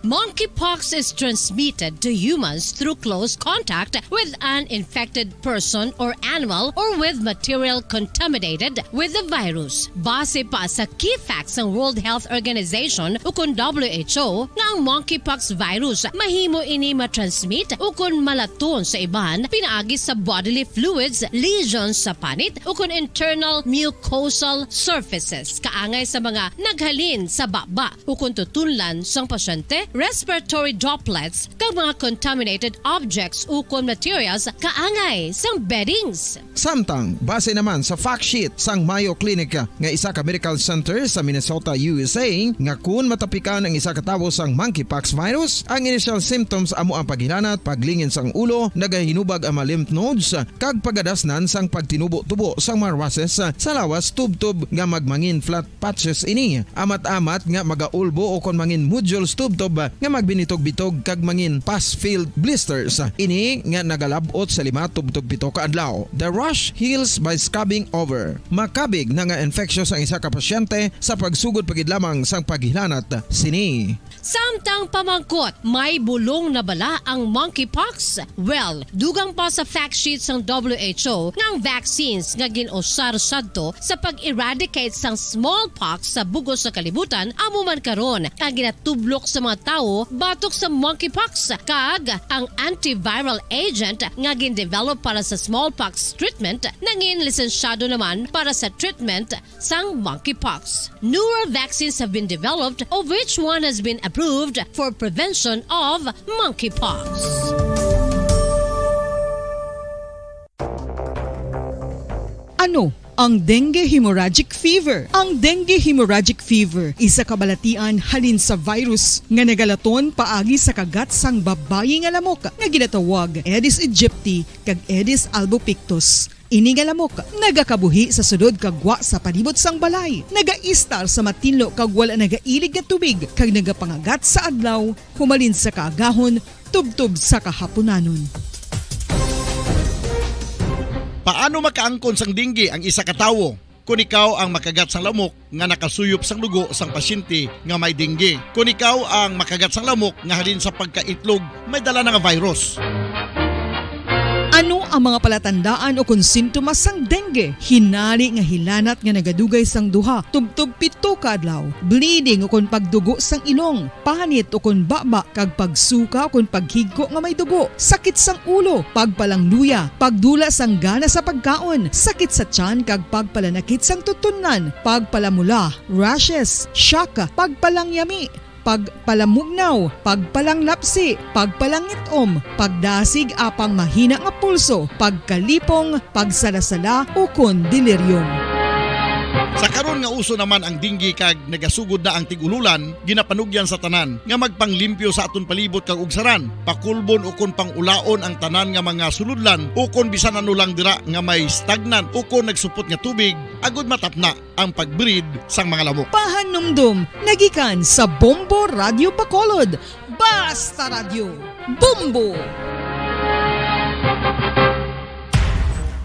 Monkeypox is transmitted to humans through close contact with an infected person or animal or with material contaminated with the virus. Base pa sa key facts sang World Health Organization ukon W H O, nga ang monkeypox virus mahimo ini matransmit ukon malaton sa iban pinaagi sa bodily fluids, lesions sa panit, ukon internal mucosal surfaces, kaangay sa mga naghalin sa baba ukon tutunlan sang pasyente, respiratory droplets, kag mga contaminated objects ukon materials kaangay sang beddings. Samtang, base naman sa fact sheet sang Mayo Clinic nga isa ka medical center sa Minnesota, U S A, nga kun matapikan ang isa ka tawo sang monkeypox virus, ang initial symptoms amo ang paghilanat, paglingin sang ulo, nagahinubag ang mga lymph nodes, kag pagadasnan sang pagtinubo-tubo sang mga rashes sa lawas tubtob nga magmangin flat patches ini. Amat-amat nga magaulbo ukon mangin nodules tubtob nga magbinitog-bitog kag mangin pus-filled blisters. Ini nga nagalab-ot sa lima tubtob pito ka adlaw. The rash heals by scabbing over. Makabig na nga infectious ang isa ka pasyente sa pagsugod pa gid lamang sang paghilanat sini. Samtang pamangkot, may bulong na bala ang monkeypox? Well, dugang pa sa fact sheet sang W H O nga ang vaccines nga gin-usar sadto sa pag-eradicate sang smallpox sa bug-os nga kalibutan amo man karon ang ginatublok sa mga tawo batok sa monkeypox, kag ang antiviral agent nga gin-develop para sa smallpox treatment nangin lisensyado naman para sa treatment sang monkeypox. Newer vaccines have been developed, of which one has been approved for prevention of monkeypox. Ano ang dengue hemorrhagic fever? Ang dengue hemorrhagic fever isa ka balatian halin sa virus nga nagalaton paagi sa kagat sang babayi nga lamok nga ginatawag Aedes aegypti kag Aedes albopictus. Ini nga lamok nagakabuhi sa sulod kag gwa sa palibot sang balay, nagaistar sa matinlo kag wala nagailig nga tubig, kag nagapangagat sa adlaw humalin sa kaagahon tubtob sa kahapunanon. Paano makaangkon sang dengue ang isa ka tawo? Kon ikaw ang makagat sang lamok nga nakasuyop sang dugo sang pasyente nga may dengue. Kon ikaw ang makagat sang lamok nga halin sa pagkaitlog may dala na nga virus. Ano ang mga palatandaan ukon sintomas sang dengue? Hinari nga hilanat nga nagadugay sang duha tubtob pito ka adlaw, bleeding ukon pagdugo sang ilong, panit ukon baba, kag pagsuka ukon paghigko nga may dugo, sakit sang ulo, pagpalangluya, pagdula sang gana sa pagkaon, sakit sa tiyan kag pagpalanakit sang tutunlan, pagpalamula, rashes, shock, pagpalangyami, pagpalamugnaw, pagpalanglapsi, pagpalangit-om, pagdasig apang mahina nga pulso, pagkalipong, pagsalasala, ukon delirium. Sa karon nga uso naman ang dengue kag nagasugod na ang tig-ululan, ginapanugyan sa tanan nga magpanglimpyo sa aton palibot kag ugsaran, pakulbon ukon pang-ulaon ang tanan nga mga sulodlan ukon bisan ano lang dira nga may stagnant ukon nagsupot nga tubig, agud matapna ang pag-breed sang mga lamok. Pahanumdom nagikan sa Bombo Radyo Bacolod. Basta Radyo, Bombo!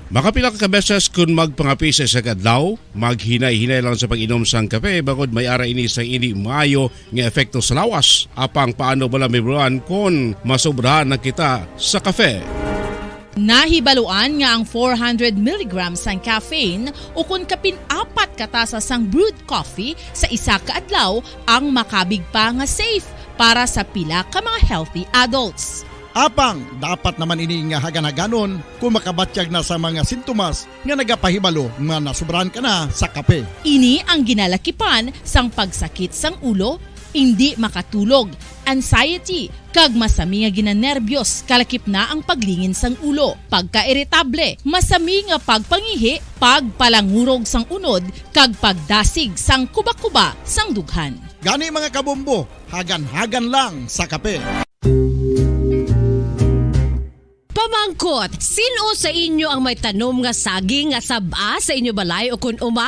Makapila ka beses kun magpangapi sa isa ka adlaw, maghinay-hinay lang sa pag-inom sang kape, bangod may ara ini sa indi maayo nga epekto sa lawas. Apang paano bala, Ma'am Ron, kon masobrahan na kita sa kape? Nahibaluan nga ang four hundred milligrams sang caffeine ukon kapin apat ka tasa sang brewed coffee sa isa ka adlaw ang makabig pa nga safe para sa pila ka mga healthy adults. Apang dapat naman ini nga hagan-haganon kung makabatyag na sa mga sintomas nga nagapahibalo nga nasobrahan ka na sa kape. Ini ang ginalakipan sang pagsakit sang ulo, indi makatulog, anxiety, kag masami nga ginanerbyos, kalakip na ang paglingin sang ulo, pagkairitable, masami nga pagpangihi, pagpalangurog sang unod, kag pagdasig sang kubakuba sang dughan. Gani, mga kabombo, hagan-hagan lang sa kape. Pamangkot, sin-o sa inyo ang may tanom nga saging nga sab-a sa inyo balay ukon uma?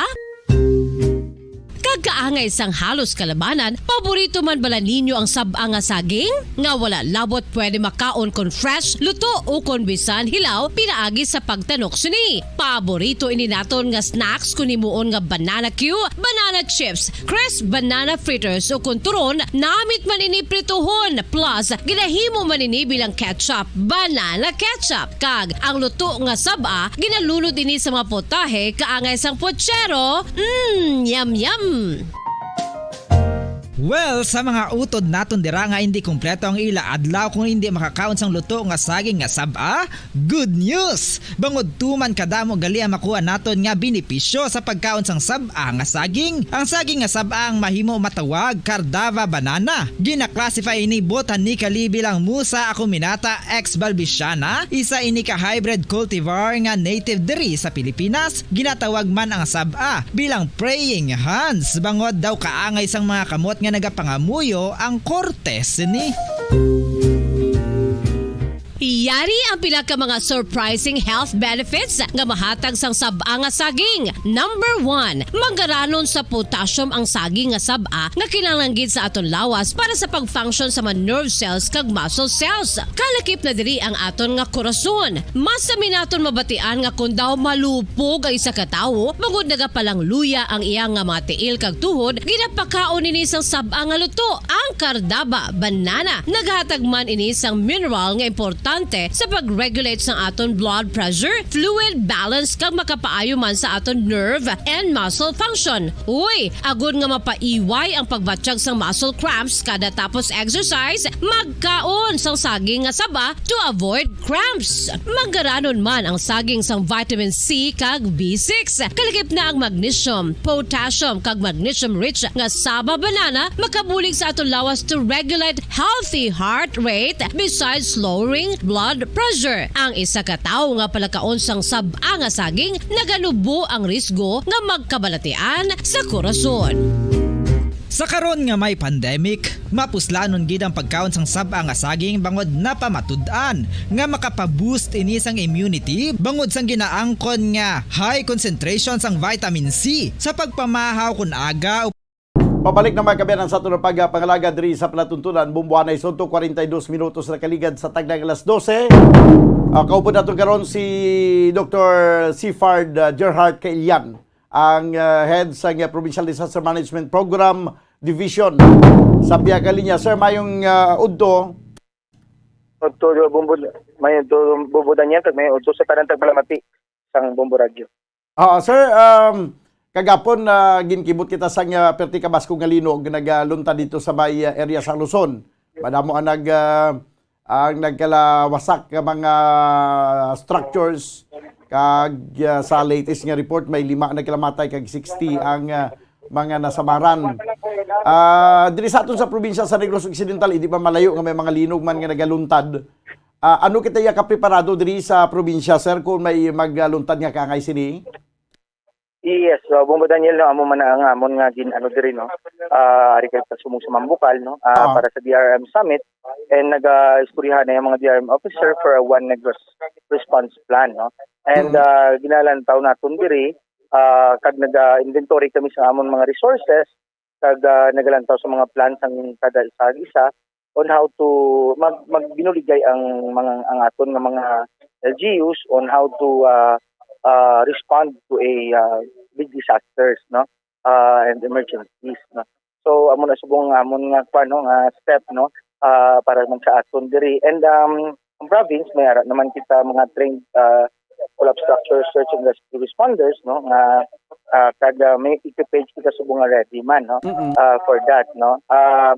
Kag kaangay sang halos kalabanan, paborito man bala ninyo ang sab-a nga saging? Nga wala labot pwede makaon kon fresh, luto, ukon bisan hilaw pinaagi sa pagtanok sini. Paborito ini naton nga snacks kon himuon nga banana cue, banana chips, crisp banana fritters, ukon turon, namit man ini prituhon, plus ginahimo man ini bilang ketchup, banana ketchup, kag ang luto nga sab-a ginalunod ini sa mga potahe kaangay sang pochero. Mm, yum, yum! Well, sa mga utod naton dira nga hindi kompleto ang ila adlaw kung hindi makakaon sang luto nga saging nga sab-a, good news! Bangod tuman kadamo gali ang makuha naton nga benepisyo sa pagkaon sang sab-a nga saging. Ang saging nga sab-a ang mahimo matawag Cardava banana. Gina-classify ini botanically bilang Musa acuminata ex balbisiana, isa ini ka hybrid cultivar nga native diri sa Pilipinas. Ginatawag man ang sab-a bilang praying hands, bangod daw kaangay sang mga kamot nga nagapangamuyo ang korte sini. Yari ang pila ka mga surprising health benefits nga mahatag sang sab-a nga saging. Number one, manggaranon sa potassium ang saging nga sab-a nga kinahanglan gid sa aton lawas para sa pag-function sa mga nerve cells kag muscle cells. Kalakip na diri ang aton nga korason. Masami naton mabatian nga kon daw malupog ang isa ka tawo, bangod nagapalangluya ang iya nga mga tiil kag tuhod, ginapakaon ini sang sab-a nga luto, ang Cardaba banana. Naghatag man ini sang mineral nga importante sa pag-regulate sang aton blood pressure, fluid balance, kag makapaayo man sa aton nerve and muscle function. Uy, agod nga mapaiway ang pagbatyag sang muscle cramps kada tapos exercise, magkaon sang saging nga saba to avoid cramps. Manggaranon man ang saging sang vitamin C kag B six. Kalakip na ang magnesium, potassium, kag magnesium-rich nga saba banana makabulig sa aton lawas to regulate healthy heart rate, besides lowering blood pressure. Ang isa ka tawo nga palakaon sang sab-a nga saging naganubo ang risgo nga magkabalatian sa korason. Sa karon nga may pandemic, mapuslanon gid ang pagkaon sang sab-a nga saging, bangod napamatud-an nga makapa-boost ini sang immunity, bangod sang ginaangkon nga high concentration sang vitamin C sa pagpamahaw kon aga. Pabalik na, mga kaabyanan, sa aton pagpangalaga diri sa palatuntunan. Bombohanay sa suntok, kwarenta y dos minutos na kaligad sa tagna nga alas dose. Ah, kaupod naton karon si Doktor Sifard, ah, Gerhart Kailian, ang, ah, head sa, ah, Provincial Disaster Management Program Division. Sa pihak nga linya, sir, mayong, ah, udto. Udto, Bombo, mayong udto, Bombo Daniel, kag mayong udto sa tanan tagpalamati sang Bombo Radyo. Ah, sir, um, kagapon, ah, ginkibot kita sang, ah, perti ka baskog nga linog nga nagaluntad dito sa may, ah, area sa Luzon. Madamo ang nag, ah, ang nagkalawasak nga mga structures, kag, ah, sa latest nga report, may lima nagkalamatay kag sixty ang, ah, mga nasabaran. Ah, diri sa aton sa probinsya sa Negros Occidental, hindi pa malayo nga may mga linog man nga nagaluntad. Ah, ano kita iya kapreparado diri sa probinsya, sir, kung may magluntad nga kaangay sini? Yes, uh, Bombo Daniel, no, amo man ang amon nga gin-, ano diri, no. Ah, ari kay pasumog sa Mambukal, no, ah, Ah. para sa D R M Summit, and naga-istoryahan na yung mga D R M officer for a One Negros response plan, no. And, Mm. ah, ginalantaw naton diri, ah, kag naga-inventory kami sa amon mga resources, kag, ah, nagalantaw sa mga plan sang kada isa, isa on how to mag-, magbinuligay ang mga, ang aton nga mga L G Us on how to, ah, ah, respond to a, ah, big disasters, no? Ah, and emergencies, no? So, amo na subong nga amon nga, kwan, no, nga step, no, ah, para man sa aton diri. And, um, ang province, may ara naman kita mga trained, ah, collapse structure search and rescue responders, no, nga, ah, kada may equipage kita subong nga ready man, no, Mm-mm. ah, for that, no. Ah,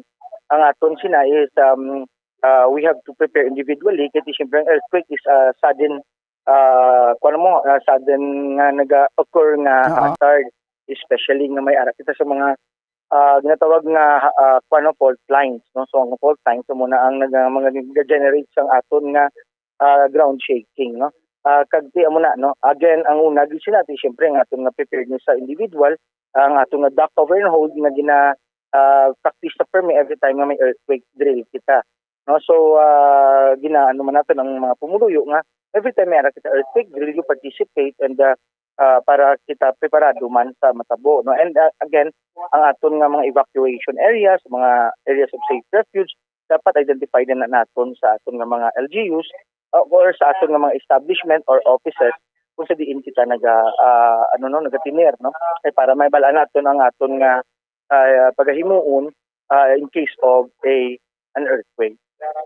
ang aton sina is, um, uh, we have to prepare individually, kay siyempre ang earthquake is a sudden, uh, kuwan mo, uh, sudden nga naga-occur nga Oo. hazard, especially nga may ara kita sa mga, uh, ginatawag nga, uh, kuwan, no, fault lines, no? So, ang fault lines, so muna ang nag-, mga nag-generate sang aton nga, uh, ground shaking, no? Uh, kag ti amo na, no? Again, ang una, gid sila, ti, siyempre, ang aton nga preparedness sa individual, ang aton nga duck cover and hold nga gina, uh, practice sa permi every time nga may earthquake drill kita. No? So, uh, ginaano man naton ang mga pumuluyo nga every time may ara kita earthquake drill, you participate and, uh, uh, para kita preparado man sa matabo, no? And, uh, again, ang aton nga mga evacuation areas, mga areas of safe refuge, dapat identify din na naton sa aton nga mga L G Us, uh, or sa aton nga mga establishment or offices kung sa diin kita naga, ah, ano, no, nagatener, no? Kay para may balaan naton ang aton nga, ah, pagahimuon, ah, in case of a, an earthquake.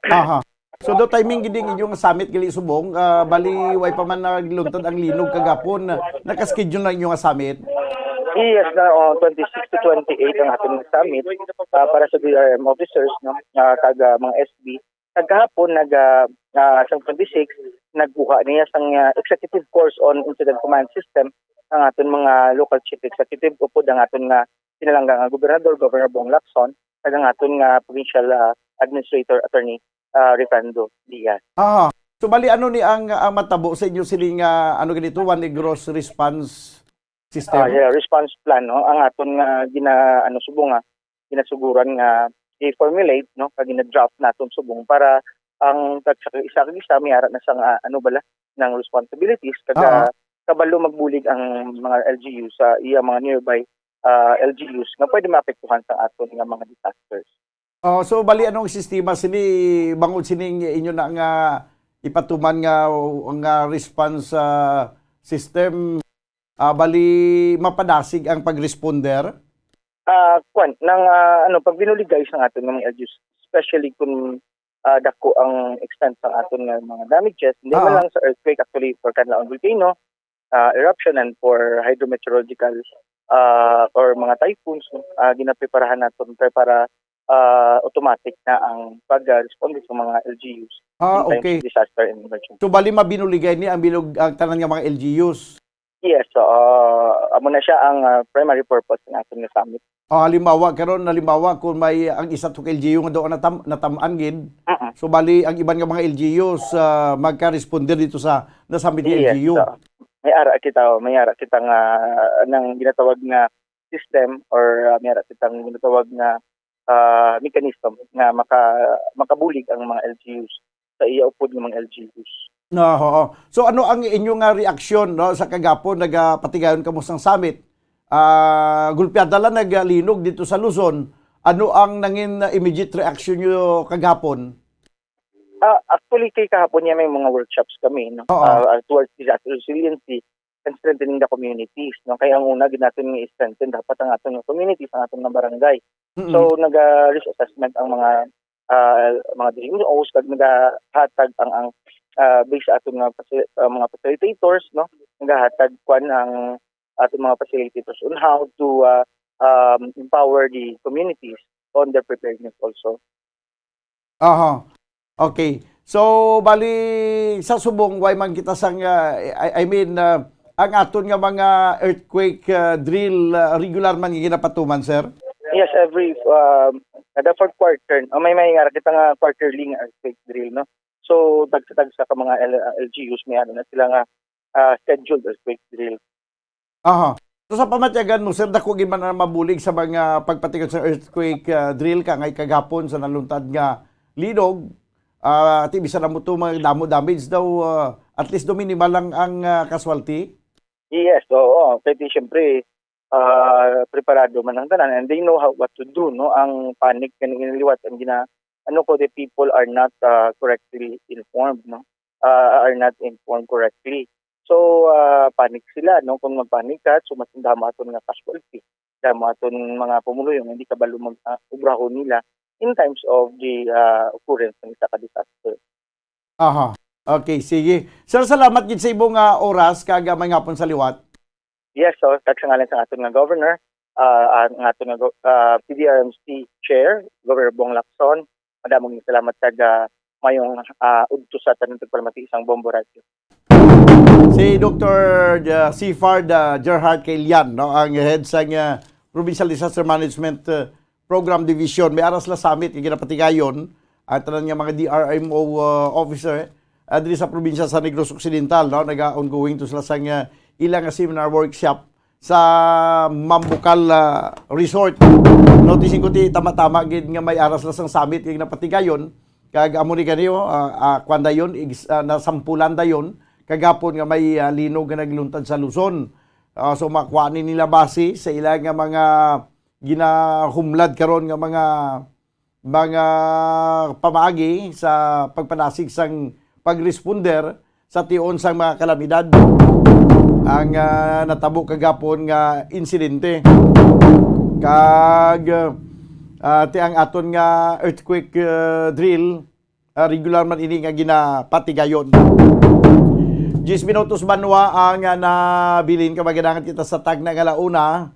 Aha. So, do timing gid ang inyong summit gali subong, ah, bali way pa man nagluntad ang linog kagapon, naka-schedule na inyo nga summit? Yes, na, oh, twenty-six to twenty-eight ang aton summit, ah, para sa D R M officers, no, ah, kag, ah, mga S B. Kagahapon, nag, ah, ah, sang twenty-six, nagkuha niya sang, ah, executive course on incident command system ang aton mga local chief executive upod ang aton nga pinalangga nga gobernador, Governor Bong Lacson, kag ang aton nga provincial, ah, administrator, Attorney, ah, Refrando Diaz. Ah, so bali ano ni ang, ang matabo sa inyo sining, ah, ano ganito, One Negros response system? Ah, yeah, response plan, no? Ang aton nga gina, ano, subong nga, ginasuguran nga i-formulate, no? Kag gina-draft naton subong para ang tag-, sa isa kag isa may ara na sang, ah, ano bala, ng responsibilities, kag, Oo. ah, kabalo magbulig ang mga L G U sa iya mga nearby, ah, L G Us nga pwede maapektuhan sa aton nga mga disasters. Oh, so bali anong sistema sini bangod sining inyo na nga ipatuman nga, nga response, ah, system, ah, bali mapadasig ang pag-responder? Ah, kwan, nang, ah, ano, pag binuligay sa aton nga mga L G Us, especially kung, ah, dako ang extent sa aton nga mga damages, hindi man Ah. lang sa earthquake, actually, for Canlaon Volcano, ah, eruption and for hydrometeorological, ah, or mga typhoons, no, ah, ginapreparahan naton pre-, para, ah, automatic na ang pag-responde sa mga L G Us Ah, in times okay. of disaster and emergency. So, bali mabinuligay ni ang bilog, ang tanan nga mga L G Us? Yes, so, ah, amo na siya ang, ah, primary purpose ng aton nga summit. Ah, halimbawa, karon, halimbawa, kung may ang isa to ka L G U nga doon natam-, natam-an gid, Mm-mm. so bali ang iban nga mga L G Us, ah, magka-responder dito sa nasamit nga Yes, L G U. So, may ara kita, oh, may ara kita nga, ah, nang ginatawag nga system or, ah, may ara kitang ginatawag nga, ah, mechanism nga maka-, makabulig ang mga L G Us sa iya upod nga mga L G Us. No, oo. So ano ang inyo nga reaksyon, no, sa kagapon nagapatigayon kamo sang summit? Ah, gulpiada lang naglinog dito sa Luzon. Ano ang nangin, ah, immediate reaction nyo kagapon? Ah, actually, kay kahapon niya may mga workshops kami, no? Oo. Ah, ah, towards disaster resiliency and strengthening the communities, no? Kay ang una gid naton nga i-strengthen dapat ang aton nga communities, ang aton nga barangay. Mm-mm. So, naga-risk assessment ang mga, ah, mga D M Os kag nagahatag ang, ang, ah, based sa aton nga faci-, ah, mga facilitators, no? Nagahatag kwan ang aton mga facilitators on how to, ah, um, empower the communities on their preparedness also. Aha. Okay. So, bali, sa subong, way man kita sang, ah, I, I mean, ah, ang aton nga mga earthquake, ah, drill, ah, regular man nga ginapatuman, sir? Yes, every, um, kada fourth quarter, o may, may nga kita nga quarterly nga earthquake drill, no? So, tagsa-tagsa ka mga L-, ah, L G Us, may ano na sila nga, ah, scheduled earthquake drill. Aha. So, sa pamatyagan mo, sir, dako gid man ang mabulig sa mga pagpatigayon sa earthquake, ah, drill kangay kagapon sa naluntad nga linog. Ah, ti bisan amo to mga damo damage daw, ah, at least do minimal lang ang, ah, casualty? Yes, oo. Kay di, siyempre, ah, preparado man ang tanan and they know how, what to do, no? Ang panic gani liwat ang gina-, ano ko, the people are not, ah, correctly informed, no? Ah, are not informed correctly. So, ah, panic sila, no? Kung magpanic ka, so mas damo aton nga casualty, damo aton mga pumuluyo nga hindi kabalo mag, ah, obrahon nila in times of the, ah, occurrence ng isa ka disaster. Aha. Okay, sige. Sir, salamat gid sa imo nga oras kag, ah, may ngapon sa liwat. Yes, so, kag sa ngalan sa aton nga governor, ah, ang aton nga go-, ah, P D R M C chair, Governor Bong Lacson, Damo nga salamat kag, ah, mayong, ah, udto sa tanan tagpalamati sang Bombo Radyo. Si Doktor, ah, Sifard, ah, Gerhard Caillan, no, ang head sang, ah, Provincial Disaster Management, ah, Program Division. May ara sila summit nga ginapatigayon ang tanan nga mga D R M O, ah, officer, ah, diri sa probinsya sa Negros Occidental, no? Naga-ongoing to sila sang, ah, ila nga seminar workshop sa Mambucal, ah, Resort. Notice ko ti tama-tama gid nga may ara sila sang summit nga ginapatigayon. Kag amo ni gani, oh, ah, ah, kwan dayon, igs-, ah, nasampulan dayon kagapon nga may, ah, linog nga nagluntad sa Luzon. Ah, so, makuha ni nila base sa ila nga mga ginahumlad karon nga mga, mga pamaagi sa pagpanasig sang pag-responder sa tion sang mga kalamidad ang, ah, natabo kagapon nga insidente. Kag, ah, ti ang aton nga earthquake, ah, drill, ah, regular man ini nga ginapatigayon. Diyes minutos banwa ang, ah, nabilin, kag magadangat kita sa tagna nga launa.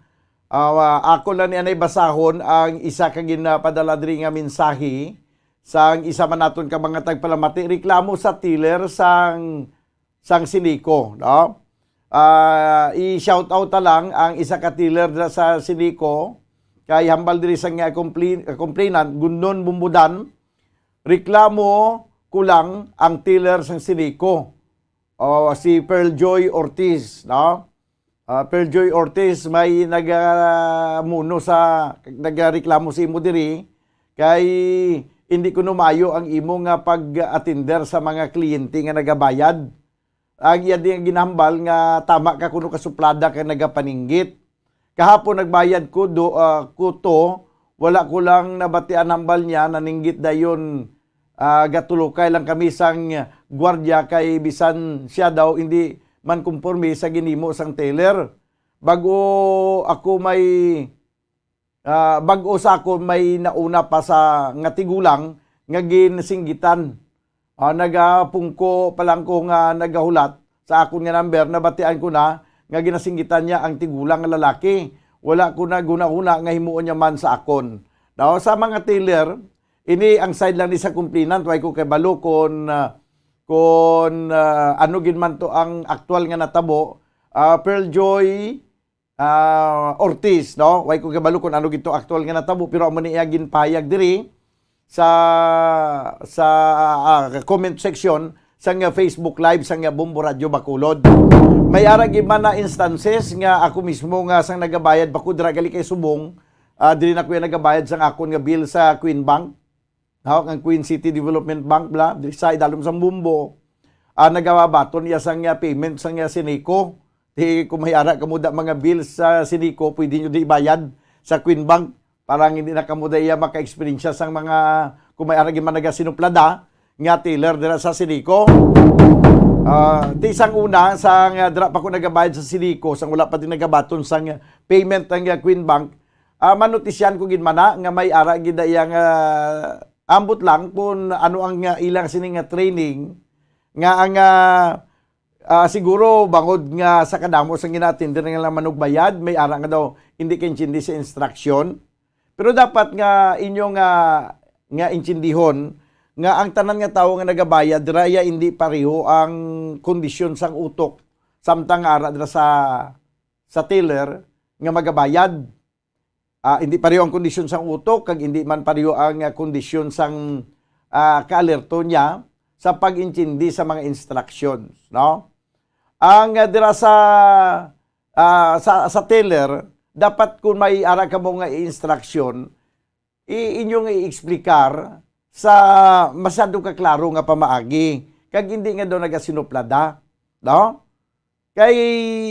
Ah, wa-, ako lang ni anay basahon ang isa ka ginapadala diri nga mensahe sang isa man naton ka mga tagpalamati, reklamo sa teller sang, sang Sinico, no? Ah, i-shout out ta lang ang isa ka teller dira sa Sinico, kay hambal diri sa nga complain-, complainant, Gundon Bumbudan, reklamo ko lang ang teller sang Sinico, o si Pearl Joy Ortiz, no? Ah, Pearl Joy Ortiz, may nagamuno sa, nagareklamo sa imo diri, kay hindi kuno maayo ang imo nga pag-atender sa mga kliyente nga nagabayad. Ang iya di nga ginahambal nga tama ka kuno ka suplada kay nagapaninggit. Kahapon nagbayad ko do, ah, ko to, wala ko lang nabatian hambal niya, naninggit dayon, ah, gatulokay lang kami sang gwardiya kay bisan siya daw hindi man kumporme sa ginhimo sang teller. Bag-o ako may, ah, bag-o sa akon may nauna pa sa nga tigulang nga ginsinggitan. Ah, nagapungko pa lang ko nga nagahulat sa akon nga number, nabatian ko na nga ginasinggitan niya ang tigulang nga lalaki. Wala ko na gunahuna nga himuon niya man sa akon. Now, sa mga teller, ini ang side lang ni sa complainant, way ko kabalo kon, ah, kon, ah, ano gid man to ang aktual nga natabo. Ah, Pearl Joy, ah, Ortiz, no? Way ko kabalo kung ano gid to aktual nga natabo, pero amo ni iya ginpahayag diri sa, sa, ah, comment section sang, ah, Facebook Live sang, ah, Bombo Radyo Bacolod. May ara gid man na instances nga ako mismo nga sang nagabayad pa ko dira gali kay subong, ah, diri na ko iya nagabayad sang akon nga bill sa Queen Bank. Hawak ang Queen City Development Bank, bla, diri sa idalom sang Bombo. Ah, nagabaton iya sang, ah, payment sang, ah, Sinico. Di, kung may ara kamo da mga bills sa Sinico, pwede nyo di ibayad sa Queen Bank. Para hindi na kamo da iya maka-eksperyensya sang mga, kung may ara gid man nagasinuplada nga teller dira sa Sinico. Ah, ti sang una, sang, ah, dira pa ko nagabayad sa Sinico, sang wala pa din nagabaton sang, ah, payment ang, ah, Queen Bank, ah, manutisyan ko gid man na nga may ara gid iya nga ambot lang kung ano ang, ah, ilang sini nga training nga ang, ah, ah, siguro bangod nga sa kadamo sang gina-attender nga lang manugbayad, may ara nga daw hindi kaintindi sa instruction. Pero dapat nga inyo nga, nga intindihon nga ang tanan nga tawo nga nagabayad dira, iya hindi pareho ang kondisyon sang utok samtang ara dira sa, sa teller nga magabayad. Ah, hindi pareho ang kondisyon sang utok, kag hindi man pareho ang, ah, kondisyon sang, ah, kaalerto niya sa pag-intindi sa mga instructions, no? Ang, ah, dira sa, ah, sa, sa teller, dapat kung may ara kamo nga instruction, i-, inyong i-explicar sa masyado ka klaro nga pamaagi, kag hindi nga daw nagasinuplada, no? Kay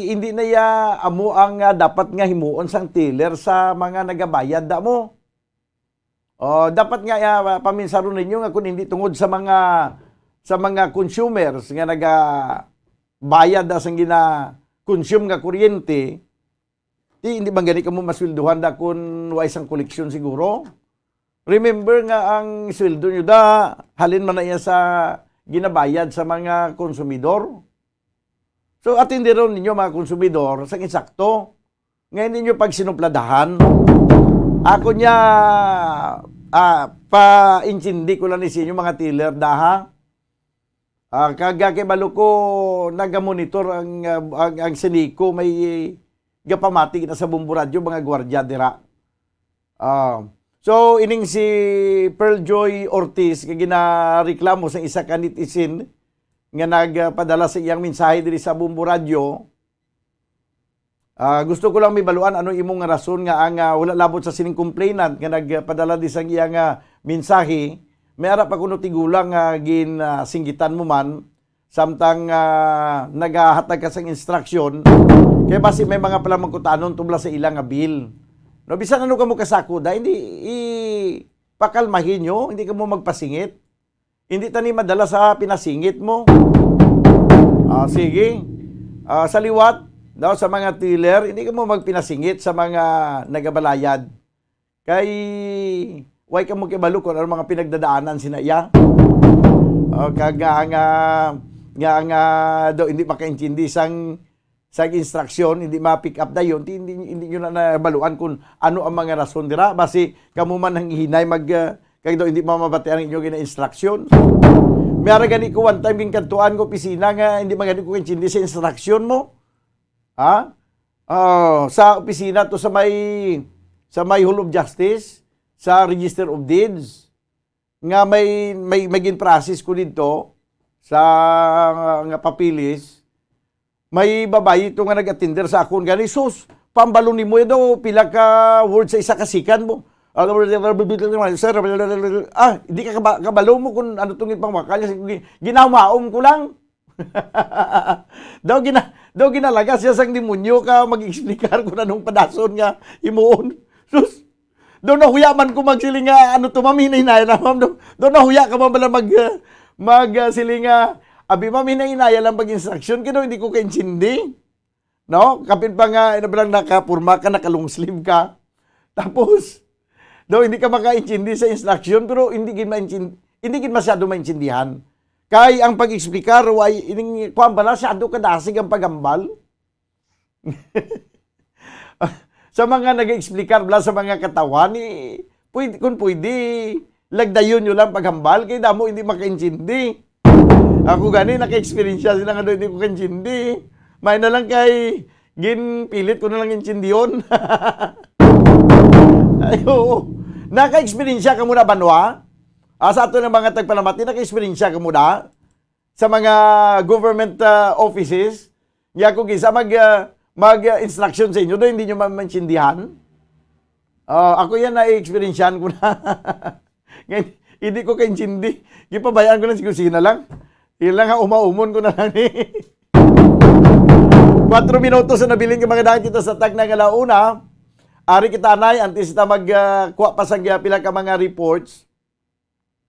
hindi na iya amo ang, ah, dapat nga himuon sang teller sa mga nagabayad da mo. Oh, dapat nga, ah, paminsaron ninyo nga kung hindi tungod sa mga, sa mga consumers nga nagabayad da sang gina-consume nga kuryente, di, hindi man gani kamo masweldohan da kun way sang koleksyon siguro. Remember nga ang sweldo nyo da, halin man na iya sa ginabayad sa mga konsumidor. So, atindiron ninyo, mga konsumidor, sa insakto nga hindi nyo pagsinupladahan. Ako niya, Ah, pa-intindi ko lang ni sa inyo, mga teller, da, ha? Ah, kag, ah, kay balo ko, nagamonitor ang, ah, ang, ang Seneco, may gapamati na sa Bombo Radyo, mga gwardiya dira. Ah, so, ining si Pearl Joy Ortiz, kay ginareklamo sa isa ka netizen nga nagpadala sa iyang mensahe diri sa Bombo Radyo. Ah, gusto ko lang mabaluan ano imo nga rason nga ang, ah, wala labot sa sining complainant nga nagpadala di sang iya nga mensahe. May ara pa kuno tigulang nga gin, ah, singgitan mo man, samtang, ah, nagahatag ka sang instruction, kay basi may mga pala magkutanon tubla sa ila nga bill. No, bisan ano kamo kasako, da, hindi, i-, pakalmahin nyo, hindi kamo magpasingit. Hindi ta ni madala sa pinasingit mo. Ah, sige. Ah, sa liwat, daw sa mga teller, hindi kamo magpinasingit sa mga nagabalayad. Kay, way kamo kibalo kung ano mga pinagdadaanan sina iya. Ah, kag nga, nga, nga, nga, daw hindi makaintindi sang, sang instruction, hindi ma-pick up dayon, di, hindi, hindi nyo na nabaluan kung ano ang mga rason dira. Basi, kamo man ang hinay mag, ah, kag daw hindi mamabati ang inyo gina-instruction. May ara gani ko one time ginkadtuan ko opisina nga hindi man gani ko kaintindi sa instruction mo. Ha? Ah, sa opisina to sa may, sa may Hall of Justice, sa Register of Deeds, nga may, may, may gin-process ko didto sa, nga papeles, may babayi to nga nag-attender sa akon gani, "Sus, pambalo nimo daw pila ka word sa isa ka second mo." Ah, sir, ah, di ka kaba-, kabalo mo kung ano tong ipangwakal niya. Sige, ginamaom ko lang. Daw gina-, daw ginalagas siya sang demonyo ka mag-explicar kung anong padason nga imuon. Sus, daw nahuya man ko magsiling nga, "Ano to, ma'am? Hinay-hinay na, ma'am." Daw, daw nahuya ka man bala mag, uh, mag, uh, siling nga, "Abi, ma'am, hinay-hinay lang pag-instruction." Kaya daw hindi ko kaintindi. No? Kapin pa nga, ina, bilang nakapurma ka, naka-long sleeve ka. Tapos, daw hindi ka makaintindi sa instruction, pero hindi gid maintin-, hindi gid masyado maintindihan. Kay ang pag-explicar, way, ining, kuwan bala, masyado kadasig ang paghambal. Sa mga nag-explicar bala sa mga katawhan, eh, pwede, kung pwede, lagdayon nyo lang paghambal, kay damo hindi makaintindi. Ako gani, naka-experience sila nga daw hindi ko kaintindi. May na lang kay, ginpilit ko na lang intindihon. Ay, oo. Naka-experience ka muna, Banwa? Ah, sa ato ng mga tagpalamati, naka-experience ka muna sa mga government, ah, offices? Nga kung isa mag, ah, mag, ah, instruction sa inyo, daw hindi nyo ma-, maintindihan? Ah, ako yan, na-experiencean ko na. Ngayon, hindi ko kaintindi. Gipabayaan ko na si kusina lang. Yun lang, ha, umaumon ko na lang ni. Kwatro minutos na nabilin ka, mga daan kita sa tag na nga launa. Ari kita, anay, antes kita mag, ah, kuha pa sa, ah, pila ka mga reports,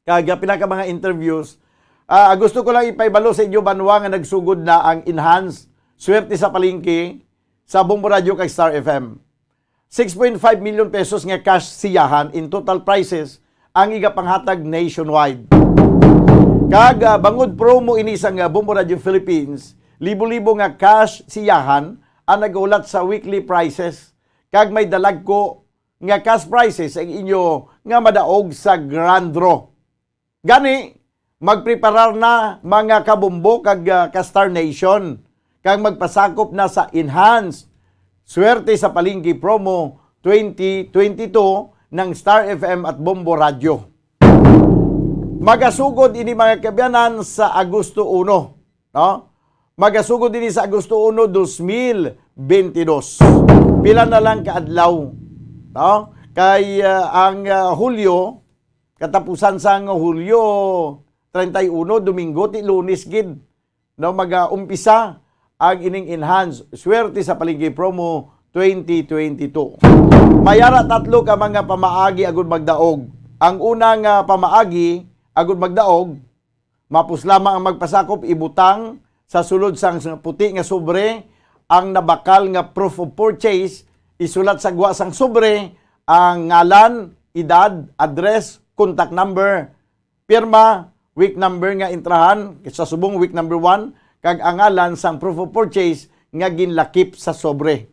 kag, ah, pila ka mga interviews. Ah, gusto ko lang ipaibalo sa inyo, Banwa, nga nagsugod na ang enhanced Swerte sa Palengke sa Bombo Radio kag Star F M. Six point five million pesos nga cash siyahan in total prizes ang igapanghatag nationwide. Kag, ah, bangod promo ini sang, ah, Bombo Radio Philippines, libo-libo nga cash siyahan ang nagaulat sa weekly prizes, kag may dalagko nga cash prizes ang inyo nga madaog sa grand draw. Gani, magpreparar na, mga kabombo kag, ah, ka Star Nation, kag magpasakop na sa Enhanced Swerte sa Palengke Promo twenty twenty-two ng Star F M at Bombo Radio. Magasugod ini, mga kaabyanan, sa Agosto uno, no? Magasugod ini sa Agosto uno, dos mil bentidós. Pila na lang ka adlaw, no? Kay, ah, ang, ah, Hulyo, katapusan sang Hulyo treinta y uno, Domingo, ti Lunes gid, no, mag-umpisa ang ining Enhanced Swerte sa Palengke Promo twenty twenty-two. May ara tatlo ka mga pamaagi agud magdaog. Ang una nga pamaagi agud magdaog, mapos lamang ang magpasakop, ibutang sa sulod sang puti nga sobre ang nabakal nga proof of purchase, isulat sa gwa sang sobre ang ngalan, edad, address, contact number, pirma, week number nga entrahan, sa subong week number one, kag ang ngalan sang proof of purchase nga ginlakip sa sobre.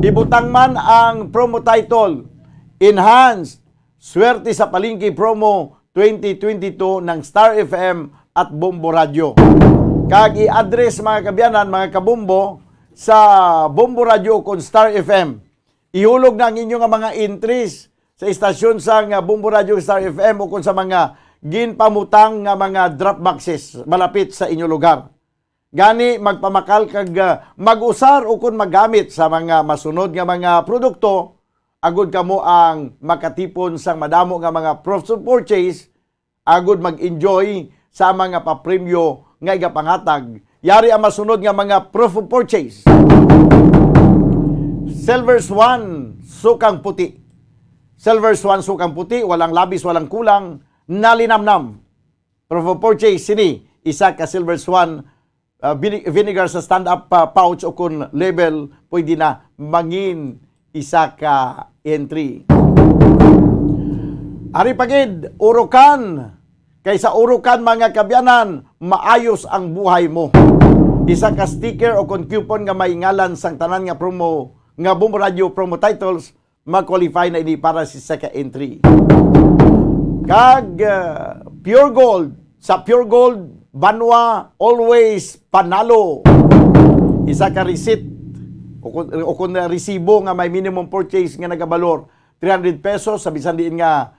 Ibutang man ang promo title, Enhanced Swerte sa Palengke Promo twenty twenty-two ng Star F M at Bombo Radio. Kag i-address, mga kaabyanan, mga kabombo, sa Bombo Radio kon Star F M. Ihulog na ang inyo nga mga entries sa istasyon sang, ah, Bombo Radio, Star F M, o kon sa mga ginpamutang nga mga drop boxes malapit sa inyo lugar. Gani, magpamakal kag, ah, mag-usar o kon maggamit sa mga masunod nga mga produkto, agod kamo ang makatipon sang madamo nga mga proof of purchase, agod mag-enjoy sa mga papremyo nga igapangatag. Yari ang masunod nga mga proof of purchase. Silver Swan, sukang puti. Silver Swan, sukang puti, walang labis, walang kulang, nalinamnam. Proof of purchase sini, isa ka Silver Swan, ah, vine-, vinegar sa stand-up, ah, pouch o kon label, pwede na mangin isa ka entry. Ari pa gid, Urukan. Kay sa Urukan, mga kaabyanan, maayos ang buhay mo. Isa ka sticker o kon coupon nga may ngalan sang tanan nga promo, nga Bombo Radio promo titles, ma-qualify na ini para sa isa ka entry. Kag, ah, Pure Gold, sa Pure Gold, Banwa, always panalo. Isa ka receipt o kon, o kon resibo nga may minimum purchase nga nagabalor three hundred pesos sa bisan diin nga,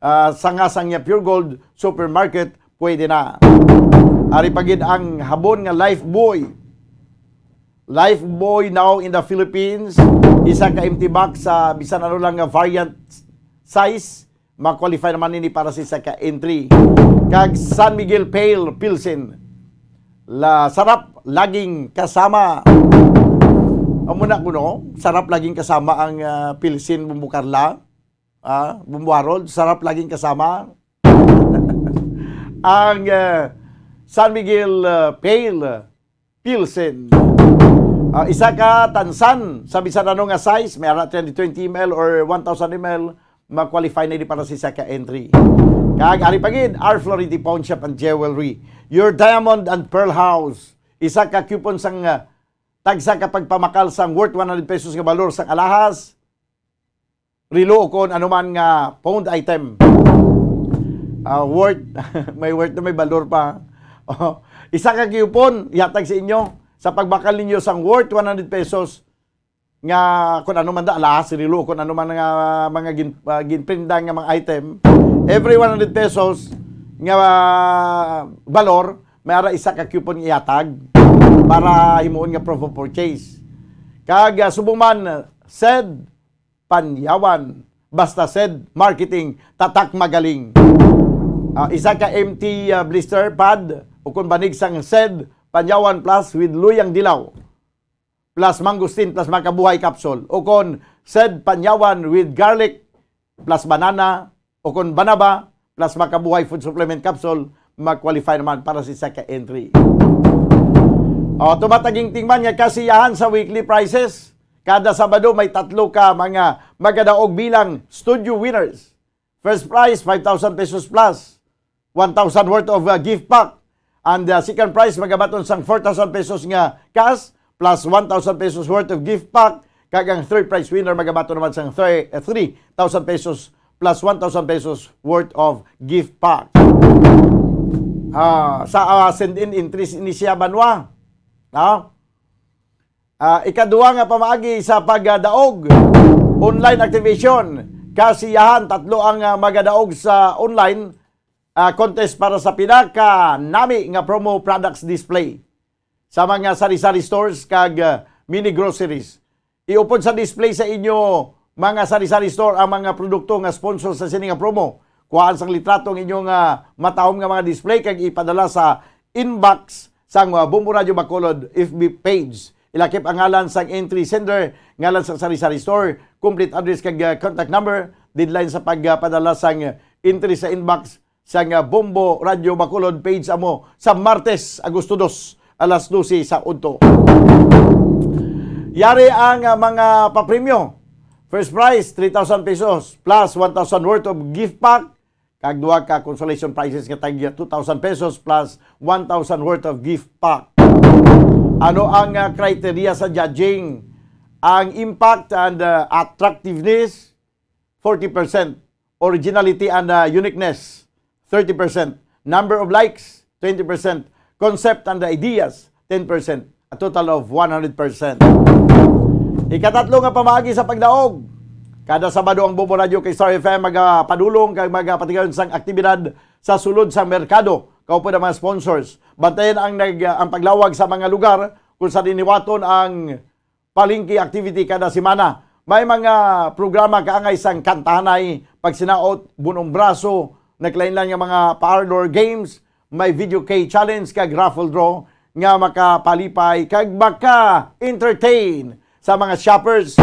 ah, sangasang niya Pure Gold Supermarket, pwede na. Ari pa gid ang habon nga Lifebuoy. Lifebuoy now in the Philippines. Isa ka empty box sa bisan ano lang nga variant size, ma-qualify naman ini para sa isa ka entry. Kag San Miguel Pale Pilsen. La, sarap laging kasama. Amo na kuno, sarap laging kasama ang, ah, Pilsen, Bombo Carla. Ah, Bombo Harold, sarap laging kasama. Ang, ah, San Miguel, ah, Pale Pilsen. Ah, isa ka tansan sa bisan ano nga size, may ara twenty twenty M L or one thousand M L, ma-qualify na ini para sa isa ka entry. Kag ari pa gid, R Flority Pawn Shop and Jewelry. Your Diamond and Pearl House. Isa ka coupon sang, ah, tagsa ka pagpamakal sang worth one hundred pesos nga balor sang alahas, relo, o kon anuman nga pawned item. Ah, worth, may worth na may balor pa. Oh, isa ka coupon, ihatag sa inyo sa pagbakal ninyo sang worth one hundred pesos nga kon ano man da, alahas, relo, kon ano man nga mga gin-, ah, ginprinda nga mga item. Every one hundred pesos nga, ah, balor, may ara isa ka coupon nga ihatag para himuon nga proof of purchase. Kag, ah, subong man, said Panyawan. Basta said marketing, tatak magaling. Ah, isa ka empty, ah, blister pad, o kon banig sang said Panyawan Plus with luyang dilaw, plus mangosteen, plus makabuhay capsule, o kon said Panyawan with garlic, plus banana, o kon banaba, plus makabuhay food supplement capsule, mag-qualify naman para sa isa ka entry. O, tumataging tingman nga kasiyahan sa weekly prizes. Kada Sabado may tatlo ka mga magadaog bilang studio winners. First prize, five thousand pesos plus one thousand worth of, uh, gift pack. And, uh, second prize, magabaton sang four thousand pesos nga cash plus one thousand pesos worth of gift pack. Kag ang third prize winner magabaton naman sang thir-, uh, three thousand pesos plus one thousand pesos worth of gift pack. Ah, sa, ah, send-in entries ini siya, Banwa. No? Ah, ikaduha nga pamaagi sa pagdaog, online activation. Kasiyahan, tatlo ang, ah, magadaog sa online, ah, contest para sa pinakanami nga promo products display sa mga sari-sari stores kag, ah, mini groceries. Iupod sa display sa inyo mga sari-sari store ang mga produkto nga sponsor sa sini nga promo. Kuhaan sang litrato ang inyo nga matahom nga mga display kag ipadala sa inbox sang, uh, Bombo Radyo Bacolod F B page. Ilakip ang ngalan sang entry sender, ngalan sa sari-sari store, complete address kag, uh, contact number, deadline sa pagpadala sang, uh, entry sa inbox sang, uh, Bombo Radyo Bacolod page amo sa Martes, Agosto dos, alas dose sa udto. Yari ang, uh, mga papremyo. First prize, three thousand pesos plus one thousand worth of gift pack. Kag duha ka consolation prizes nga tag two thousand pesos plus one thousand worth of gift pack. Ano ang, ah, criteria sa judging? Ang impact and, ah, attractiveness, forty percent. Originality and, uh, uniqueness, thirty percent. Number of likes, twenty percent. Concept and ideas, ten percent. A total of one hundred percent. Ikatatlo nga pamaagi sa pagdaog. Kada Sabado ang Bombo Radio kay Star F M magapadulong kag magapatigayon sang aktibidad sa sulod sang merkado. Kaupod ang mga sponsors. Bantayan ang nag-, ang paglawag sa mga lugar kung saan iniwaton ang palengke activity kada semana. May mga programa kaangay sang kantahanay, pagsinaot, bunong braso, naglain-lain nga mga parlor games, may video key challenge kag raffle draw nga makapalipay kag maka-entertain sa mga shoppers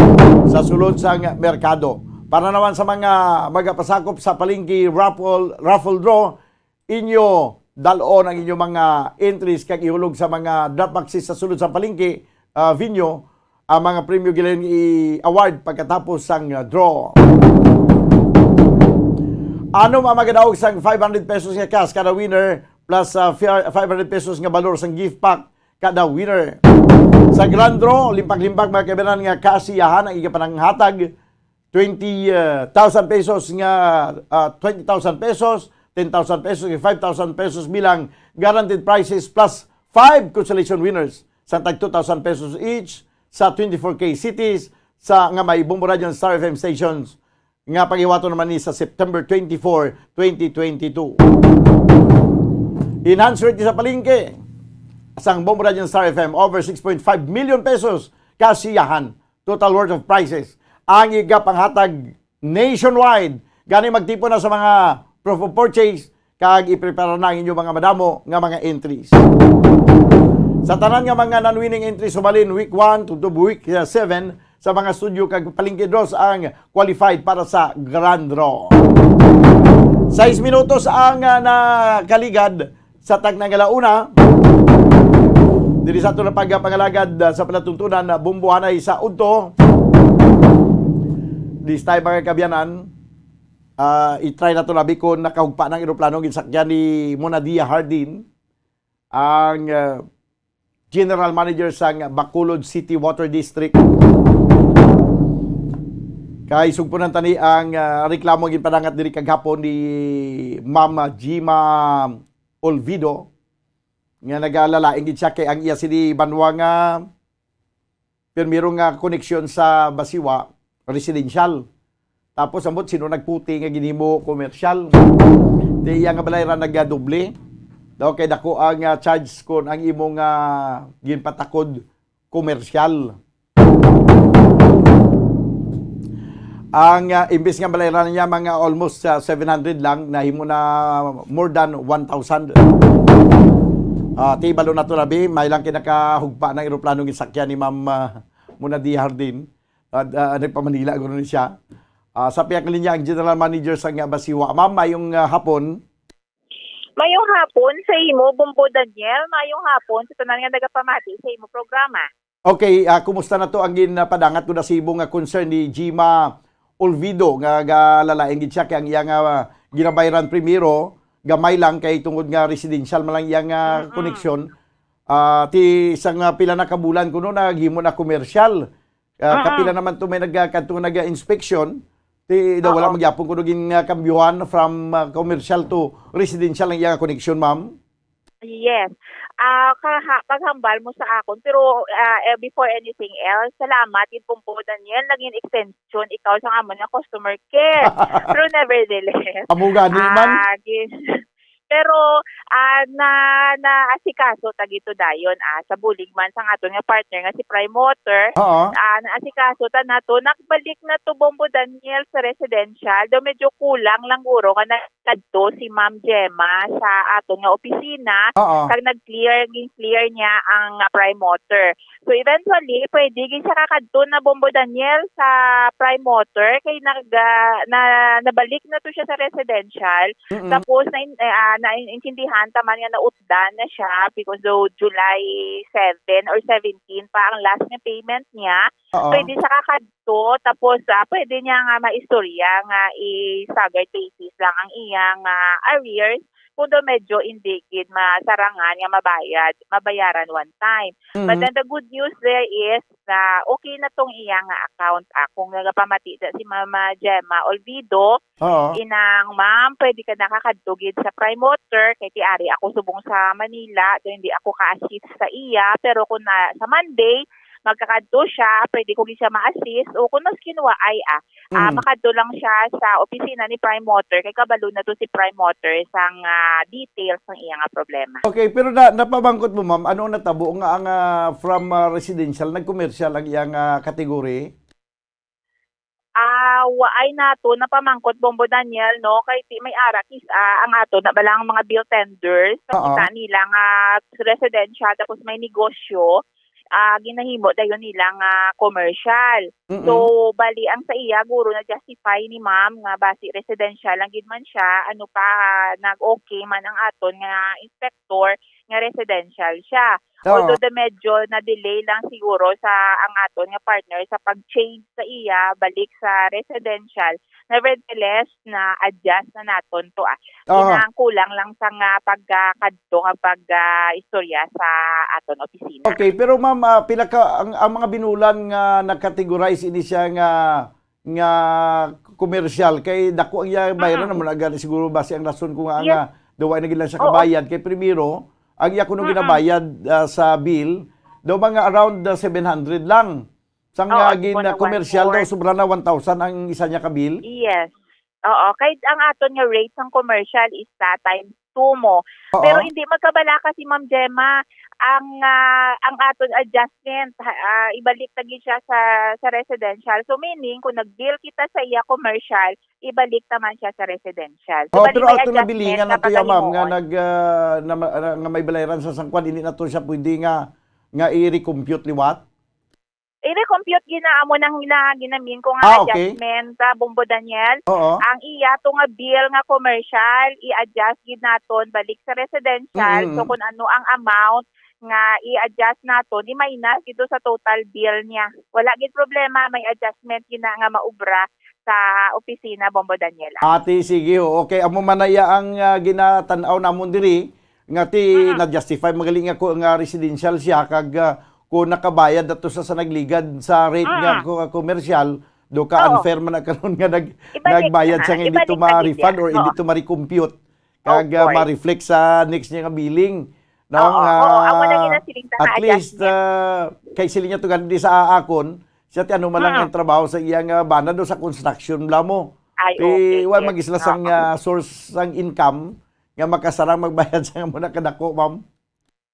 sa sulod sang merkado. Para naman sa mga magapasakop sa palengke raffle, raffle draw, inyo dal-on ang inyong mga entries kag ihulog sa mga drop boxes sa sulod sa palengke, ah, venue. Ang mga premyo ginlain i-award pagkatapos sang, ah, draw. Ano ang magadaog sang five hundred pesos nga cash kada winner plus, ah, fi-, five hundred pesos nga balor sang gift pack kada winner? Sa grand draw, limpak-limpak, mga kaibanan, nga kasiyahan ang igapananghatag twenty thousand pesos nga, ah, twenty thousand pesos, ten thousand pesos, five thousand pesos bilang guaranteed prizes plus five consolation winners sa tag two thousand pesos each sa twenty-four K cities sa, nga may Bombo Radyo and Star F M stations nga paghiwaton naman ni sa September twenty-four, twenty twenty-two. Enhance rate sa palengke sang Bombo Radyo and Star F M, over six point five million pesos kasiyahan total worth of prizes ang igapanghatag nationwide. Gani, magtipon na sa mga proof of purchase kag iprepara na ang inyong mga madamo nga mga entries. Sa tanan nga mga non-winning entries, subalin week one to, to week, uh, seven, sa mga studio kag palengke draws ang qualified para sa grand draw. Sais minutos ang, uh, nakaligad sa tagna nga launa. Diri sa aton nga pagpangalagad, ah, sa palatuntunan, ah, Bombo anay sa udto. This time, mga kaabyanan, ah, i-try nato labi kon nakahugpa na ang eroplano ginsakyan ni Monadia Hardin, ang, ah, general manager sang Bacolod City Water District. Kay sugpunan tani ang, ah, reklamo ginpadangat diri kagahapon ni Ma'am Gima Olvido, nga nagalalain gid siya kay ang iya sini banwa nga primero nga koneksyon sa Basiwa, residential. Tapos ambot sino nagputi nga ginhimo commercial. Di iya nga balay ra nagadoble. Daw kay dako ang, ah, charge kon ang imo nga ginpatakod commercial. Ang, ah, imbis nga balayran niya mga almost, ah, seven hundred lang, nahimo na more than one thousand. Ah, ti balo na to labi, may lang kinakahugpa ng eroplano gisakyan ni Ma'am, ah, Mona D. Hardin. At, ah, nagpa-Manila guro ni siya. Ah, sa pihak linya ang General Manager sa nga Basiwa. Ma'am, mayong, ah, hapon. Mayong hapon sa imo, Bombo Daniel. Mayong hapon sa tanan nga nagapamati sa imo programa. Okay, ah, kumusta na to ang ginapadangat ko na sa imo nga concern ni Gima Olvido nga galalain gid siya kay ang iya nga, ah, ginabayran primero, gamay lang kay tungod nga residential man lang iya nga Mm-mm. koneksyon. Ah, ti sa nga pila na ka bulan kuno naghimo na commercial. Ah, Mm-mm. kapila naman to may nagkadto nga naga-inspection, ti daw wala Oo. magyapon kuno gin, ah, kambyuhan from, ah, commercial to residential ang iya nga koneksyon, ma'am? Yes. Ah, kaha-, paghambal mo sa akon, pero, ah, eh, before anything else, salamat gid, Bombo Daniel, naging extension ikaw sa amon nga customer care. Pero nevertheless, Amo gani man. ah, gi-, pero, ah, na, naasikaso ta gito dayon, ah, sa bulig man sang aton nga partner nga si Prime Water. Oo. Ah, naasikaso ta na to. Nagbalik na to, Bombo Daniel, sa residential. Daw medyo kulang lang guro nga na kadto si Ma'am Gemma sa aton nga opisina, Oo. kag nag-clear, gin-clear niya ang, ah, Prime Water. So, eventually, pwede gid siya kakadto na, Bombo Daniel, sa Prime Water, kay nag-, ah, na, nabalik na to siya sa residential. Mm-mm. Tapos, na, eh, ah, naintindihan ta man nga nautdan na siya because daw July seven or seventeen pa ang last nga payment niya. Oo. Pwede siya kakadto, tapos, ah, pwede niya nga maistorya nga i-staggered basis lang ang iyang, ah, arrears. kung daw medyo hindi gid masarangan nga mabayad, mabayaran one time. But Mm. then the good news there is na okay na tong iya nga account, ah, kung nagapamati da si Mama Gemma Olvido, Oo. inang, "Ma'am, pwede ka nakakadto gid sa Prime Water, kay ti ari ako subong sa Manila, so hindi ako ka-assist sa iya, pero kung na, sa Monday, magkakadto siya, pwede ko gid siya ma-assist, o kung maskin waay, ah, ah, Mm. makadto lang siya sa opisina ni Prime Water, kay kabalo na to si Prime Water sang, ah, details sang iya nga problema." Okay, pero na, napamangkot mo, ma'am, ano ang natabo nga ang, ah, from, ah, residential, nag-commercial ang iyang, ah, category? Ah, waay nato napamangkot, Bombo Daniel, no? Kay ti may ara kis-, ah, ang ato na bala ang mga bill tenders, Oo. nakita nila nga residential tapos may negosyo, ah, ginahimo dayon nila nga commercial. Mm-mm. So, bali ang sa iya, guro na-justify ni ma'am nga basi residential lang gid man siya, ano pa, nag-okay man ang aton nga inspector nga residential siya. Oo. Although the medyo na-delay lang siguro sa ang aton nga partner sa pag-change sa iya balik sa residential, nevertheless, na-adjust na naton to, ah. Oo. Inang kulang lang sa nga pagkakadto nga pag, ah, istorya sa aton opisina. Okay, pero ma'am, ah, pila ka ang, ang mga binulan nga nag-categorize ini siya nga, nga commercial kay dako ang iya bayran Mm. naman, aga, siguro basi ang rason ko nga, Yes. nga daw ay naging lang siya Oo. kabayad kay primero ang iya kuno Mm-mm. ginabayad, ah, sa bill daw mga around, ah, seven hundred lang. Sang, Oo, ah, gin-, ah, commercial daw, sobra na one thousand ang isa niya ka bill? Yes. Oo, kay ang aton nga rate sang commercial is, ah, times two mo. Oo. Pero hindi magkabalaka si Ma'am Gemma. Ang, ah, ang aton adjustment, ha, ah, ibalik lagi siya sa, sa residential. So, meaning, kung nag-bill kita sa iya commercial, ibalik naman siya sa residential. So, Oh, bali pero may ato na adjustment bilingan na to ya, ma'am, nga nag, ah, na, na, nga may balayran sa sangkwan, hindi na to siya pwede nga, nga i-recompute liwat? I-recompute gina amo nang gina-, ginamin ko nga Ah, okay. adjustment, ah, Bombo Daniel. Oo. Ang iya to nga bill nga commercial, i-adjust gid naton balik sa residential. Mm-mm. So, kung ano ang amount nga i-adjust naton, i-minus gid to sa total bill niya. Wala gid problema, may adjustment gid na nga maubra sa opisina, Bombo Daniel. Ate, sige, ho. Okay, amo man na iya ang, ah, ginatan-aw namon diri. Nga ti Mm. na-justify, magaling nga ko, nga residential siya, kag, ah, kung nakabayad na to sa, sa nagligad sa rate nga Mm. ko-, commercial, do ka Oo. unfair man na karon nga nag-, Ibalik nagbayad na, siya nga hindi ibalik to na gid ma-refund yan. or hindi Oo. to ma-recompute. Kag, Of ah, course. ma-reflect sa next niya nga billing, no? Oo, Nga oo, amo na gid ang siling ta at nga least, adjustment. ah, kay siling niya to gani sa akon, siya ti ano man lang Mm. ang trabaho sa iya nga bana do sa construction bala mo. Ay, Ti, okay, wa yes. mag-isla sang, Oo. ah, source sang income nga makasarang magbayad sa amo na kadako, ma'am.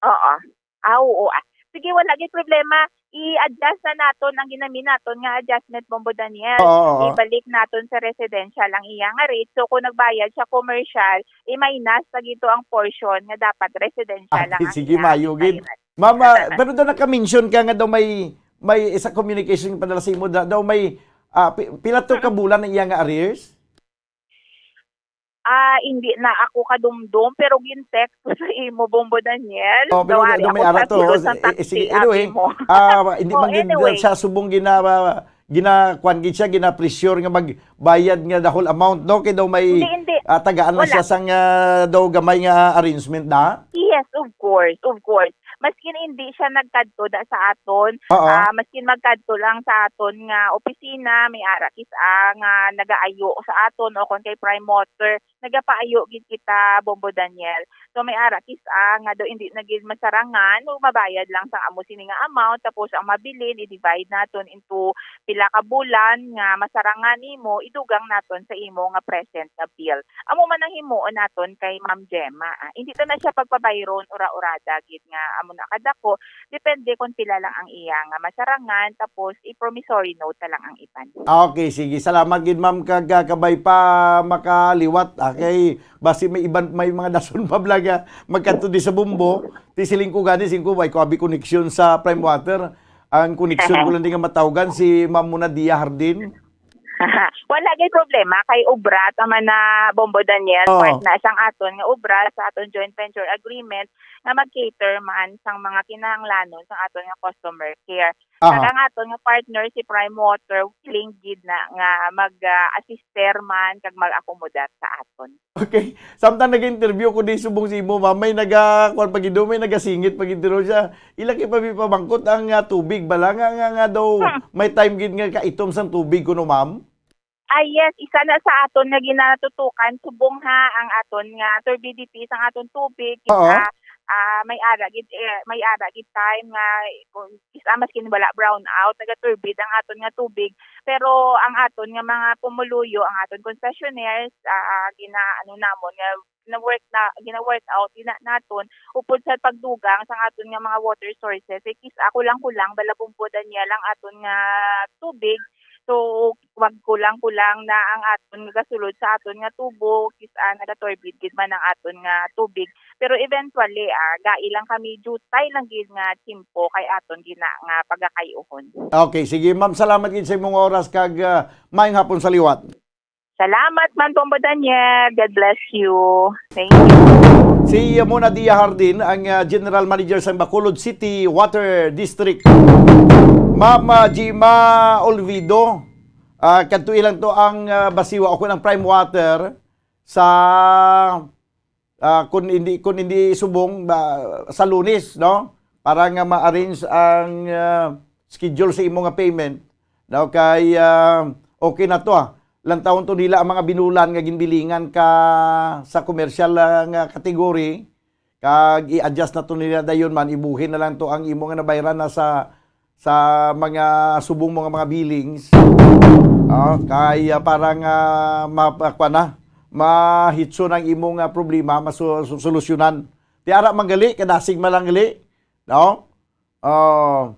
Oo. Ah, oo, ah. Sige, wala gid problema. I-adjust na naton ang ginami naton nga adjustment, Bombo Daniel. Oo, oo. Ibalik naton sa residential ang iya nga rate. So, kung nagbayad siya commercial, i-minus na gid to ang portion nga dapat residential Ah, lang ang sige, iya mayo gid. bayad. Ma'am, ah, pero daw naka-mention ka nga daw may, may isa communication padala sa imo, da-, daw may, ah, pi-, pila to ka Mm. bulan ang iya nga arrears? Ah, hindi na ako kadumdom, pero gin-text ko sa imo, Bombo Daniel. Oh, pero Daw ari do-, do may ako ara sa to. sulod sang Eh, eh, sige, taxi, anyway, abi mo. Ah, hindi Oh, man gid anyway. siya subong gina-, gina-, kwan gid siya, gina-pressure nga magbayad nga the whole amount, no? Kay daw may, Hindi, hindi. ah, tagaan lang Wala. siya sang, ah, daw gamay nga arrangement na? Yes, of course, of course. Maskin hindi siya nagkadto da sa aton, Oo. ah, maskin magkadto lang sa aton nga opisina, may ara kis-, ah, nga nagaayo sa aton o kon kay Prime Water, nagapaayo gid kita, Bombo Daniel. So, may ara kis-, ah, nga daw hindi na gid masarangan o mabayad lang sa amo sini nga amount, tapos ang mabilin, i-divide naton into pila ka bulan nga masarangan nimo, idugang naton sa imo nga present nga bill. Amo man ang himuon naton kay Ma'am Gemma, ah. Hindi to na siya pagpabayron ura-urada gid nga amo na kadako, depende kon pila lang ang iya nga masarangan, tapos i-promissory note na lang ang iban. Ah, okay, sige. Salamat gid, ma'am, kag, ah, kabay pa makaliwat, ah, kay basi may iban, may mga dason pa bala nga magkadto di sa Bombo. Ti siling ko gani, siling ko, way ko abi koneksyon sa Prime Water. Ang koneksyon ko lang di nga matawgan si Ma'am Munadia Hardin. Wala gid problema kay obra ta man na, Bombo Daniel, Oo. part na sang aton nga obra sa aton joint venture agreement nga mag-cater man sang mga kinahanglanon sang aton nga customer care. Aha. Kag ang aton nga partner, si Prime Water, willing gid na nga mag, ah, assister man kag mag-akomodar sa aton. Okay. Samtang nag-interview ko di subong sa imo, ma'am, may naga-, kuwan pa gid, may nagasingit pa gid, pero siya, ila kay pa, pamangkot ang, ah, tubig bala nga, nga, nga daw Hmm. may time gid nga kaitom sang tubig kuno, ma'am? Ah, yes, isa na sa aton nga ginatutukan, subong ha, ang aton nga turbidity sang aton tubig, Oo. ah, ah, may ara gid, eh, may ara gid time nga kung isa maskin wala brown out, nagaturbid ang aton nga tubig. Pero ang aton nga mga pumuluyo, ang aton concessionaires, ah, ginaano namon nga gina-work na, gina-work out ina naton upod sa pagdugang sang aton nga mga water sources. It is, ah, kulang-kulang bala, Bombo Daniel, ang aton nga tubig. So, wag kulang-kulang na ang aton nga gasulod sa aton nga tubo, kis-, ah, nagaturbid gid man ang aton nga tubig. Pero eventually, ah, gai lang kami, jutay lang gid nga tiyempo kay aton gina nga pagakay-uhon. Okay, sige, ma'am, salamat gid sa imong oras kag, ah, maayong hapon sa liwat. Salamat man, Bombo Daniel. God bless you. Thank you. Si, uh, Mona Dia Hardin, ang, uh, General Manager sa Bacolod City Water District. Ma'am, uh, Gima Olvido, uh, kadto lang to ang, uh, basiwa o kung ang Prime Water sa, uh, kung hindi, kung hindi subong, ba, sa Lunes, no? Para nga ma-arrange ang, uh, schedule sa imo nga payment. No, kay, ah, okay na to, ah. Lantawon to nila ang mga binulan nga ginbilingan ka sa commercial, ah, nga category, kag i-adjust na to nila dayon man, ibuhin na lang to ang imo nga nabayran na sa, sa mga subong mo nga mga billings. Ah, kay, ah, para nga ma-, ma-, kuwan na, mahitso na ang imo nga problema, masu-, su-, solusyonan. Ti ara man gali, kadasig man lang gali, no? Ah,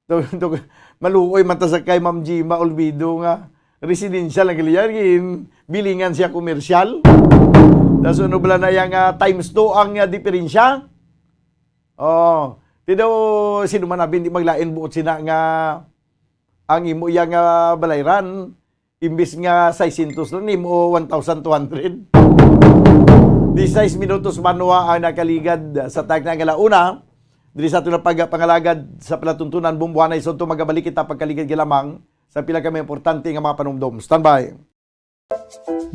Tug-, tug-, maluoy man ta sa kay Ma'am Gima Olvido nga residential ang gali, gin bilingan siya commercial. Tas ano bala na iya nga times two ang, ah, diferensya? Oh, ti daw, sino man abi, di maglain buot sina nga ang imo iya nga balayran, imbis nga seiscientos lang, nimo one thousand two hundred. Disisais minutos banwa ang nakaligad sa tag na nga alauna. Diri sa aton pagpangalagad sa palatuntunan, Bomboanay, sa udto magabalik kita pagkaligad lamang sa pila ka mga importante nga mga panumdom. Standby.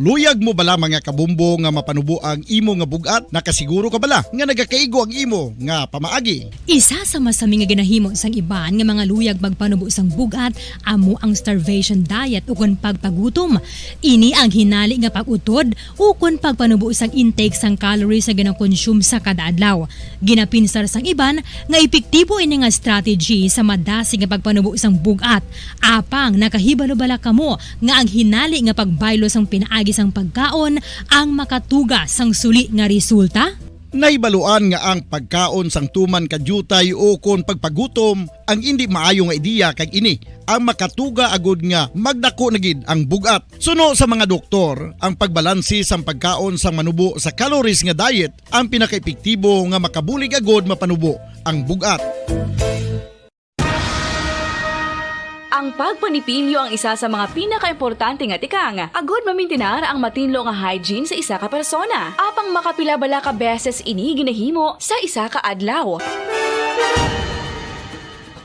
Luyag mo bala, mga kabombo, nga mapanubo ang imo nga bug-at? Nakasiguro ka bala nga nagakaigo ang imo nga pamaagi? Isa sa masami nga ginahimo sang iban nga mga luyag magpanubo sang bug-at amo ang starvation diet ukon pagpagutom. Ini ang hinali nga pag-utod ukon pagpanubo sang intake sang calories nga ginakonsume sa kada adlaw. Ginapinsar sang iban nga epektibo ini nga strategy sa madasig nga pagpanubo sang bug-at. Apang nakahibalo bala kamo nga ang hinali nga pagbaylo sang pinaagi sang pagkaon ang makatuga sang suli nga resulta? Nahibaluan nga ang pagkaon sang tuman ka diutay ukon pagpagutom ang indi maayo nga ideya, kag ini ang makatuga agud nga magdako na gid ang bug-at. Suno sa mga doktor, ang pagbalanse sang pagkaon sang manubo sa calories nga diet ang pinakaepektibo nga makabulig agud mapanubo ang bug-at. Ang pagpanipilyo ang isa sa mga pinakaimportante nga tikang agud mamintinar ang matinlo nga hygiene sa isa ka persona. Apang makapila bala ka beses ini ginahimo sa isa ka adlaw?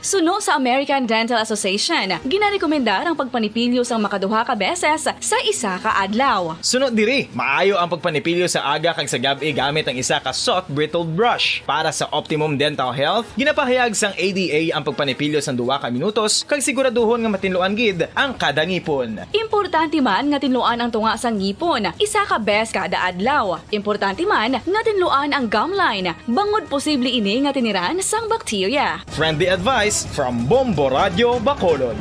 Suno sa American Dental Association, ginarekomendar ang pagpanipilyo sang makaduha ka beses sa isa ka adlaw. Suno diri, maayo ang pagpanipilyo sa aga kag sa gab-i gamit ang isa ka soft bristled brush. Para sa optimum dental health, ginapahayag sang A D A ang pagpanipilyo sang duha ka minutos kag siguraduhon nga matinluan gid ang kada ngipon. Importante man nga tinluan ang tunga sang ngipon isa ka bes kada adlaw. Importante man nga tinluan ang gum line, bangod posible ini nga tiniran sang bakterya. Friendly advice from Bombo Radyo Bacolod.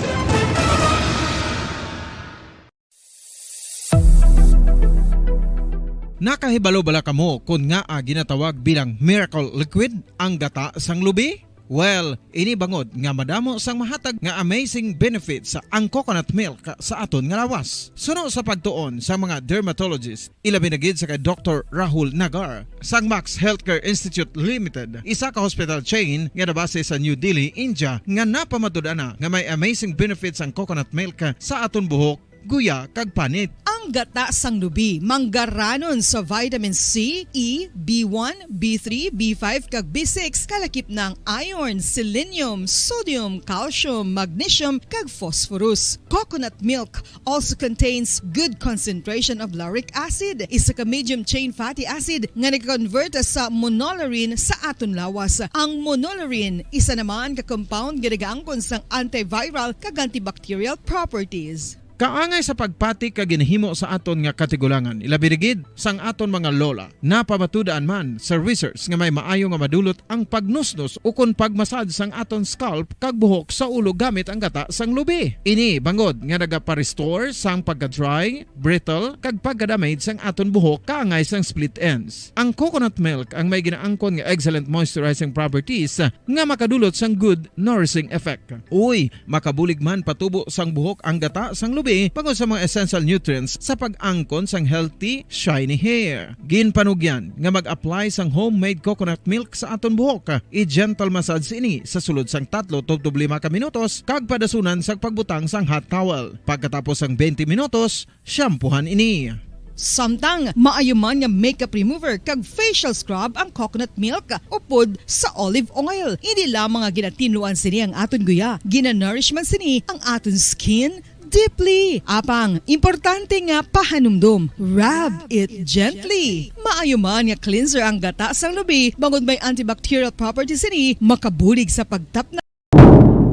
Nakahibalo bala kamo kon ngaa ginatawag bilang miracle liquid ang gata sang lubi? Well, ini bangod nga madamo sang mahatag nga amazing benefits ang coconut milk sa aton nga lawas. Suno sa pagtuon sa mga dermatologist, ilabi na gid sa kay Doktor Rahul Nagar sang Max Healthcare Institute Limited, isa ka hospital chain nga nabase sa New Delhi, India, nga napamatud-an na nga may amazing benefits ang coconut milk sa aton buhok, guya, kag panit. Ang Ang gata sang lubi, manggaranon sa vitamin C, E, B one, B three, B five, kag B six, kalakip na ang iron, selenium, sodium, calcium, magnesium, kag phosphorus. Coconut milk also contains good concentration of lauric acid, isa ka medium chain fatty acid nga nag-convert sa monolaurin sa aton lawas. Ang monolaurin, isa naman ka compound nga nagaangkon sang antiviral kag antibacterial properties. Kaangay sa pagpati ka ginahimo sa aton nga katigulangan, ilabi na gid sang aton mga lola. Napamatud-an man sa research nga may maayo nga madulot ang pagnusnos ukon pagmasad sang aton scalp kag buhok sa ulo gamit ang gata sang lubi. Ini bangod nga nagapa-restore sang pagka-dry, brittle, kag pagka-damage sang aton buhok kaangay sang split ends. Ang coconut milk ang may ginaangkon nga excellent moisturizing properties nga makadulot sang good nourishing effect. Uy, makabulig man patubo sang buhok ang gata sang lubi bangod sa mga essential nutrients sa pag-angkon sang healthy, shiny hair. Ginpanugyan nga mag-apply sang homemade coconut milk sa aton buhok. I-gentle massage ini sa sulod sang tatlo tubtob lima ka minutos kag padasunan sa pagbutang sang hot towel. Pagkatapos sang twenty minutos, shampoohan ini. Samtang maayo man nga makeup remover kag facial scrub ang coconut milk upod sa olive oil. Hindi lamang nga ginatinluan sini ang aton guya, ginanourish man sini ang aton skin deeply. Apang, importante nga pahanumdom, rub it gently. Maayo man nga cleanser ang gata sang lubi, bangod may antibacterial properties sini, makabulig sa pagtapna.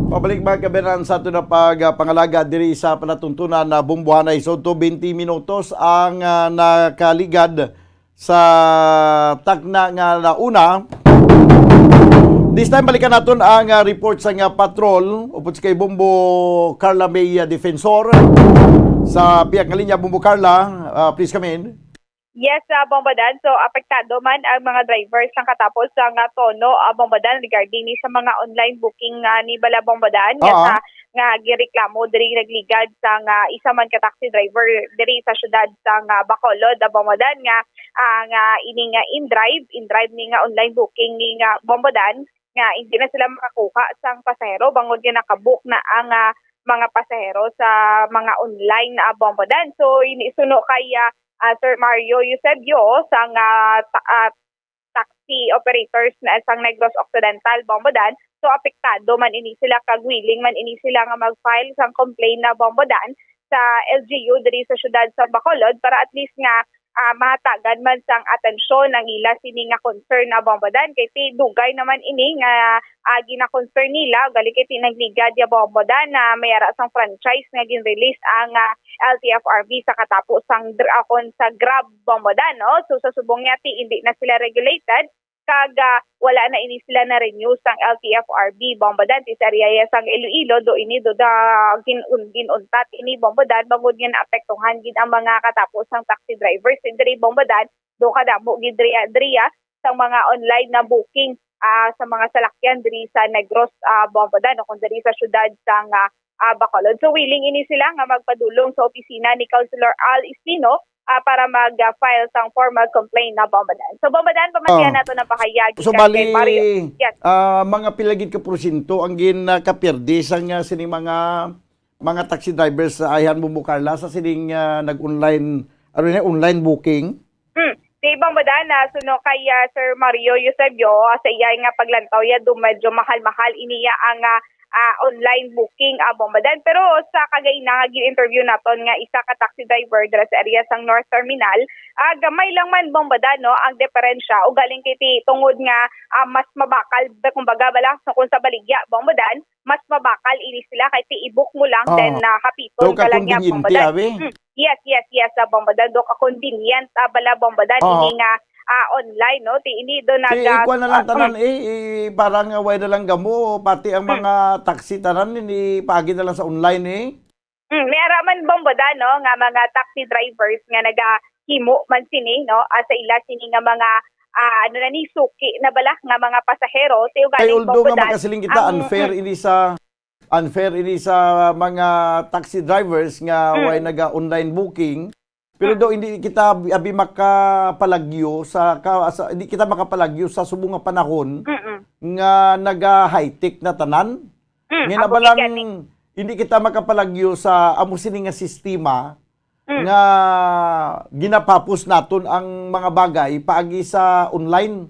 Pabalik, mga kabayan, sa aton na pag, ah, pangalaga diri sa palatuntunan na Bombohanay. So, to twenty minutos ang, ah, nakaligad sa takna nga nauna. This time, balikan naton ang, ah, report sa nga patrol. Upod si kay Bombo Carla May, ah, Defensor. Sa pihak nga linya, Bombo Carla, ah, please come in. Yes, ah, Bombo Dan. So, apektado man ang mga drivers sang katapos sang, ah, tono, ah, Bombo Dan, regarding ni sa mga online booking, ah, ni bala, Bombo Dan, nga Ah, ah. sa, nga gireklamo diri nagligad sa nga isa man ka taxi driver diri sa siyudad sa nga Bacolod, ah, Bombo Dan, nga, ah, nga ini nga in-drive, in-drive ni nga online booking ni nga, Bombo Dan, nga hindi na sila makakuha sang pasahero bangod nga nakabook na ang, ah, mga pasahero sa mga online, ah, Bombo Dan. So, ini suno kay, ah, ah, Sir Mario Eusebio sang, ah, ta-, ah, taxi operators na sang Negros Occidental, Bombo Dan. So, apektado man ini sila kag willing man ini sila nga mag-file sang complaint na, Bombo Dan, sa L G U diri sa siyudad sa Bacolod para at least nga, ah, mahatagan man sang atensyon ang ila sini nga concern na, Bombo Dan. Kay ti dugay naman ini nga, ah, gina-concern nila, gali kay ti nagligad ya, Bombo Dan, na may ara sang franchise nga gin-release ang, ah, L T F R B sa katapo sang dr-, ah, kon sa Grab, Bombo Dan, no? So, sa subong niya, ti hindi na sila regulated, kag, ah, wala na ini sila na-renew sang L T F R B, Bombo Dan, ti sa area ya sang Iloilo, do ini do da gin-, un-, gin-untat ini, Bombo Dan, bangod nga naapektuhan gid ang mga katapo sang taxi drivers diri, Bombo Dan, do kadamo gid diri, diri, ah, sang mga online na booking, ah, sa mga salakyan diri sa Negros, ah, Bombo Dan, o kung diri sa siyudad sang, ah, ah, Bacolod. So, willing ini sila nga magpadulong sa opisina ni Councilor Al Espino, ah, para mag, ah, file sang formal complaint na, Bombo Dan. So, Bombo Dan, pamatian Ah. nato ng pahayag So, gikan kay bali, Mario. Yes. ah, mga pila gid ka porsyento ang ginakapirdi sang, ah, sining mga, mga taxi drivers sa ayhan, Bombo Carla, sa sining, ah, nag-online, ano na, online booking? Hmm. Di, Bombo Dan, na suno kay, ah, Sir Mario Eusebio, ah, sa iya nga paglantaw ya, do medyo mahal-mahal ini ya ang, ah, ah, online booking, ah, Bombo Dan. Pero sa kagaina nga gin-interview naton nga isa ka taxi driver dira sa area sang North Terminal, ah, gamay lang man, Bombo Dan, no, ang diferensya. Ugaling kay ti-, tungod nga, ah, mas mabakal, kumbaga, bala, so, kung sa baligya, Bombo Dan, mas mabakal ini sila kay ti-, i-book mo lang, Ah. then, ah, hapiton So, ka lang niya, kakonbinyente, Bombo Dan. abi? Hmm. Yes, yes, yes, ah, Bombo Dan. Do ka convenient, ah, bala, Bombo Dan, Oo. ini nga, ah, online, no? Ti ini do Ti, nag, ah, ikuha na lang ah, tanan, mm. eh, eh, parang, ah, way na lang gamo, pati ang Mm. mga taxi tanan, ini paagi na lang sa online, eh. Mm, may ara man, Bombo Dan, no, nga mga taxi drivers nga nagahimo man sini, no, ah, sa ila sini nga mga, ah, ano na ni, suki na bala nga mga pasahero, ti ugaling, Kay although Bombo nga Dan, makasiling kita, ang unfair ini sa unfair ini sa mga taxi drivers nga Mm. way naga-online booking. Pero Mm. do, hindi kita abi, abi makapalagyo sa ka-, sa, hindi kita makapalagyo sa subong nga panahon Mm-mm. nga naga-high-tech na tanan. Mm, Nga amo nabalang gid gani. hindi kita makapalagyo sa amo sini nga sistema Mm. nga ginapapos naton ang mga bagay paagi sa online.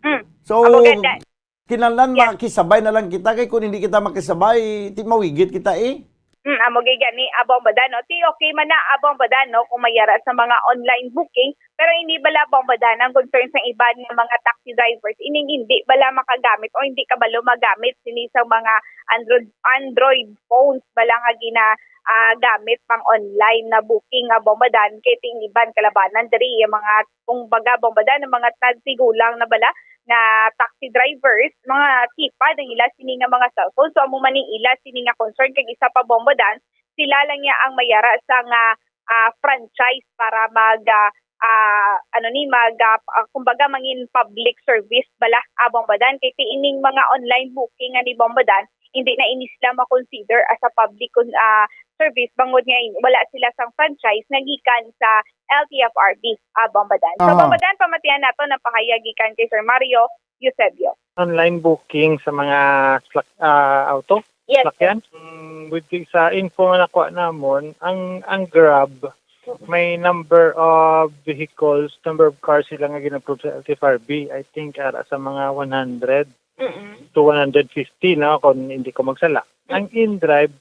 Mm. So, Amo gid, da- kinahanglan Yes. makisabay na lang kita, kay kung hindi kita makisabay, ti mawigit kita eh. Mm, amo gid gani, Abong Badan, no? Ti okay man na, Abong Badan, no, kung mayara sa mga online booking, pero hindi bala, Abong Badan, ang concern sa iban nga mga taxi drivers, ining hindi bala makagamit o hindi kabalo magamit sini sa mga Android, Android phones bala nga gina, ah, gamit pang online na booking, Abong Badan, kay ting iban kalabanan diri, yung mga, kung baga, Abong Badan, ang mga tagtigulang na bala nga taxi drivers, mga keypad ang ila sini nga mga cellphone. So, amo man ni ila sini nga concern, kag isa pa, Abong Badan, sila lang niya ang mayara sa nga, ah, franchise para mag, ah, ah, ano ni, mag, ah, ah, kumbaga, mangin public service bala, Abong Badan. Kay ti ining mga online booking nga ni, Abong Badan, hindi na ini sila ma-consider as a public, ah, service, bangod nga in-, wala sila sang franchise nga gikan sa L T F R B, Abong Badan. So, Aha. Abong Badan, pamatian nato ang pahayag gikan kay Sir Mario Eusebio. Online booking sa mga slak-, ah, auto, Yes, salakyan. Mm, with the, sa info nga nakuha namon, ang ang Grab may number of vehicles, number of cars sila nga gin-approve sa L T F R B. I think ara sa mga one hundred Mm-mm. to one hundred fifty, no, kung hindi ko magsala. Ang InDrive,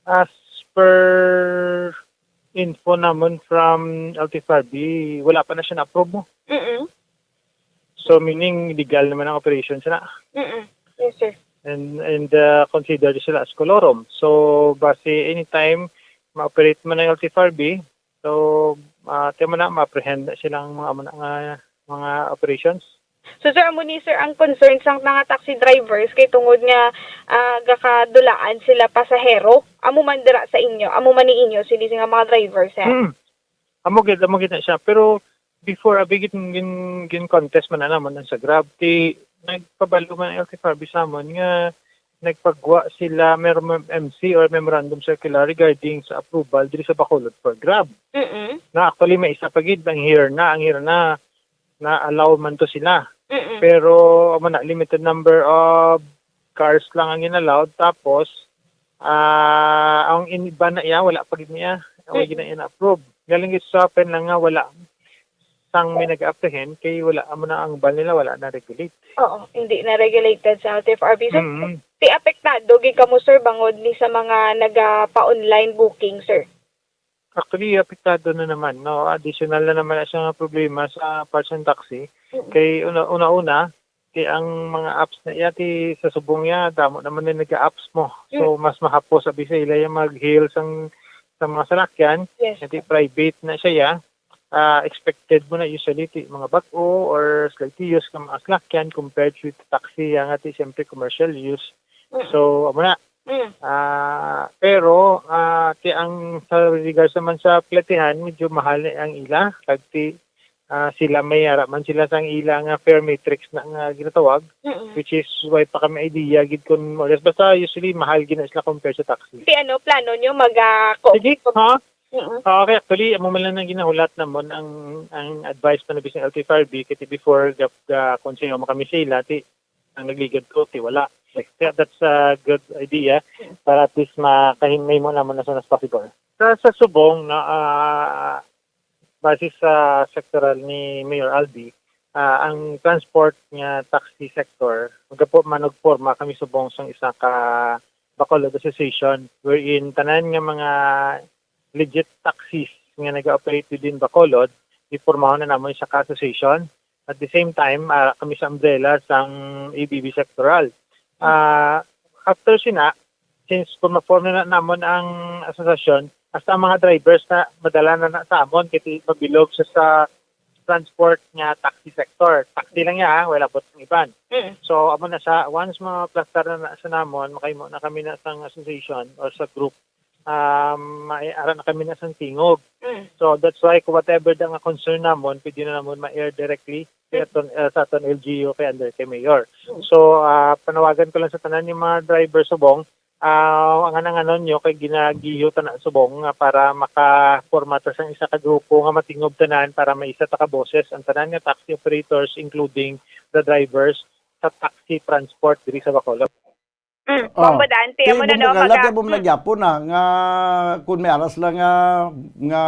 as per info namon from L T F R B, wala pa na siya na-approve mo. Mm-mm. So, meaning, legal naman ang operation sila. Mm-mm. Yes, sir. And, and uh, considered sila as colorum. So, base anytime ma-operate man ang L T F R B, so, uh, tiyan mo na, ma-apprehend na silang mga, mga, mga operations. So, sir, amo ni, sir, ang concern sang mga taxi drivers kay tungod nga, ah, gakadulaan sila pasahero. Amo man dira sa inyo, amo man ni inyo sini nga mga driver, sir. Hmm. Amo gid, amo gid na siya. Pero before, abi gid gin, gin contest man na naman ang sa Grab. Ti nagpabalo man ang L T F R B sa amon nga nagpagwa sila mer-, M C or memorandum circular regarding sa approval diri sa Bacolod for Grab. Mm-mm. Na actually may isa pa gid ang here na, ang here na na allow man to sila. Mm-mm. Pero amo na, limited number of cars lang ang in-allowed, tapos ah ang in-, iba na iya, wala pa gid niya, wala gid na iya na-approve. Galing gid sa open lang nga wala sang may nag-apprehend kay wala, amo na, ang ban nila wala na regulate. Oo, hindi na regulated sa L T F R B. So, Mm. ti apektado gid kamo, sir, bangod ni sa mga nagapa-online booking, sir? Actually, apektado na naman, no? Additional na naman na siya nga problema sa parts ng taxi. Mm. Kay una, una-una, kay ang mga apps na iya, ti sa subong niya, damo naman na nag-apps mo. So, mas mahapos abi sa ila yung mag-hail sang, sa mga salakyan, Yes. ti private na siya, ya. Ah, expected mo na usually ti mga bag-o or slightly used nga mga salakyan compared with taxi, ya nga ti siyempre commercial use. Mm. So, amo na. Mm. Ah, pero ah, ti ang sa regards naman sa platihan, medyo mahal na ang ila. Kag ti ah, sila may ara man sila sang ila nga fare matrix na nga ginatawag, Mm-mm. which is why pa kami idea gid kun more or less. Basta usually mahal gid na sila compare sa taxi. Ti ano, plano nyo mag, ah, co- Sige, ha? Mm-mm. Ah, okay, actually, amo man lang ang ginahulat namon, ang ang advice pa na bisang L T F R B, kay ti before, ga, ga, kung sino makami sa ila, ti ang nagligad ko, ti wala. Kaya that's a good idea para at least makahimay mo naman as soon as possible. Sa, sa subong, na ah, base sa sectoral ni Mayor Albi, ah, ang transport nga taxi sector, magapo man og forma kami subong sang isa ka Bacolod Association, wherein tanan nga mga legit taxis nga nag-operate within Bacolod, ipormahon na namon siya ka association. At the same time, ah, kami sa umbrella sang A B B sectoral. Ah, after sina, since kung ma-form na, na namon ang association, hasta ang mga drivers na madala na, na sa amon, kay mabilog siya sa transport nga taxi sector. Taxi lang niya, ha? Wala po ang iban. Mm. So, amo na sa, once maplastar na, na sa namon, makahimo na kami na sang association or sa group, um, may ara na kami na sang tingog. Mm. So, that's why kung whatever da nga concern namon, pwede na namon ma-air directly sa aton, uh, sa aton L G U kay under kay Mayor. Mm. So, ah, panawagan ko lang sa tanan yung mga driver subong, ah, ang anang-anon nyo kay ginagiyo tanan subong nga para makaporma ta sang isa ka grupo nga matingob tanan para may isa ta ka boses ang tanan nga taxi operators, including the drivers sa taxi transport diri sa Bacolod. Mm, Oh. Bombo Dante, Kay amo na, Bombo no, Carla, maga-, kaya mo mm. nagyapon na nga kung may aras lang nga, nga,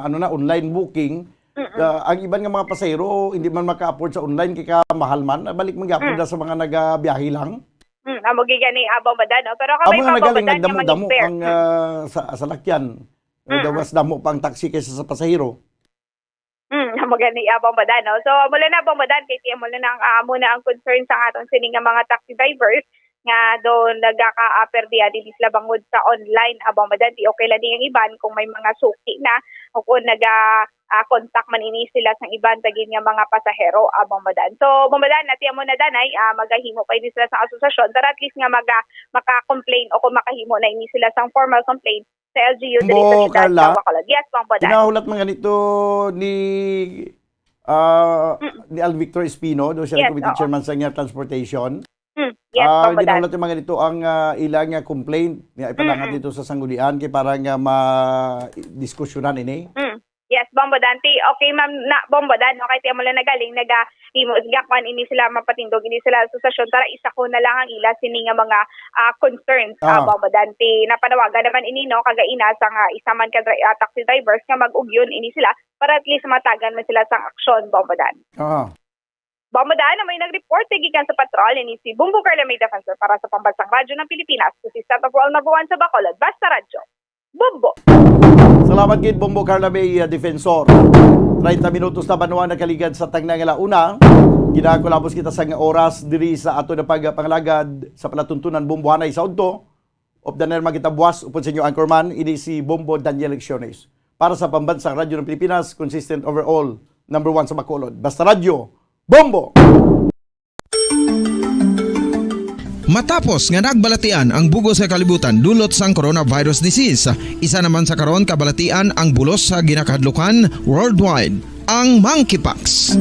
ano na, online booking, Mm-mm. ah, ang iban nga mga pasahero, hindi man maka-afford sa online, kay kamahal man, balik man gyapon Mm. na sa mga nagabiyahe lang. Mm, amo gid gani, ah, Bombo Dan, no? Pero Amo kamay nga pa, Bombo nagaling Dan, nga nagdamo-damo mag-spare. ang, Mm. ah, sa, salakyan. Mm. Daw mas damo pa ang taxi kaysa sa pasahero. Mm, amo gani, ah, Bombo Dan, no? So, amo lang na, Bombo Dan, kay amo lang ang, ah, amo na ang concern sa aton sini nga mga taxi drivers nga daw nagaka-apper diha dili sila bangod sa online, ah, Bombo Dan. Di okay lang ni ang iban kung may mga suki na o kung naga, ah, contact man ini sila sa iban tagin nga mga pasahero, ah, Bombo Dan. So, Bombo Dan, ati amo na, Dan, ay, ah, magahimo pa ini sila sa asosasyon para at least nga maga-, maka-complain o kung makahimo na ini sila sang formal complaint sa L G U diri sa Bombo, siyudad Carla, sa Bacolod. Yes, Bombo Dan. Ginahulat man ganito ni, ah, Mm. ni Al Victor Espino, do siya Yes, committee oo. chairman sa niya transportation. Mm. Yes, Ah, Bombo Dan. Ginahulat man ganito ang, ah, ila nga complaint nga ipanangat Mm-mm. dito sa sanggunian kay para nga ma-, diskusyonan ini. Mm. Yes, Bombo Dan. Ti, okay, ma'am, na, Bombo Dan, okay, ti amo lang nagaling, naga, imo, gakwan ini sila, mapatindog ini sila asosasyon para isakon na lang ang ila sini nga mga, ah, concerns, ah, Ah. Bombo Dan. Ti napanawagan naman ini, no, kagaina sa nga isa man ka dri-, ah, taxi drivers nga mag-ugyon ini sila para at least matagan man sila sang aksyon, Bombo Dan. Ah. Bombo Dan, may nag-report gikan sa patrol, ini si Bombo Carla May Defensor para sa Pambansang Radyo ng Pilipinas. This is Tata Paul number one sa Bacolod, Basta Radyo. Bombo. Salamat gid, Bombo Carla May, uh, Defensor. Treinta minutos na banwa nakaligad sa tagna nga launa. Ginakulabos kita sa nga oras diri sa ato na pagpangalagad sa palatuntunan Bombo Hanay sa Udto. Updan na naman kita buwas upod sa inyo anchorman, ini si Bombo Daniel Lecciones. Para sa Pambansang Radyo ng Pilipinas, consistent overall, number one sa Bacolod. Basta Radyo, Bombo! Matapos nga nagbalatian ang bugos sa kalibutan dulot sang coronavirus disease, isa naman sa karon kabalatian ang bulos sa ginakahadlukan worldwide, ang monkeypox.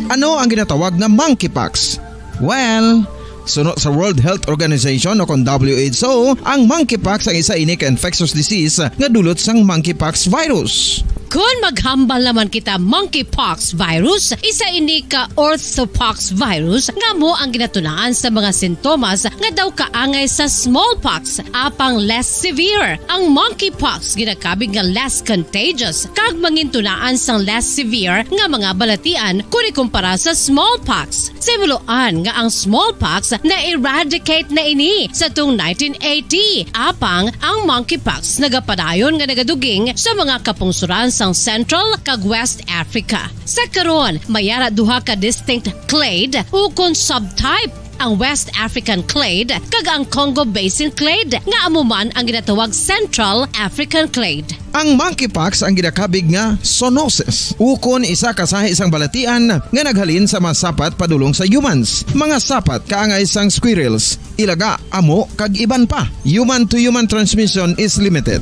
Ano ang ginatawag nga monkeypox? Well, suno sa World Health Organization o kon W H O, ang monkeypox ang isa ini ka infectious disease nga dulot sang monkeypox virus. Kon maghambal naman kita, monkeypox virus, isa ini ka orthopox virus nga amo ang ginatunaan sa mga sintomas nga daw kaangay sa smallpox, apang less severe. Ang monkeypox ginakabig nga less contagious kag mangintunaan sang less severe nga mga balatian kon ikumpara sa smallpox. Sa himuloan nga ang smallpox na-eradicate na ini sa tung nineteen eighty, apang ang monkeypox nagapadayon nga nagaduging sa mga kapungsoran sang Central kag West Africa. Sa karon, may ara duha ka distinct clade ukon subtype, ang West African clade kag ang Congo Basin clade, nga amo man ang ginatawag Central African clade. Ang monkeypox ang ginakabig nga zoonosis, ukon isa ka sahi sang balatian nga naghalin sa mga sapat padulong sa humans, mga sapat kaangay sang squirrels, ilaga, amo, kag iban pa. Human-to-human transmission is limited.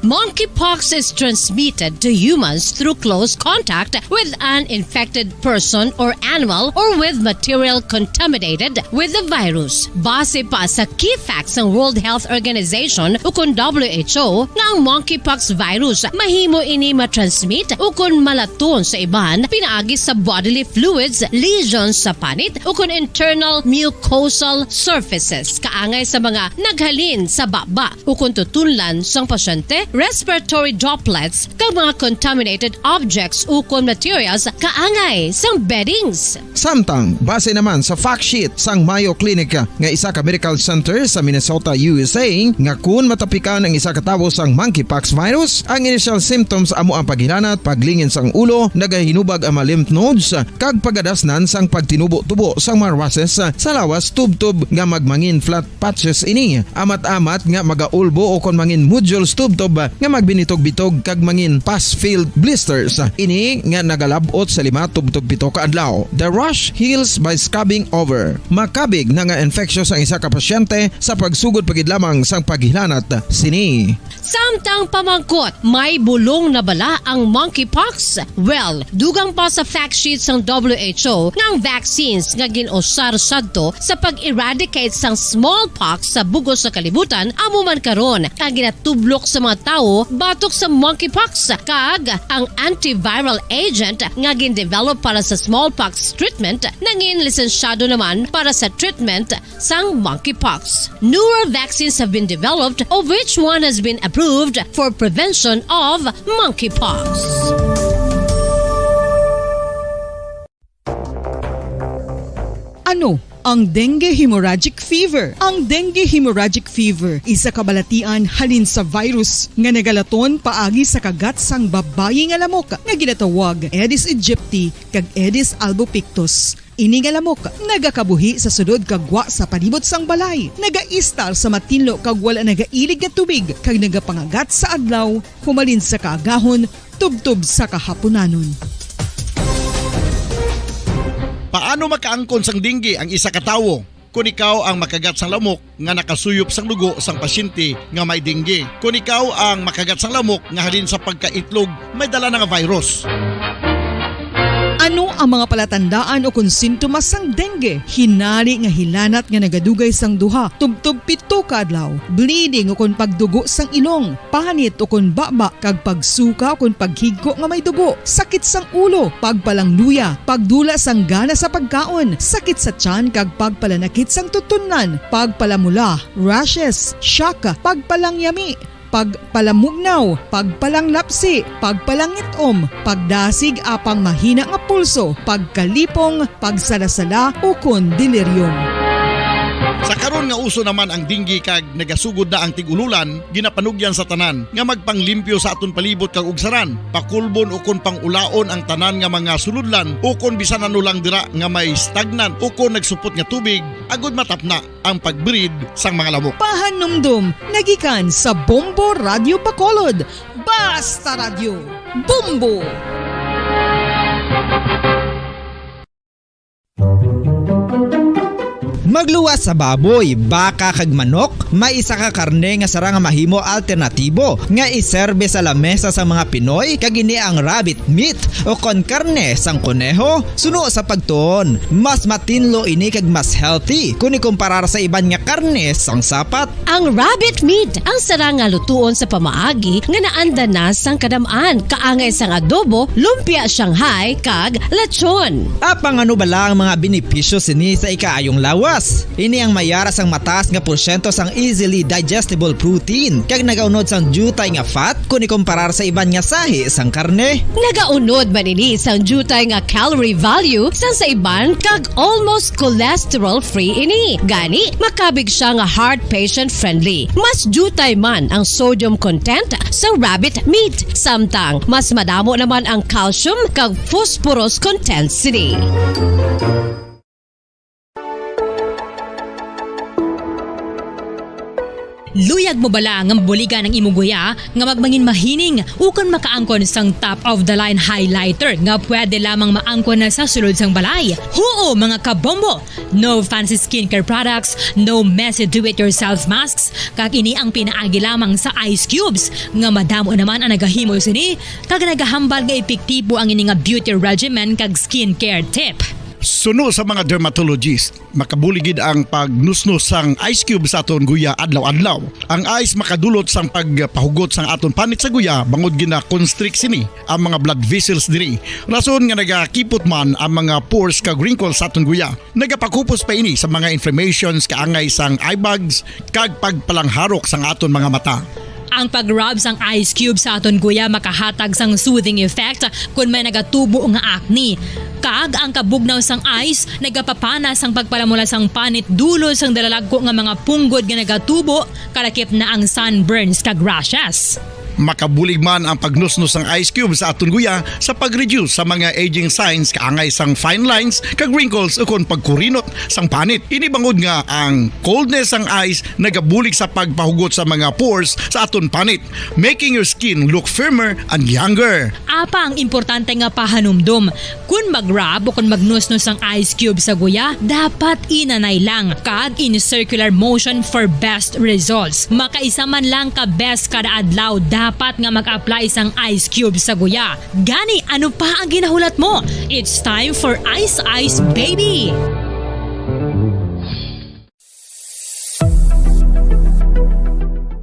Monkeypox is transmitted to humans through close contact with an infected person or animal or with material contaminated with the virus. Base pa sa key facts sang World Health Organization ukon W H O, nga ang monkeypox virus mahimo ini matransmit ukon malaton sa iban pinaagi sa bodily fluids, lesions sa panit, ukon internal mucosal surfaces, kaangay sa mga naghalin sa baba, ukon tutunlan sang pasyente, respiratory droplets, kag mga contaminated objects ukon materials kaangay sang beddings. Samtang, base naman sa fact sheet sang Mayo Clinic nga isa ka medical center sa Minnesota, U S A, nga kun matapikan ang isa ka tawo sang monkeypox virus, ang initial symptoms amo ang paghilanat, paglingin sang ulo, nagahinubag ang mga lymph nodes, kag pagadasnan sang pagtinubo-tubo sang mga rushes sa lawas tubtob nga magmangin flat patches ini. Amat-amat nga magaulbo o kon mangin nodules tubtob nga magbinitog-bitog kag mangin pus-filled blisters. Ini nga nagalab-ot sa lima tubtob pito ka adlaw. The rash heals by scabbing over. Makabig na nga infectious ang isa ka pasyente sa pagsugod pa gid lamang sang paghilanat sini. Samtang pamangkot, may bulong na bala ang monkeypox? Well, dugang pa sa fact sheet sang W H O nga ang vaccines nga gin-usar sadto sa pag-eradicate sang smallpox sa bugos sa kalibutan amo man karon ang ginatublok sa mga tawo batok sa monkeypox, kag ang antiviral agent nga gin-develop para sa smallpox treatment nangin lisensyado naman para sa treatment sang monkeypox. Newer vaccines have been developed, of which one has been approved for prevention of monkeypox. Ano ang dengue hemorrhagic fever? Ang dengue hemorrhagic fever isa ka balatian halin sa virus nga nagalaton paagi sa kagat sang babayi nga lamok nga ginatawag Aedes aegypti kag Aedes albopictus. Ini nga lamok nagakabuhi sa sulod kag gwa sa palibot sang balay, nagaistar sa matinlo kag wala nagailig nga tubig, kag nagapangagat sa adlaw humalin sa kaagahon tubtob sa kahapunanon. Paano makaangkon sang dengue ang isa ka tawo? Kon ikaw ang makagat sang lamok nga nakasuyop sang dugo sang pasyente nga may dengue, kon ikaw ang makagat sang lamok nga halin sa pagkaitlog may dala na nga virus. Ano ang mga palatandaan o kon sintomas sang dengue? Hinari nga hilanat nga nagadugay sang duha tubtob pito ka adlaw, bleeding o kon pagdugo sang ilong, panit o kon baba, kag pagsuka o kon paghigko nga may dugo, sakit sang ulo, pagpalangluya, pagdula sang gana sa pagkaon, sakit sa tiyan kag pagpalanakit sang tutunlan, pagpalamula, rashes, shock, pagpalangyami, pagpalamugnaw, pagpalanglapsi, pagpalangit-om, pagdasig apang mahina nga pulso, pagkalipong, pagsalasala, ukon delirium. Sa karon nga uso naman ang dengue kag nagasugod na ang tig-ululan, ginapanugyan sa tanan nga magpanglimpyo sa aton palibot kag ugsaran, pakulbon ukon pangulaon ang tanan nga mga sulodlan ukon bisan ano lang dira nga may stagnant ukon nagsupot nga tubig, agod matapna ang pag-breed sang mga lamok. Pahanumdom nga gikan sa Bombo Radyo Bacolod. Basta Radyo, Bombo! Magluwas sa baboy, baka kag manok, may isa ka karne nga sarang nga mahimo alternatibo nga iserbe sa lamesa sang mga Pinoy, kag ini ang rabbit meat o kon karne sang kuneho. Suno sa pagtuon, mas matinlo ini kag mas healthy kon ikumparar sa iban nga karne sang sapat. Ang rabbit meat ang sarang nga lutuon sa pamaagi nga naanda na sang kadam-an, kaangay sang adobo, lumpia Shanghai, kag lechon. Apang ano bala ang mga benepisyo sini sa ikaayong lawas? Ini ang may ara sang mataas nga porsyento sang easily digestible protein, kag nagaunod sang diutay nga fat kon ikumparar sa iban nga sahi sang karne. Nagaunod man ini sang diutay nga calorie value sang sa iban, kag almost cholesterol-free ini. Gani, makabig sia nga heart patient-friendly. Mas diutay man ang sodium content sa rabbit meat, samtang mas madamo naman ang calcium kag phosphorus content sini. Luyag mo bala nga mabuligan ang imo guya nga magmangin mahining ukon makaangkon sang top-of-the-line highlighter nga pwede lamang maangkon na sa sulod sang balay? Huo, mga kabombo! No fancy skincare products, no messy do-it-yourself masks, kag ini ang pinaagi lamang sa ice cubes, nga madamo naman ang nagahimo sini, kag nagahambal nga epektibo ang ini nga beauty regimen kag skincare tip. Suno sa mga dermatologist, makabulig gid ang pagnusnos sang ice cube sa aton guya adlaw-adlaw. Ang ice makadulot sang pagpahugot sang aton panit sa guya, bangod gina-constrict sini ang mga blood vessels diri. Rason nga nagakipot man ang mga pores kag wrinkles sa aton guya. Nagapakupos pa ini sa mga inflammations kaangay sang eye bags kag pagpalangharok sang aton mga mata. Ang pag-rub sang ice cube sa aton guya makahatag sang soothing effect kon may nagatubo nga acne. Kag ang kabugnaw sang ice nagapapana sang pagpalamula sang panit dulot sang dalalagko nga mga punggod nga nagatubo, kalakip na ang sunburns kag rashes. Makabulig man ang pagnusnos sang ice cube sa aton guya sa pag-reduce sa mga aging signs kaangay sang fine lines kag wrinkles ukon pagkurinot sang panit. Ini bangod nga ang coldness sang ice nagabulig sa pagpahugot sa mga pores sa aton panit, making your skin look firmer and younger. Apang importante nga pahanumdom, kon mag-rub o kon magnusnos ang ice cube sa guya, dapat inanay lang. Kag in circular motion for best results. Makaisa man lang ka beses kada adlaw dapat nga mag-apply sang ice cube sa guya. Gani, ano pa ang ginahulat mo? It's time for Ice Ice Baby!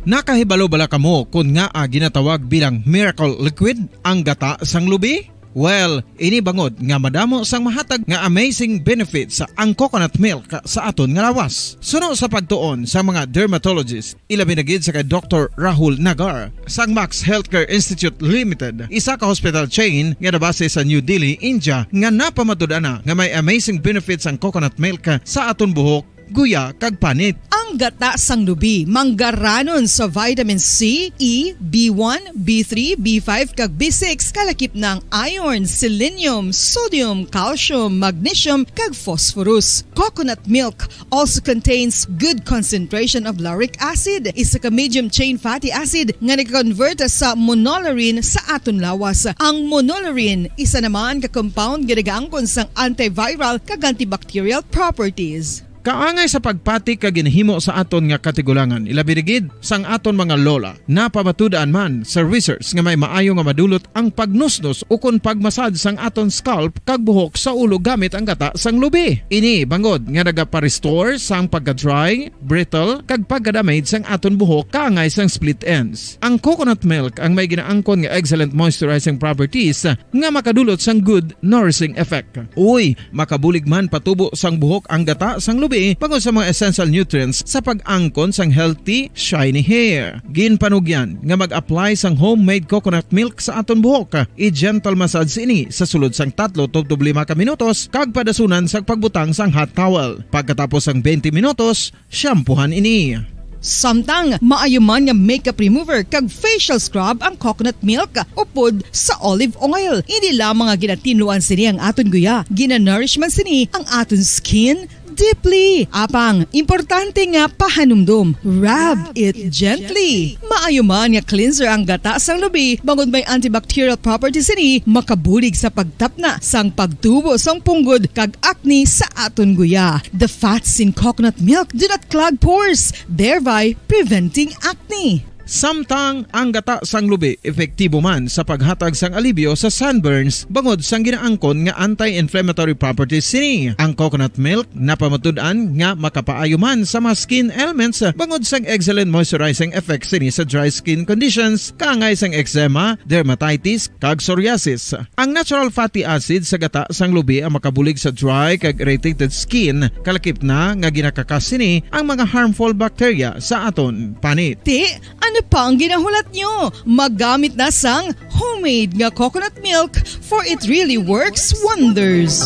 Nakahibalo bala kamo kon ngaa ginatawag bilang miracle liquid ang gata sang lubi? Well, ini bangod nga madamo sang mahatag nga amazing benefits ang coconut milk sa aton nga lawas. Suno sa pagtuon sa mga dermatologist, ilabi na gid sa kay Doktor Rahul Nagar sang Max Healthcare Institute Limited, isa ka hospital chain nga nabase sa New Delhi, India, nga napamatud-an na nga may amazing benefits ang coconut milk sa aton buhok, guya, kag panit. Ang gata sang lubi manggaranon sa vitamin C, E, B one, B three, B five, kag B six, kalakip na ang iron, selenium, sodium, calcium, magnesium, kag phosphorus. Coconut milk also contains good concentration of lauric acid, isa ka medium chain fatty acid nga nagakonvert sa monolaurin sa aton lawas. Ang monolaurin isa naman ka compound nga nagaangkon sang antiviral kag antibacterial properties. Kaangay sa pagpati kag ginahimo sa aton nga katigulangan, ilabi na gid sang aton mga lola. Napamatud-an man sa research nga may maayo nga madulot ang pagnusnos ukon pagmasad sang aton scalp kag buhok sa ulo gamit ang gata sang lubi. Ini bangod nga nagapa-restore sang pagka-dry, brittle, kag pagka-damage sang aton buhok kaangay sang split ends. Ang coconut milk ang may ginaangkon nga excellent moisturizing properties nga makadulot sang good nourishing effect. Uy, makabulig man patubo sang buhok ang gata sang lubi bangod sa mga essential nutrients sa pag-angkon sang healthy, shiny hair. Ginpanugyan nga mag-apply sang homemade coconut milk sa aton buhok. I-gentle massage ini sa sulod sang tatlo tubtob lima ka minutos kag padasunan sang pagbutang sang hot towel. Pagkatapos sang twenty minutos, shampoohan ini. Samtang maayo man nga makeup remover kag facial scrub ang coconut milk upod sa olive oil. Hindi lamang nga ginatinluan sini ang aton guya, ginanourish man sini ang aton skin deeply. Apang, importante nga pahanumdom, rub it gently. Maayo man nga cleanser ang gata sang lubi, bangod may antibacterial properties sini, makabulig sa pagtapna sang pagtubo sang punggod kag acne sa aton guya. The fats in coconut milk do not clog pores, thereby preventing acne. Samtang ang gata sang lubi epektibo man sa paghatag sang alibyo sa sunburns bangod sang ginaangkon nga anti-inflammatory properties sini. Ang coconut milk napamatud-an nga makapaayo man sa mga skin ailments bangod sang excellent moisturizing effects sini sa dry skin conditions, kaangay sang eczema, dermatitis, kag psoriasis. Ang natural fatty acid sa gata sang lubi ang makabulig sa dry kag irritated skin, kalakip na nga ginakakas sini ang mga harmful bacteria sa aton panit. Ti, ano pa ang ginahulat nyo? Magamit na sang homemade nga coconut milk, for it really works wonders.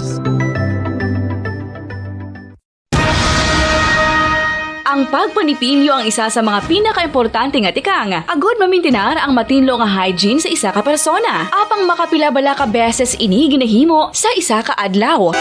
Ang pagpanipilyo ang isa sa mga pinakaimportante nga tikang agud mamintinar ang matinlo nga hygiene sa isa ka persona. Apang makapila bala ka beses ini ginahimo sa isa ka adlaw?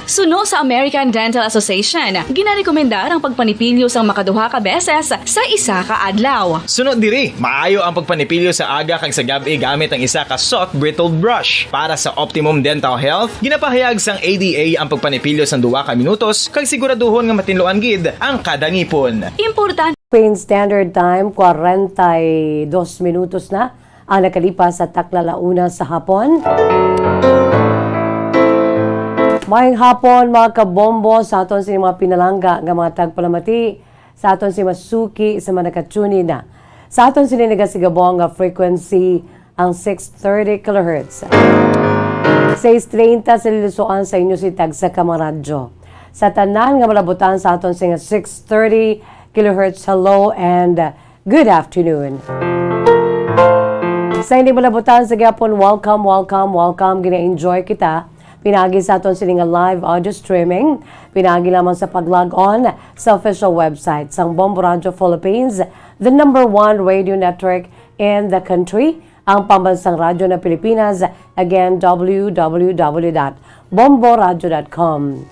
Suno sa American Dental Association, ginarekomendar ang pagpanipilyo sang makaduha ka beses sa isa ka adlaw. Suno diri, maayo ang pagpanipilyo sa aga kag sa gab-i gamit ang isa ka soft brittled brush. Para sa optimum dental health, ginapahayag sang A D A ang pagpanipilyo sang duha ka minutos kag siguraduhon nga matinluan gid ang kada ngipon. Importante Philippine Standard Time, kwarenta y dos minutos na ang nakalipas sa takna la una sa hapon. Maayong hapon, mga kabombo, sa aton sini mga pinalangga nga mga tagpalamati, sa aton sini mga suki sa mga nakatune-in na. Sa aton sini nagasigabong nga frequency ang six thirty kilohertz. Sais treinta sa lilusoan sa inyo si tagsa ka mga radyo. Sa tanan nga malabutan sa aton sini nga six thirty kilohertz, hello and good afternoon. Sa hindi malabutan sa gihapon, welcome, welcome, welcome. Gina-enjoy kita pinaagi sa aton sini nga live audio streaming, pinaagi lamang sa pag-log on sa official website sang Bombo Radio Philippines, the number one radio network in the country, ang pambansang radyo ng Pilipinas. Again, w w w dot bomboradio dot com.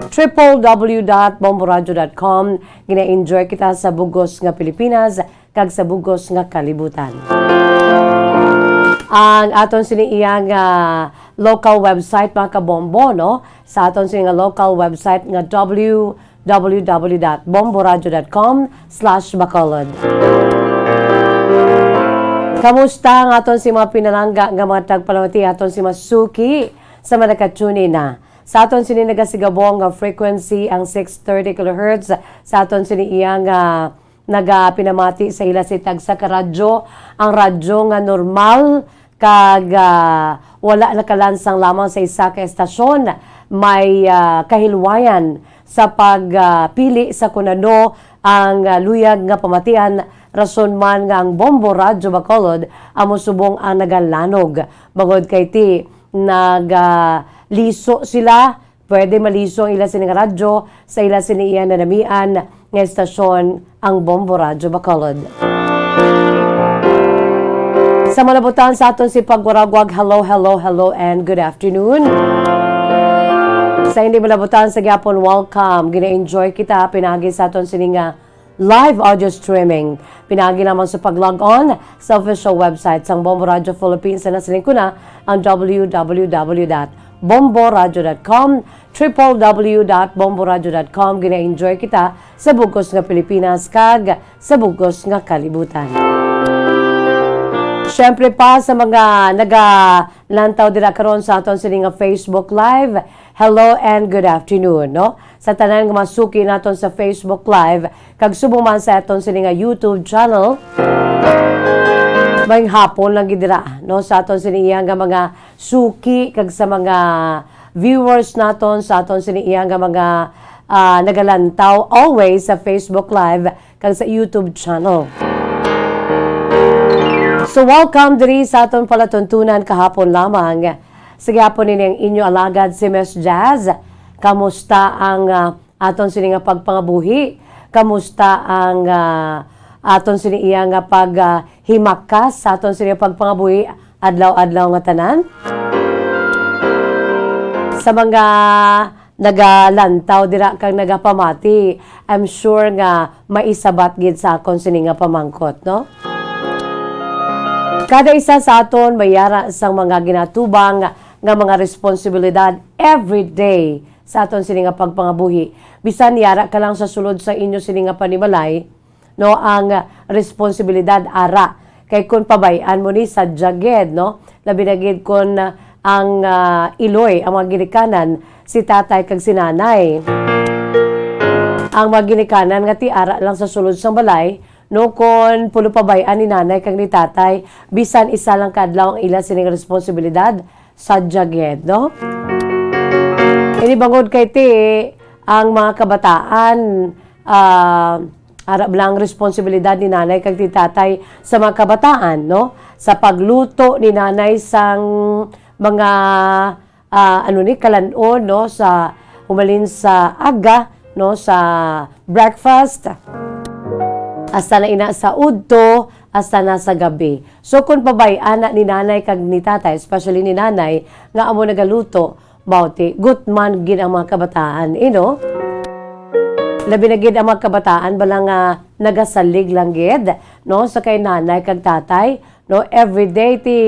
Triple w dot bomboradio dot com. Gina-enjoy kita sa bugos nga Pilipinas kag sa bugos nga kalibutan. Ang aton sini iya nga local website, mga kabombo, no? Sa aton sini nga local website nga w w w dot bomboradio dot com slash bacolod. Kamusta ang aton sini mga pinalangga nga mga tagpalamati, aton sini mga suki sa mga nakatune-in na? Sa aton sini nagasigabong nga frequency ang six thirty kilohertz. Sa aton sini iya nga nagapinamati sa ila si tagsa ka radyo, ang radyo nga normal kag, ah, wala nakalansang lamang sa isa ka estasyon, may, ah, kahilwayan sa pagpili sa kun ano ang, ah, luyag nga pamatian, rason man nga ang Bombo Radyo Bacolod amo subong ang nagalanog. Bangod kay ti nagaliso sila, pwede maliso ang ila sini nga radyo sa ila sini iya nanamian nga estasyon, ang Bombo Radyo Bacolod. Sa malabutan sa aton si pagwaragwag, hello, hello, hello, and good afternoon. Sa hindi malabutan sa gyapon, welcome. Gina-enjoy kita pinagi sa aton sini nga live audio streaming. Pinagi lamang sa pag-log on sa official website sang Bombo Radyo Philippines na nasiling ko na ang w w w dot bombo radyo dot com, triple w dot bombo radyo dot com. Gina-enjoy kita sa bugos nga Pilipinas kag sa bugos nga kalibutan. Siyempre pa sa mga nagalantaw dira karon sa aton sini nga Facebook Live, hello and good afternoon, no? Sa tanan nga masuki naton sa Facebook Live, kag subong man sa aton sini nga YouTube channel, may hapon lang gid dira, no? Sa aton sini iya nga mga suki kag sa mga viewers naton, sa aton sini iya nga mga, ah, nagalantaw always sa Facebook Live kag sa YouTube channel. So, welcome diri sa aton palatuntunan kahapon lamang. Sa gihapon ini ang inyo alagad si Miss Jazz. Kamusta ang, ah, aton sini nga pagpangabuhi? Kamusta ang, ah, aton sini iya nga pag, ah, himakas sa aton sini nga pagpangabuhi adlaw-adlaw nga tanan? Sa mga nagalantaw dira kag nagapamati, I'm sure nga maisabat gid sa akon sini nga pamangkot, no? Kada isa sa aton may yara sang mga ginatubang nga mga responsibilidad every day sa aton sini nga pagpangabuhi. Bisan yara ka lang sa sulod sa inyo sini nga panimalay, no, ang, ah, responsibilidad ara. Kay kun pabay-an mo ni, sadya gid, no? Labi na gid kun, ah, ang, ah, iloy, ang mga ginikanan, si tatay kag si nanay. Ang mga ginikanan nga ti ara lang sa sulod sang balay, no, kun pulo pabay-an ni nanay kag ni tatay, bisan isa lang ka adlaw ang ila sining responsibilidad, sadya gid, no? Ini bangod kay ti ang mga kabataan, ah, ara lang responsibilidad ni nanay kag ni tatay sa mga kabataan, no? Sa pagluto ni nanay sang mga, ah, ano ni, kalan-on, no? Sa, humalin sa aga, no? Sa breakfast, hasta na ina sa udto, hasta na sa gabi. So, kung pabay-an na ni nanay kag ni tatay, especially ni nanay, nga amo nagaluto, mao ti, gutman gid ang mga kabataan, eh, no? Labi na gid ang mga kabataan, bala nga nagasalig lang gid, no? Sa kay nanay kag tatay, no? Everyday ti,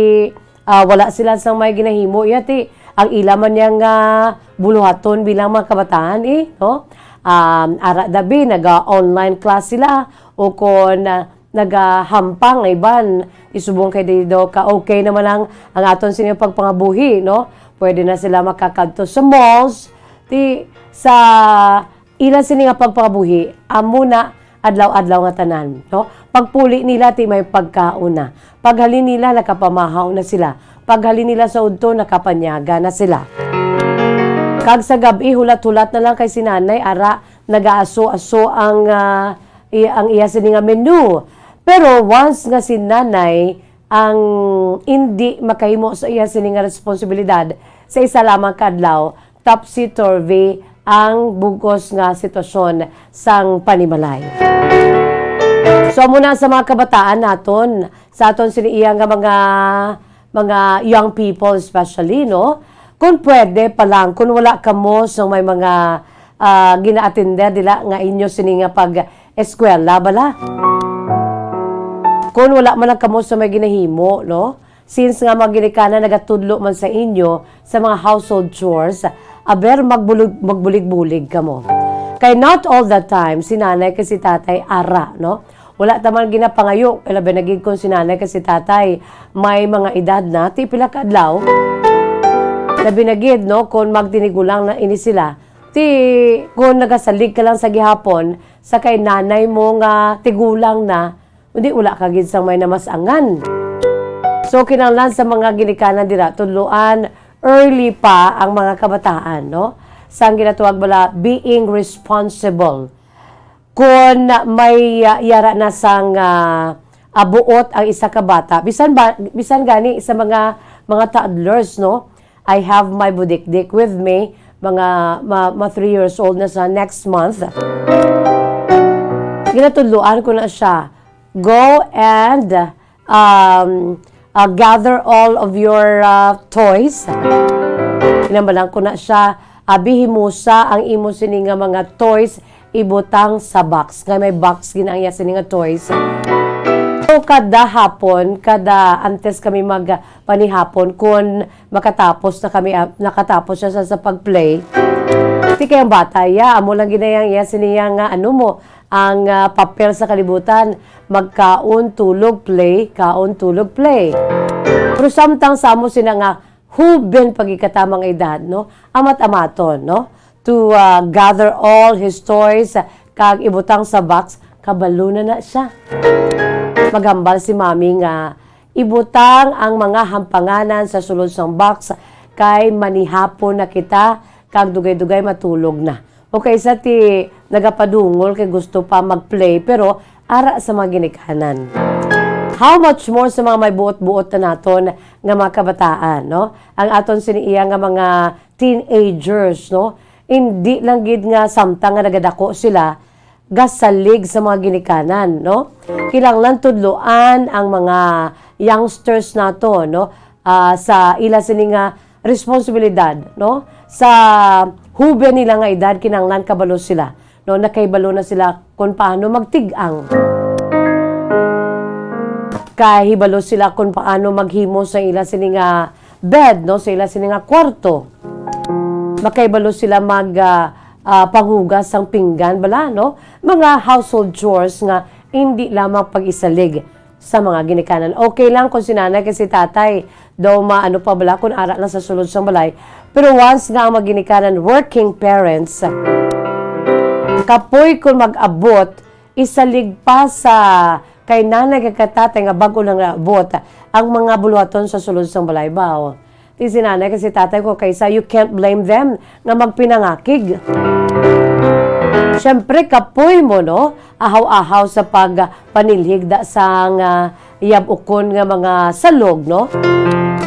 ah, wala sila sang may ginahimo, ya ti, ang ila man yang, ah, buluhaton bilang mga kabataan, eh, no? Um, ara dabi, naga-online class sila, o kon, ah, nagahampang nga iban, isubong kay di daw ka okay naman ang, ang aton sini pagpangabuhi, no? Pwede na sila makakadto sa malls, ti sa ila sini nga pagpangabuhi, amo na adlaw-adlaw nga tanan, no? Pagpuli nila, ti may pagkaon na. Paghalin nila, nakapamahaw na sila. Paghalin nila sa udto, nakapanyaga na sila. Kag sa gab-i, hulat-hulat na lang kay si nanay, ara, nagaaso-aso ang, ah, i-, ang iya sini nga menu. Pero once nga si nanay ang indi makahimo sa iya sini nga responsibilidad sa isa lamang ka adlaw, topsy-turvy ang bugos nga sitwasyon sang panimalay. So, amo na sa mga kabataan naton, sa aton sini iya nga mga, mga young people especially, no? Kung pwede pa lang, kung wala kamo sa may mga, ah, gina-attender dila nga inyo sini nga pag-eskwela, bala. Kung wala man lang kamo sa may ginahimo, no? Since nga mga ginikanan nagatudlo man sa inyo sa mga household chores, aber magbulig-, magbulig-bulig kamo. Kay not all the time, si nanay kag si tatay ara, no? Wala ta man ginapangayo, kay labi na gid kung si nanay kag si tatay may mga edad na, ti pila ka adlaw. Labi na gid, no, kung magtinigulang na ini sila. Ti, kung nagasalig ka lang sa gihapon, sa kay nanay mo nga tigulang na, hindi, wala ka gid sang may namasangan. So, kinahanglan sa mga ginikanan dira, tudloan early pa ang mga kabataan, no? Sang ginatawag bala, being responsible. Kung may, ah, yara na sang, ah, ah, buot ang isa ka bata, bisan ba, bisan gani sa mga, mga toddlers, no? I have my budikdik with me, mga ma, ma three years old na sa next month. Ginatudloan ko na siya, "Go and, um, uh, gather all of your, uh, toys." Ginambalan ko na siya, "Abi, himusa ang imo sini nga mga toys, ibutang sa box." Nga may box gid ang iya sini nga toys. So, kada hapon, kada antes kami magpanihapon, kung makatapos na kami, ah, nakatapos siya sa, sa pag-play, ti kay ang bata, ya, amo lang gid na yang iya sini nga, ano mo, ang, ah, papel sa kalibutan, magkaon, tulog, play, kaon, tulog, play. Pero samtang sa amo sina nga huben pa gid katamang edad, no? Amat-amaton, no? To, ah, gather all his toys, kag ibutang sa box, kabalo na na siya. Maghambal si Mami nga ibutang ang mga hampanganan sa sulod sang box, kay manihapon na kita, kag dugay-dugay matulog na. O kay sa ti nagapadungol kay gusto pa mag-play, pero ara sa mga ginikanan. How much more sa mga may buot-buot na naton nga mga kabataan, no? Ang aton sini iya nga mga teenagers, no? Hindi lang gid nga samtang nga nagadako sila, gasalig sa mga ginikanan, no? Kinahanglan tudloan ang mga youngsters nato, no? Ah, sa ila sini nga responsibilidad, no? Sa huben nila nga edad, kinahanglan kabalo sila, no? Nakahibalo na sila kung paano magtig-ang. Kahibalo sila kung paano maghimo sa ila sini nga bed, no? Sa ila sini nga kwarto. Makahibalo sila mag, ah, ah, panghugas sang pinggan bala, no? Mga household chores nga hindi lamang pag-isalig sa mga ginikanan. Okay lang kung si nanay kag si tatay daw maano pa bala kung ara lang sa sulod sang balay. Pero once nga ang mga ginikanan working parents, kapoy kung mag-abot, isalig pa sa kay nanay kag kay tatay nga bag-o lang naabot ang mga buluhaton sa sulod sang balay ba, o. Ti si nanay kag si tatay ko kaysa, you can't blame them nga magpinangakig. Siyempre, kapoy mo, no? Ahaw-ahaw sa pagpanilhig da sang, ah, yab-ukon nga mga salog, no?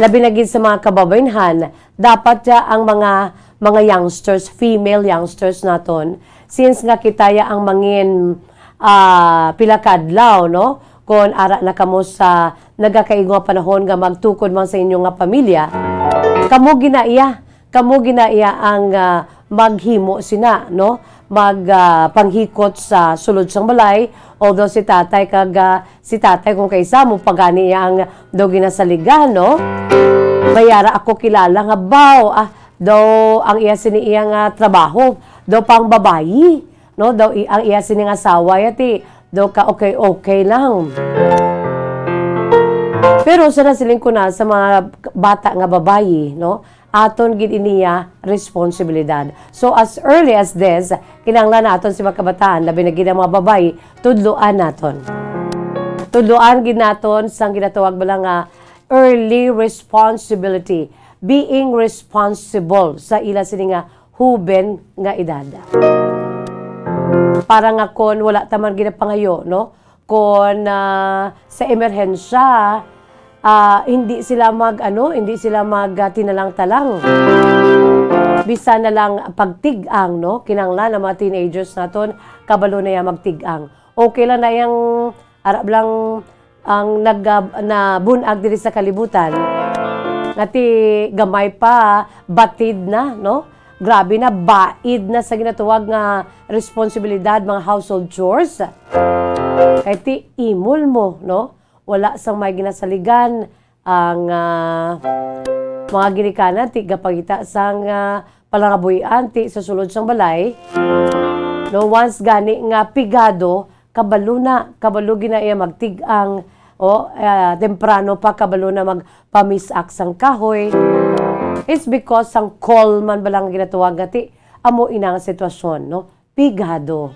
Labi na gid sa mga kababaynhan, dapat ya ang mga, mga youngsters, female youngsters naton, since nga kita ya ang mangin, ah, pila ka adlaw, no? Kon ara na kamo sa nagakaigo nga panahon nga magtukod man sa inyo nga pamilya, kamo gina iya, kamo gina iya ang, ah, maghimo sina, no? Mag, ah, panghikot sa sulod sang balay, although si tatay kag, ah, si tatay kung kaysa mo pa gani iya ang daw ginasaligan, no? May ara ako kilala nga baw, ah, daw ang iya sini iya nga trabaho, daw pang babayi, no? Daw i-, ang iya sining asawa ya ti daw ka okay-okay lang. Pero sa nasiling ko na sa mga bata nga babayi, no? Aton gid iniya responsibilidad. So as early as this, kinahanglan naton si mga kabataan, labi na gid ang mga babayi, tudloan naton. Tudloan gid naton sang ginatawag bala nga early responsibility, being responsible sa ila sini nga huben nga edad. Para nga kon wala ta man ginapangayo, no? Kon, ah, sa emerhensya, ah, hindi sila mag, ano, hindi sila mag, ah, tinalang-talang. Bisan na lang pagtig-ang, no? Kinahanglan ang mga teenagers naton, kabalo na iya magtig-ang. Okay lang na yang arab lang ang nag-, ah, nabun-ag diri sa kalibutan. Nga ti gamay pa, batid na, no? Grabe na, baid na sa ginatawag nga responsibilidad, mga household chores. Kay ti imol mo, no? Wala sang may ginasaligan ang, ah, mga ginikanan, ti gapangita sang, ah, palangabuhian, ti sa sulod sang balay. No, once gani nga pigado, kabalo na, kabalo gina iya magtig-ang, o, ah, temprano pa, kabalo na magpamisak sang kahoy. It's because sang call man bala nga ginatawag nga ti, amo ina nga sitwasyon, no? Pigado.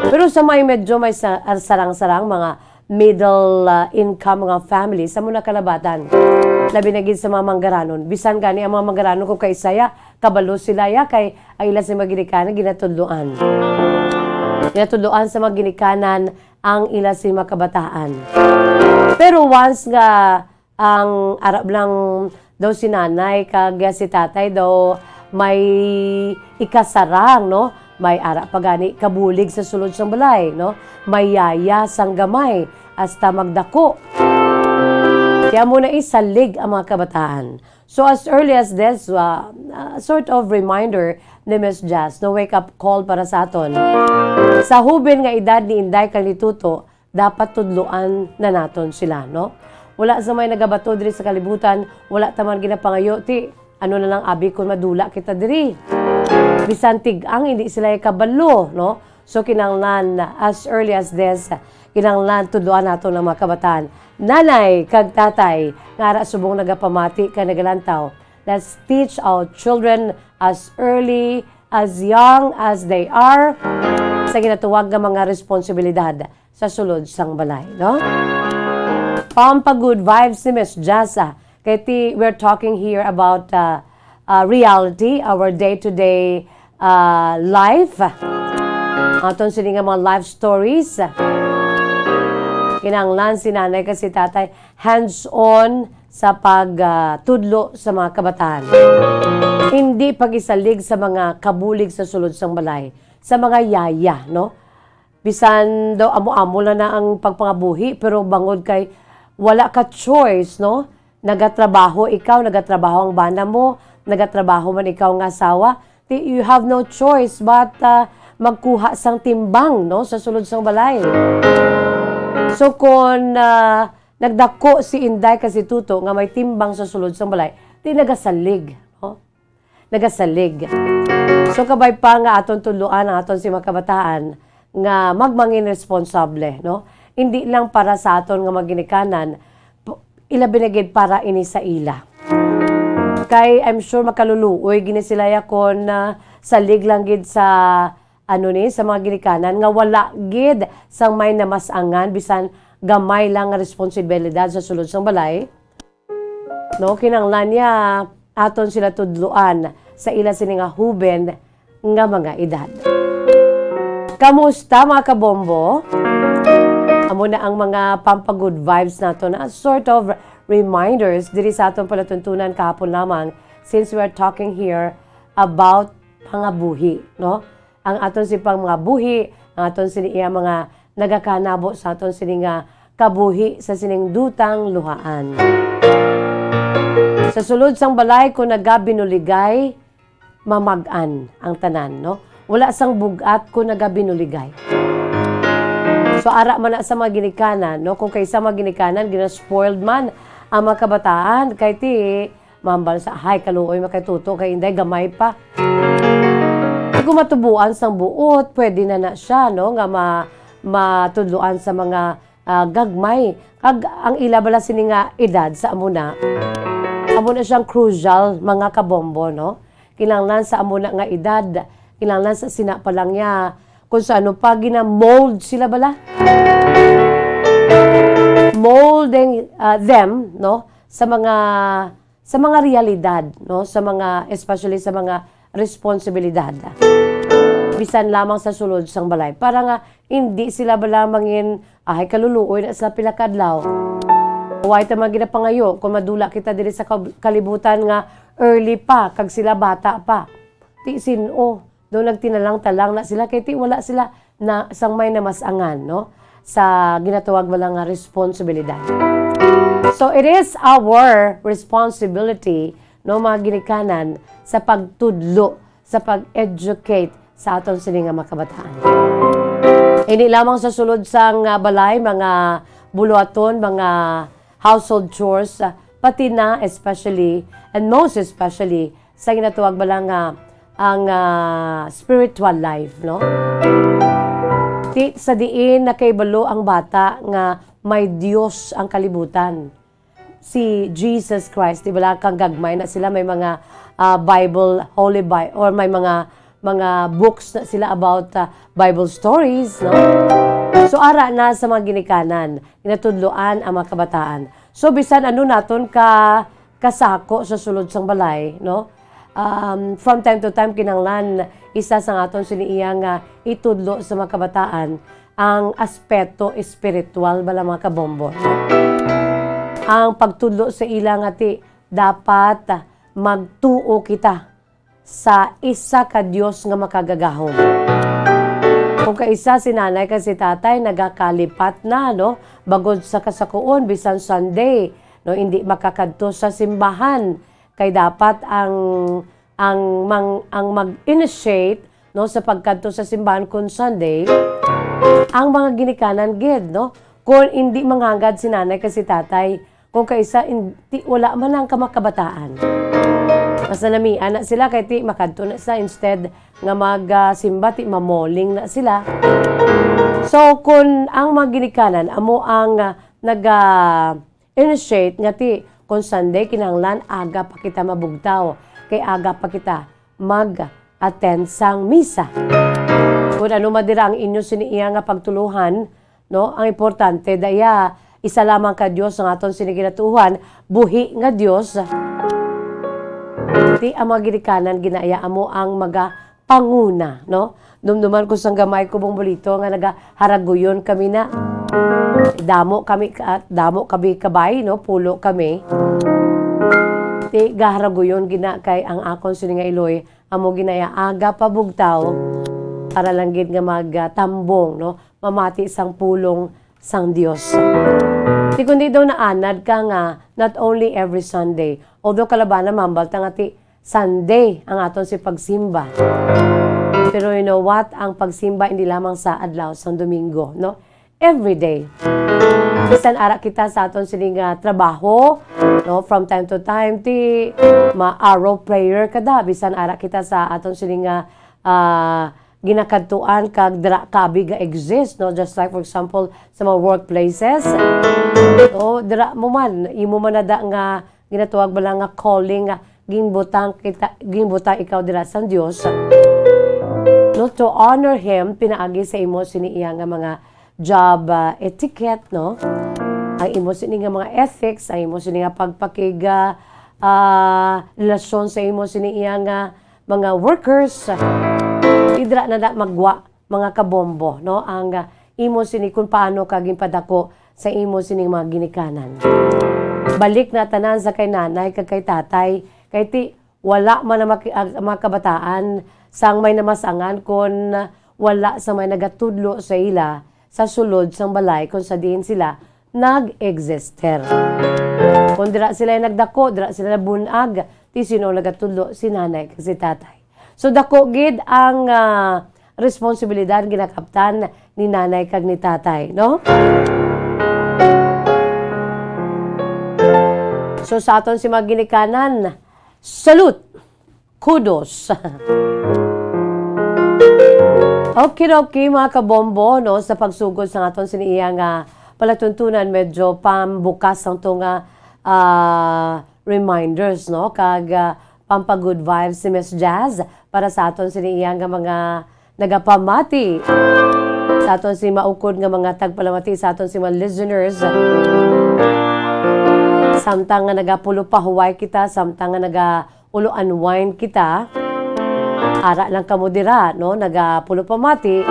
Pero sa may medyo may sa-, sarang-sarang, mga middle, ah, income nga family, sa muna kalabatan. Labi na gid sa mga manggaranon. Bisan gani ang mga manggaranon kung kaisaya, kabalo sila ya kay ang ila sa mga ginikanan ginatudloan. Ginatudloan sa mga ginikanan ang ila sa mga kabataan. Pero once nga ang arab lang daw si nanay kag si tatay daw may ikasarang, no? May ara pa gani kabulig sa sulod sang balay, no? May yaya sang gamay hasta magdako. Kaya mo na isalig ang mga kabataan. So as early as this, uh, uh, sort of reminder ni Miss Jazz, no, wake up call para sa aton. Sa huben nga edad ni Inday kag ni Tuto, dapat tudloan na naton sila, no? Wala sa may nagabato diri sa kalibutan, wala ta man ginapangayo, ti, ano na lang abi kung madula kita diri. Bisan tig-ang, hindi sila kabalo, no? So, kinahanglan, as early as this, kinahanglan tudloan naton ang mga kabataan. Nanay kag tatay, nga ara subong nagapamati kag nagalantaw, let's teach our children as early, as young as they are, sa ginatawag nga mga responsibilidad sa sulod sang balay, no? Pampa good vibes ni Miss Jazz, ah. Kay ti, we're talking here about, uh, uh, reality, our day-to-day, uh, life. Aton sini nga mga life stories. Kinahanglan si nanay kag si tatay hands-on sa pag, ah, tudlo sa mga kabataan. Hindi pag-isalig sa mga kabulig sa sulod sang balay, sa mga yaya, no? Bisan daw amo-amo lang na ang pagpangabuhi, pero bangod kay wala ka choice, no? Nagatrabaho ikaw, nagatrabaho ang bana mo, nagatrabaho man ikaw nga asawa, ti-, you have no choice but, ah, magkuha sang timbang, no, sa sulod sang balay. So, kon, ah, nagdako si Inday kag si Tuto nga may timbang sa sulod sang balay, ti nagasalig, no? Nagasalig. So, kabay pa nga aton tudloan ang aton si mga kabataan nga magmangin responsable, no? Hindi lang para sa aton nga mga ginikanan, p-, ilabi na gid para ini sa ila. Kay I'm sure makaluluoy gini sila ya kon, ah, salig lang gid sa, ano ni, sa mga ginikanan nga wala gid sang may namas-angan bisan gamay lang nga responsibilidad sa sulod sang balay. No, kinahanglan niya aton sila tudloan sa ila sini nga huben nga mga edad. Kamusta, mga kabombo? Amo na ang mga pampagood vibes nato na sort of reminders diri sa aton palatuntunan kahapon lamang, since we are talking here about pangabuhi, no? Ang aton si pang mga buhi, ang aton sini iya mga nagakanabo sa aton sini nga kabuhi sa sining dutang luhaan. Sa sulod sang balay, kung nagabinuligay, mamag-an ang tanan, no? Wala sang bug-at kung nagabinuligay. So, ara man na sa mga ginikanan, no? Kung kay sa mga ginikanan, ginaspoiled man ang mga kabataan, kay ti, mambal sa, "Hay, kaluoy, makay Tuto, kay Inday, gamay pa." Kung matubuan sang buot, pwede na na siya, no? Nga ma-, matudloan sa mga, ah, gagmay. Kag ang ila bala sini nga edad sa amo na, amo na siyang crucial, mga kabombo, no? Kinahanglan sa amo na nga edad, kinahanglan sa sina pa lang niya, kung sa ano pa, gina-mold sila bala. Molding, ah, them, no? Sa mga, sa mga realidad, no? Sa mga, especially sa mga responsibilidad. Bisan lamang sa sulod sang balay. Para nga, hindi sila bala mangin, "Ay, kaluluoy na sila pila ka adlaw." Way ta man ginapangayo kung madula kita diri sa kab-, kalibutan nga early pa, kag sila bata pa. Ti sin-o, daw nagtinalang-talang na sila, kay ti wala sila na sang may namas-angan, no? Sa ginatawag mo lang nga responsibilidad. So, it is our responsibility, no, mga ginikanan, sa pagtudlo, sa pag-educate sa aton sini nga mga kabataan. Hindi lamang sa sulod sang, ah, balay, mga buluhaton, mga household chores, ah, pati na especially, and most especially, sa ginatawag bala nga ang, ah, spiritual life, no? Ti-, sa diin nakahibalo ang bata nga may Dios ang kalibutan. si Jesus Christ, di ba, kang gagmay na sila may mga, ah, Bible, Holy Bible, or may mga, mga books na sila about, ah, Bible stories, no? So, ara na sa mga ginikanan, ginatudloan ang mga kabataan. So, bisan ano naton ka kasako sa sulod sang balay, no? Um, from time to time, kinahanglan isa sa aton sini iya nga itudlo sa mga kabataan ang aspeto espiritual, bala, mga kabombo, no? Ang pagtudlo sa ila nga ti dapat magtuo kita sa isa ka Dios nga makagagahom. Kung kaisa si nanay kag si tatay nagakalipat na, no, bagod sa kasakuon, bisan Sunday, no, hindi makakadto sa simbahan, kay dapat ang, ang mang-, ang mag-initiate, no, sa pagkadto sa simbahan kon Sunday, ang mga ginikanan gid, no? Kung hindi manghangad si nanay kag si tatay, kung kaisa, in-, ti, wala man ang kamakabataan. Mas nanamian na sila kay ti makadto na sila, instead nga mag, ah, simba, ti mamoling na sila. So, kung ang mga ginikanan amo ang, ah, naga-initiate nga ti kung Sunday kinahanglan aga pa kita mabugtaw, kay aga pa kita mag-attend sang misa. Kung ano man dira ang inyo sini iya nga pagtuluhan, no? Ang importante, daya, isa lamang ka Dios ang aton sini ginatuohan, buhi nga Dios. Ti ang mga ginikanan ginaya amo ang magapanguna, no? Dumduman ko sang gamay ko, Bombolito, nga nagaharaguyon kami na. Damo kami ka-, damo kami kabay, no? Pulo kami. Ti gaharaguyon gina kay ang akon sini nga iloy amo ginaya aga pa bugtaw para lang gid nga magtambong, no? Mamati sang pulong sang Dios. Ti kundi daw naanad ka nga not only every Sunday, although kalabanan mambal ta nga ti Sunday ang aton si pagsimba. Pero you know what? Ang pagsimba hindi lamang sa adlaw sang Domingo, no? Every day. Bisan ara kita sa aton sining, ah, trabaho, no? From time to time, ti ma-arrow prayer ka da. Bisan ara kita sa aton sining, ah, ah, ginakadtuan kag dira ka abi ga-exist, no? Just like, for example, sa mga workplaces, no? Dira mo man, imo man na da nga ginatawag bala nga calling, nga ginbutang kita, ginbutang ikaw dira sang Dios, no, to honor Him pinaagi sa imo sini iya nga mga job, ah, etiquette, no? Ang imo sini nga mga ethics, ang imo sini nga pagpakig, ah, ah, relasyon sa imo sini iya nga mga workers. Ti dira na na magwa, mga kabombo, no? Ang, ah, imo sini kung paano ka ginpadako sa imo sining mga ginikanan. Balik na tanan sa kay nanay kag kay tatay, kay ti wala man ang maki-, ang mga kabataan sang may namasangan kon wala sa may nagatudlo sa ila sa sulod sang balay kon sa diin sila nag-exister. Kon dira sila nagdako, dira sila nabun-ag, ti sino ang nagatudlo? Si nanay kag si tatay. So, dako gid ang, ah, responsibilidad ginakaptan ni nanay kag ni tatay, no? So, sa aton si mga ginikanan, salute! Kudos! Okay, okay, mga kabombo, no, sa pagsugod sa aton sini iya nga palatuntunan, medyo pambukas ang to nga, ah, reminders, no, kag, ah, pampa-good vibes si Miss Jazz para sa aton sini iya nga mga nagapamati, sa aton si maukod nga mga tagpalamati, sa aton si mga listeners. Samtang nga nagapulo pa huway kita, samtang nga naga ulo unwind kita. Ara lang kamo dira, no? Nagapulo pamati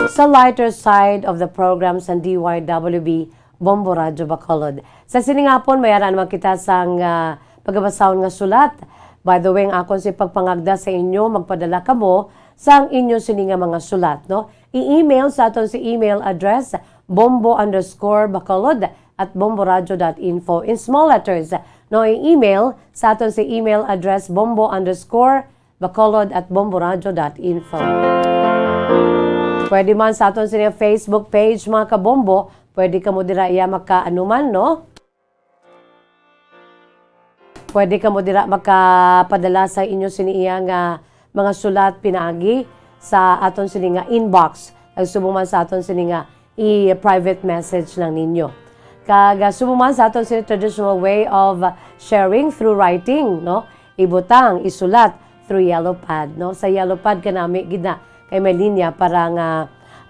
sa lighter side of the program sa D Y W B Bombo Radyo Bacolod. Sa sini nga hapon, may ara naman kita sang, ah, pagabasahon nga sulat. By the way, ang akon si pagpangagda sa inyo, magpadala kamo sang inyo sini nga mga sulat, no? I-email sa aton si email address, bombo underscore bacolod at bomboradio dot info. In small letters, no, i-email sa aton si email address, bombo underscore bacolod at bomboradio dot info. Pwede man sa aton sini Facebook page, mga kabombo, pwede kamo dira iya maka-, ano man, no? Pwede kamo dira makapadala sa inyo sini iya nga mga sulat pinaagi sa aton sini nga inbox. Ay, subong man sa aton sini nga i-private message lang ninyo. Kag, ah, subong man sa aton sini traditional way of, ah, sharing through writing, no? Ibutang, isulat through yellow pad, no? Sa yellow pad kanami gid na kay may linya para nga,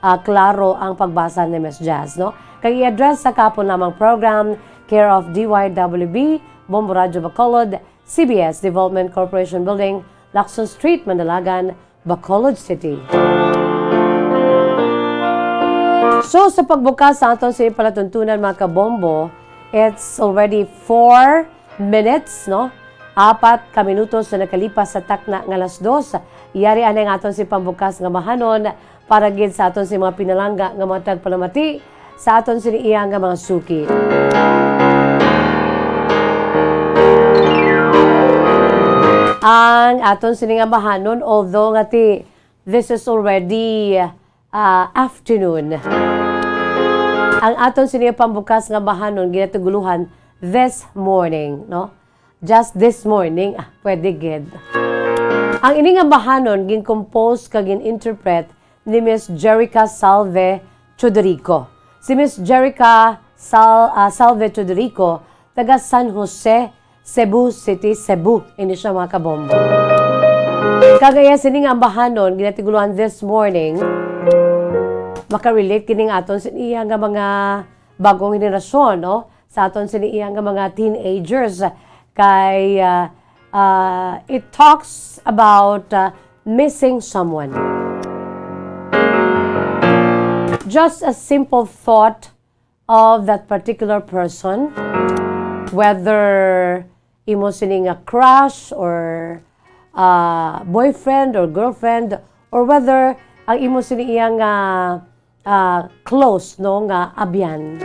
ah, klaro ang pagbasa ni Miss Jazz, no? Kag i-address sa kahapon lamang program, care of D Y W B, Bombo Radyo Bacolod, C B S Development Corporation Building, Lacson Street, Mandalagan, Bacolod City. So, sa pagbukas sa aton sa palatuntunan, mga kabombo, it's already four minutes, no? Apat ka minutos na nakalipas sa takna nga alas dos. Yari anay ang aton si pambukas nga bahanon para gid sa aton si mga pinalangga nga mga tagpalamati sa aton sini iya nga mga suki. Ang aton sini nga bahanon, although nga ti, this is already, ah, afternoon. Ang aton sini nga pambukas nga bahanon ginatuguluhan this morning, no? Just this morning, ah, pwede gid. Ang ini nga bahanon gin-compose kag gin-interpret ni Miss Jerica Salve Chodorico. Si Miss Jerica Sal-, ah, Salve Chodorico, taga San Jose, Cebu City, Cebu. Ini siya, mga kabombo. Kag iya sini nga ambahanon, ginatiguloan this morning, makarelate kini nga aton sa iya nga mga bagong henerasyon, no? Sa aton sini iya nga mga teenagers, kay, ah, ah, it talks about, ah, missing someone. Just a simple thought of that particular person, whether imo sini nga crush or, ah, boyfriend or girlfriend, or whether ang imo sini iya nga, ah, close, no, nga abyan.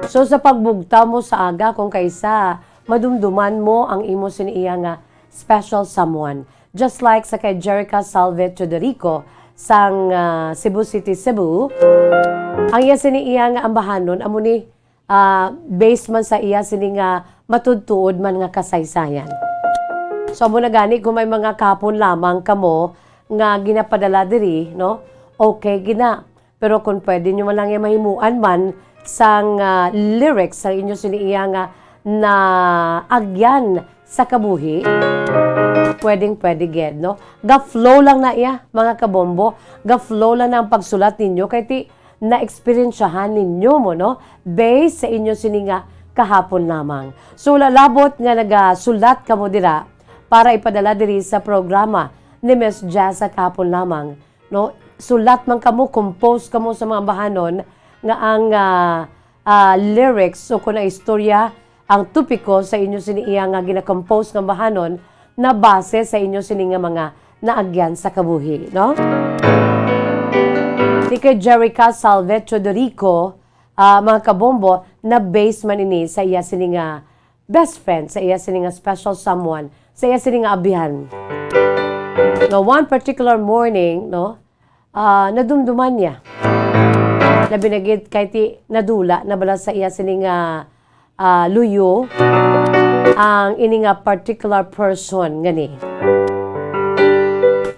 So, sa pagbugtaw mo sa aga, kung kaisa, madumduman mo ang imo sini iya nga special someone. Just like sa kay Jerica Salve Teodorico sang, ah, Cebu City, Cebu, ang iya sini iya nga ambahanon amo ni, ah, based man sa iya sini nga matuod-tuod man nga kasaysayan. So, amo na gani, kung may mga kahapon lamang kamo nga ginapadala diri, no? Okay gina. Pero kung pwede nyo man lang yung mahimuan man sang, ah, lyrics sa inyo sini iya nga naagyan sa kabuhi, pwedeng pwede gid, no? Ga-flow lang na iya, mga kabombo. Ga-flow lang na ang pagsulat ninyo kay ti na-eksperyensyahan ninyo mo, no? Based sa inyo sini nga kahapon lamang. So, wala labot nga nagasulat kamo dira para ipadala diri sa programa ni Miss Jazz sa kahapon lamang. No, sulat man kamo, compose kamo sa mga bahanon nga ang, ah, ah, lyrics o kon ang istorya, ang topiko sa inyo sini iya nga gina-compose nga bahanon nabase sa inyo sini nga mga naagyan sa kabuhi, no? Ni kay Jerica Salve Teodorico, ah, mga kabombo, na-base man ini sa iya sini nga best friend, sa iya sini nga special someone, sa iya sini nga abyan. Nga one particular morning, no, ah, nadumduman niya. Labi na gid kay ti nadula na bala sa iya sini nga, ah, luyo ang ini nga particular person nga ni.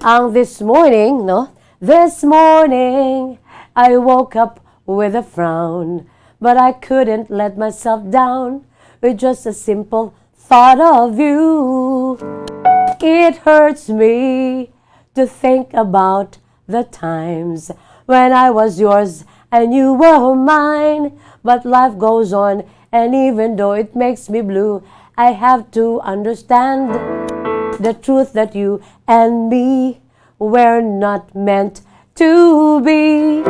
Ang this morning, no? This morning, I woke up with a frown, but I couldn't let myself down with just a simple thought of you. It hurts me to think about the times when I was yours and you were mine. But life goes on, and even though it makes me blue, I have to understand the truth that you and me were not meant to be.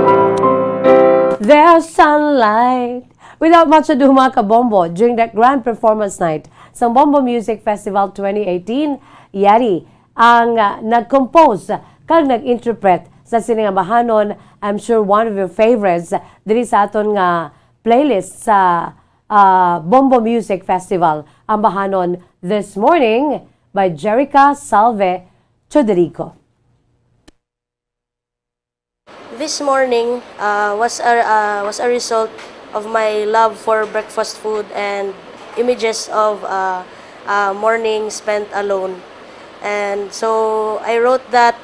There's sunlight. Without much ado, mga kabombo, during that grand performance night sa Bombo Music Festival twenty eighteen, yari ang, ah, nag-compose kag nag-interpret sa sini nga bahanon, I'm sure one of your favorites diri sa aton nga playlist sa, ah, Bombo Music Festival, ang bahanon This Morning by Jerica Salve Chodorico. This morning, uh, was a, uh, was a result of my love for breakfast food and images of, uh, a morning spent alone. And so I wrote that,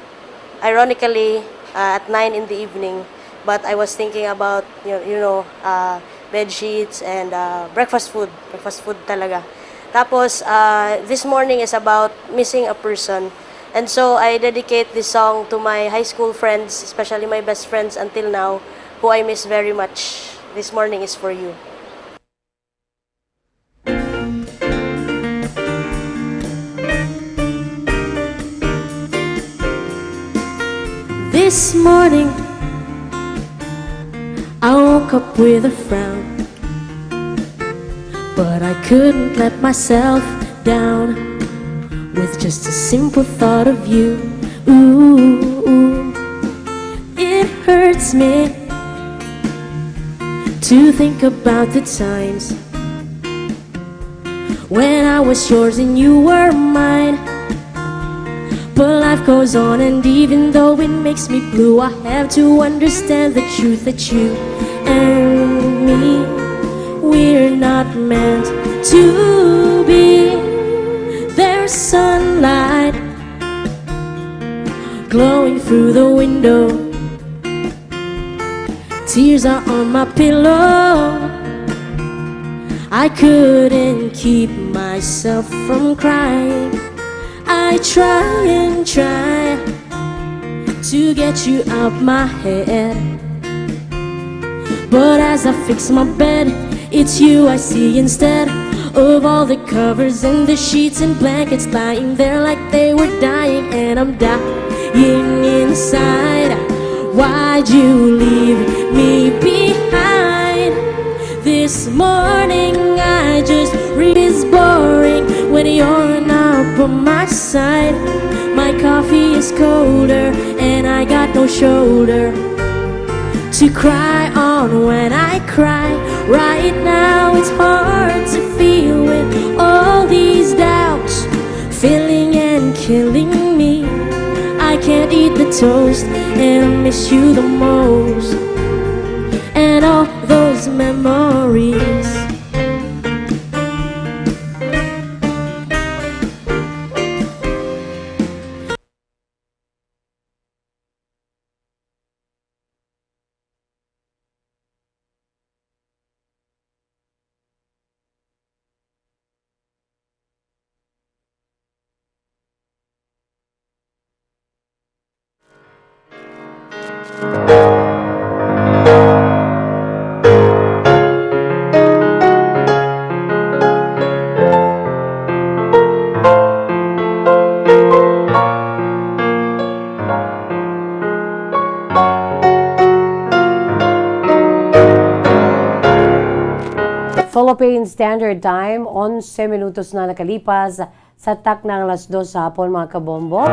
ironically, uh, at nine in the evening, But I was thinking about, you, you know, uh, bed sheets and uh, breakfast food. Breakfast food talaga. Tapos, uh, this morning is about missing a person. And so I dedicate this song to my high school friends, especially my best friends until now, who I miss very much. This morning is for you. This morning, I woke up with a frown, but I couldn't let myself down with just a simple thought of you. Ooh, it hurts me to think about the times when I was yours and you were mine. But life goes on, and even though it makes me blue, I have to understand the truth that you and me, we're not meant to be. There's sunlight glowing through the window. Tears are on my pillow. I couldn't keep myself from crying. I try and try to get you out my head. But as I fix my bed, it's you I see instead of all the covers and the sheets and blankets lying there like they were dying. And I'm dying inside. Why'd you leave me behind? This morning I just re- is boring when you're not by my side. My coffee is colder and I got no shoulder to cry on when I cry. Right now it's hard to feel with all these doubts filling and killing me. I can't eat the toast and I miss you the most. And all those memories. Philippine Standard Time, onse minutos na nakalipas sa takna ang alas dos sa hapon, mga kabombo.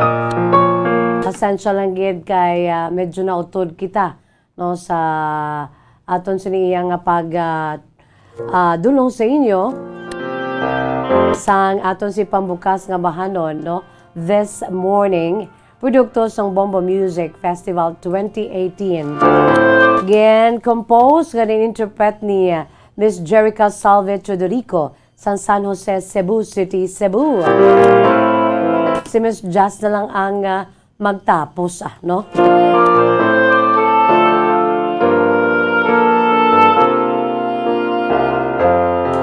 Pasensya lang gid kay, ah, medyo nautod kita, no, sa aton sini iya nga pag, ah, ah, dulong sa inyo sang aton si pambukas nga bahanon, no, this morning, produkto sang Bombo Music Festival twenty eighteen. Again, compose nga in-interpret ni, ah, Miss Jerica Salve Teodorico sang San Jose, Cebu City, Cebu. Si Miss Jazz na lang ang, ah, magtapos, ah, no?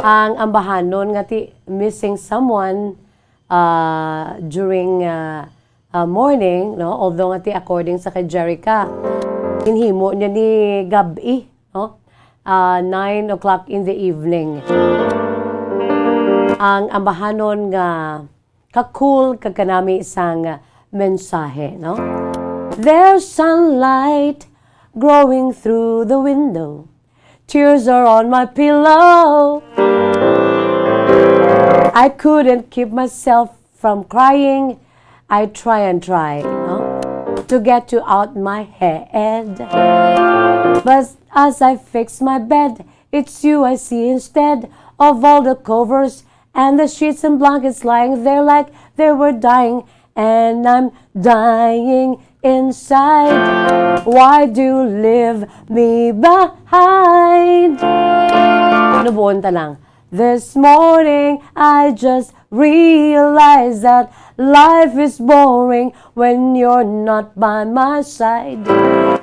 Ang ambahanon nga ti Missing Someone, ah, during, ah, ah, morning, no? Although nga ti according sa kay Jerica, ginhimo niya ni gab-i, no? Ah, nine o'clock in the evening. Ang ambahanon nga ka-cool kag kanami sang mensahe, no? There's sunlight growing through the window. Tears are on my pillow. I couldn't keep myself from crying. I try and try, no, to get you out my head. But as I fix my bed, it's you I see instead of all the covers and the sheets and blankets lying there like they were dying. And I'm dying inside. Why do you leave me behind? Nubuon ta lang. This morning I just realized that life is boring when you're not by my side.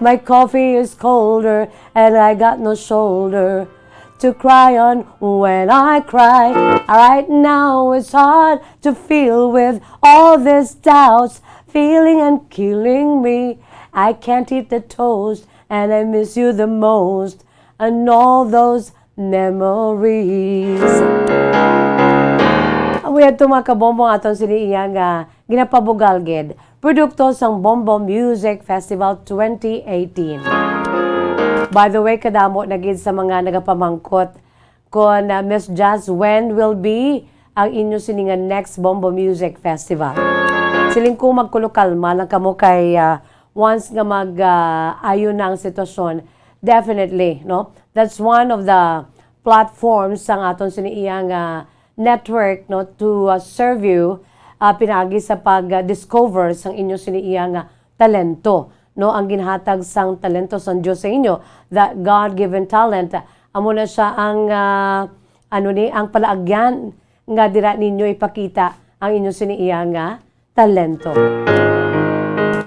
My coffee is colder and I got no shoulder to cry on when I cry. Right now it's hard to feel with all these doubts feeling and killing me. I can't eat the toast and I miss you the most and all those memories. Amo yadto, mga kabombo, ang aton sini iya nga ginapabugal gid, produkto sang Bombo Music Festival twenty eighteen. By the way, kadamo na gid sa mga nagapamangkot kon, ah, Miss Jazz, when will be ang inyo sini nga next Bombo Music Festival? Siling ko, magkulo kalma lang kamo kay, ah, once nga mag, ah, ayo na ang sitwasyon, definitely, no? That's one of the platforms sang aton sini iya nga network, no, to, ah, serve you, ah, pinaagi sa pag-discover sang inyo sini iya nga talento, no? Ang ginhatag sang talento sang Dios sa inyo, that God-given talent, amo na sia ang, ah, ano ni, ang palaagyan nga dira ninyo ipakita ang inyo sini iya nga talento.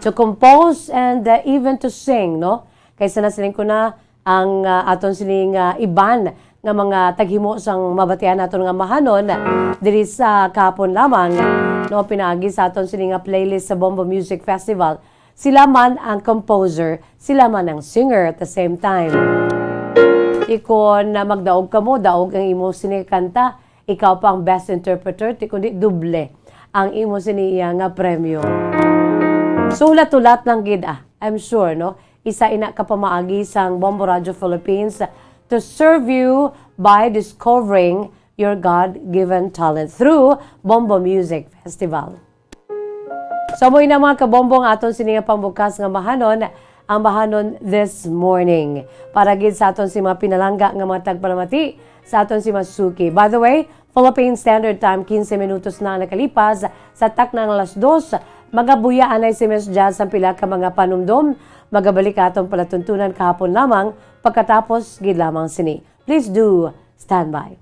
To compose and, uh, even to sing, no? Kay sa nasiling ko na, ang, uh, aton sining, uh, iban nga mga taghimo sang mabatian naton nga mahanon diri sa kahapon lamang, no, pinaagi sa aton sini nga playlist sa Bombo Music Festival. Sila man ang composer, sila man ang singer at the same time. Ikon na magdaog kamo, daog ang imo sini kanta, ikaw pa ang best interpreter, ti kundi doble ang imo sini iya nga premyo. So, hulat-hulat lang gid, ah, I'm sure, no? Isa ina ka pamaagi sang Bombo Radio Philippines to serve you by discovering your God-given talent through Bombo Music Festival. So, amo na, mga kabombo, ang aton sini nga pambukas nga mahanon, ang mahanon this morning. Para gid sa aton si mga pinalangga nga mga tagpalamati, sa aton si mga suki. By the way, Philippine Standard Time, quince minutos na ang nakalipas sa takna nga alas dos. Magabuya anay si Miss Jazz ang pila ka mga panumdom. Magabalik aton palatuntunan kahapon lamang pagkatapos gid lamang sini. Please do stand by.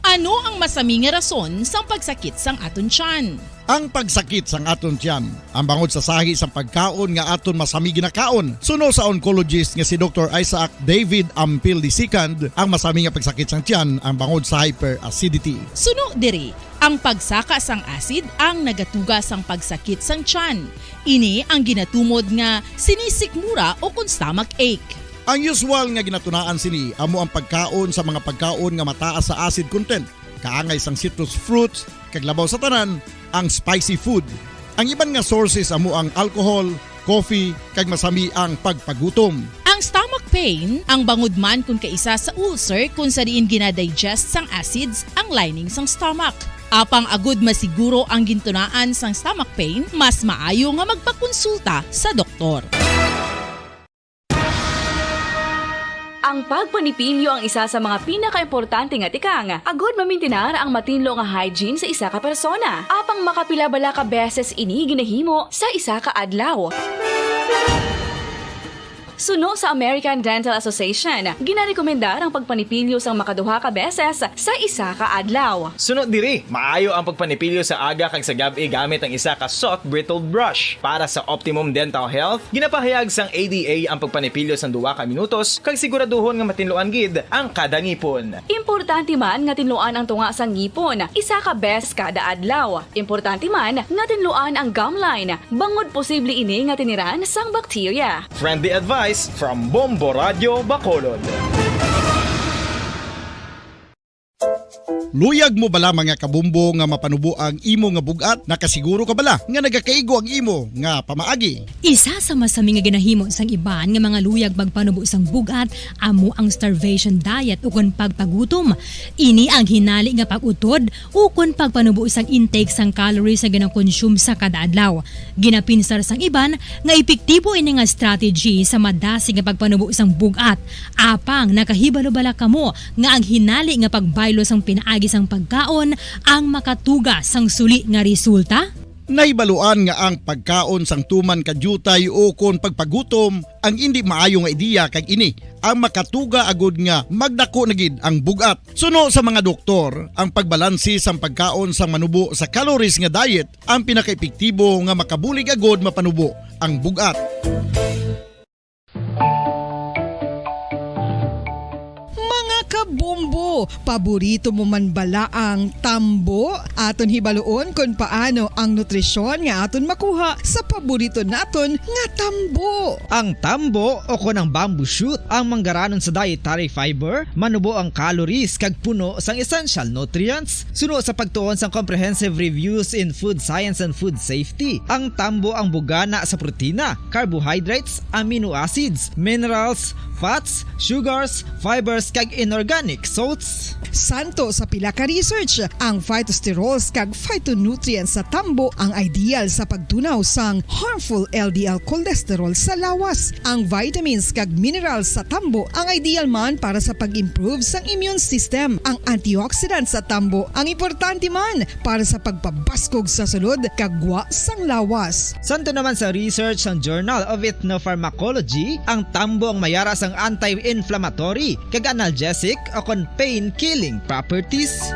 Ano ang masami nga rason sang pagsakit sang aton tiyan? Ang pagsakit sang aton tiyan, ang bangod sa sahi sang pagkaon nga aton masami ginakaon. Suno sa oncologist nga si Doktor Isaac David Ampil the second, ang masami nga pagsakit sang tiyan ang bangod sa hyperacidity. Suno diri, ang pagsaka sang acid ang nagatuga sang pagsakit sang tiyan. Ini ang ginatumod nga sinisikmura o kon stomach ache. Ang usual nga ginatunaan sini amo ang pagkaon sa mga pagkaon nga mataas sa acid content, kaangay sang citrus fruits, kag labaw sa tanan, ang spicy food. Ang iban nga sources amo ang alcohol, coffee, kag masami ang pagpagutom. Ang stomach pain, ang bangod man kon kaisa sa ulcer kon sa diin ginadigest sang acids ang lining sang stomach. Apang agud masiguro ang gintunaan sang stomach pain, mas maayo nga magpakonsulta sa doktor. Ang pagpanipilyo ang isa sa mga pinakaimportante nga tikang agud mamintinar ang matinlo nga hygiene sa isa ka persona. Apang makapila bala ka beses ini ginahimo sa isa ka adlaw? Suno sa American Dental Association, ginarekomendar ang pagpanipilyo sang makaduha ka beses sa isa ka adlaw. Suno diri, maayo ang pagpanipilyo sa aga kag sa gab-i gamit ang isa ka soft bristled brush. Para sa optimum dental health, ginapahayag sang A D A ang pagpanipilyo sang duha ka minutos kag siguraduhon nga matinluan gid ang kada ngipon. Importante man nga tinluan ang tunga sang ngipon isa ka beses kada adlaw. Importante man nga tinluan ang gum line, bangod posible ini nga tiniran sang bakterya. Friendly advice from Bombo Radio Bacolod. Luyag mo bala, mga kabombo, nga mapanubo ang imo nga bug-at? Nakasiguro ka bala nga nagakaigo ang imo nga pamaagi? Isa sa masami nga ginahimo sang iban nga mga luyag magpanubo sang bug-at amo ang starvation diet ukon pagpagutom. Ini ang hinali nga pag-utod ukon pagpanubo sang intake sang calories nga ginakonsume sa kada adlaw. Ginapinsar sang iban nga epektibo ini nga strategy sa madasig nga pagpanubo sang bug-at. Apang nakahibalo bala kamo nga ang hinali nga pagbaylo sang pinaagi sang pagkaon ang makatuga sang suli nga resulta? Nahibaluan nga ang pagkaon sang tuman ka diutay o kon pagpagutom ang indi maayo nga ideya, kag ini ang makatuga agud nga magdako na gid ang bug-at. Suno sa mga doktor, ang pagbalanse sang pagkaon sang manubo sa calories nga diet ang pinakaepektibo nga makabulig agud mapanubo ang bug-at. Mga kabombo, paborito mo man bala ang tambo? Aton hibaluon kon paano ang nutrisyon nga aton makuha sa paborito naton nga tambo. Ang tambo o kon ang bamboo shoot ang manggaranon sa dietary fiber, manubo ang calories kag puno sang essential nutrients. Suno sa pagtuon sang Comprehensive Reviews in Food Science and Food Safety, ang tambo ang bugana sa protina, carbohydrates, amino acids, minerals, fats, sugars, fibers, kag inorganic salts. Santo sa pila ka research, ang phytosterols kag phytonutrients sa tambo ang ideal sa pagtunaw sang harmful L D L cholesterol sa lawas. Ang vitamins kag minerals sa tambo ang ideal man para sa pag-improve sang immune system. Ang antioxidants sa tambo ang importante man para sa pagpabaskog sa sulod kag gwa sang lawas. Santo naman sa research sang Journal of Ethnopharmacology, ang tambo ang mayara sang anti-inflammatory kag analgesic o kon pain-killing properties.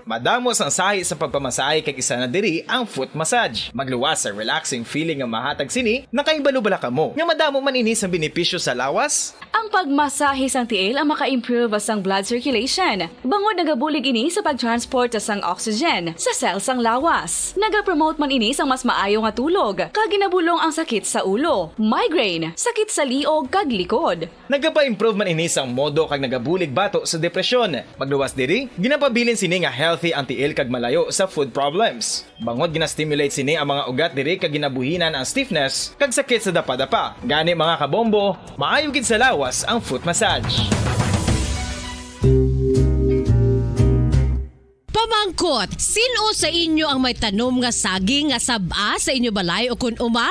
Madamo sang sahi sa pagpamasahe, kag isa na diri ang foot massage. Magluwas sa relaxing feeling nga mahatag sini. Nakahibalo bala kamo nga madamo man ini sang benepisyo sa lawas? Ang pagmasahe sang tiil ang maka-improve sang blood circulation, bangod nagabulig ini sa pag-transport sang oxygen sa cell sang lawas. Nagapromote man ini sang mas maayo nga tulog, kag ginabulong ang sakit sa ulo, migraine, sakit sa liog kag likod. Nagapa-improve man ini sang modo kag nagabulig bato sa depresyon. Magluwas diri, ginapabilin sini nga healthy ang tiil kag malayo sa foot problems. Bangod gina-stimulate sini ang mga ugat diri kag ginabuhinan ang stiffness kag sakit sa dapadapa. Gani, mga kabombo, maayo gid sa lawas ang foot massage. Pamangkot, sin-o sa inyo ang may tanom nga saging nga sab-a sa inyo balay o kon uma?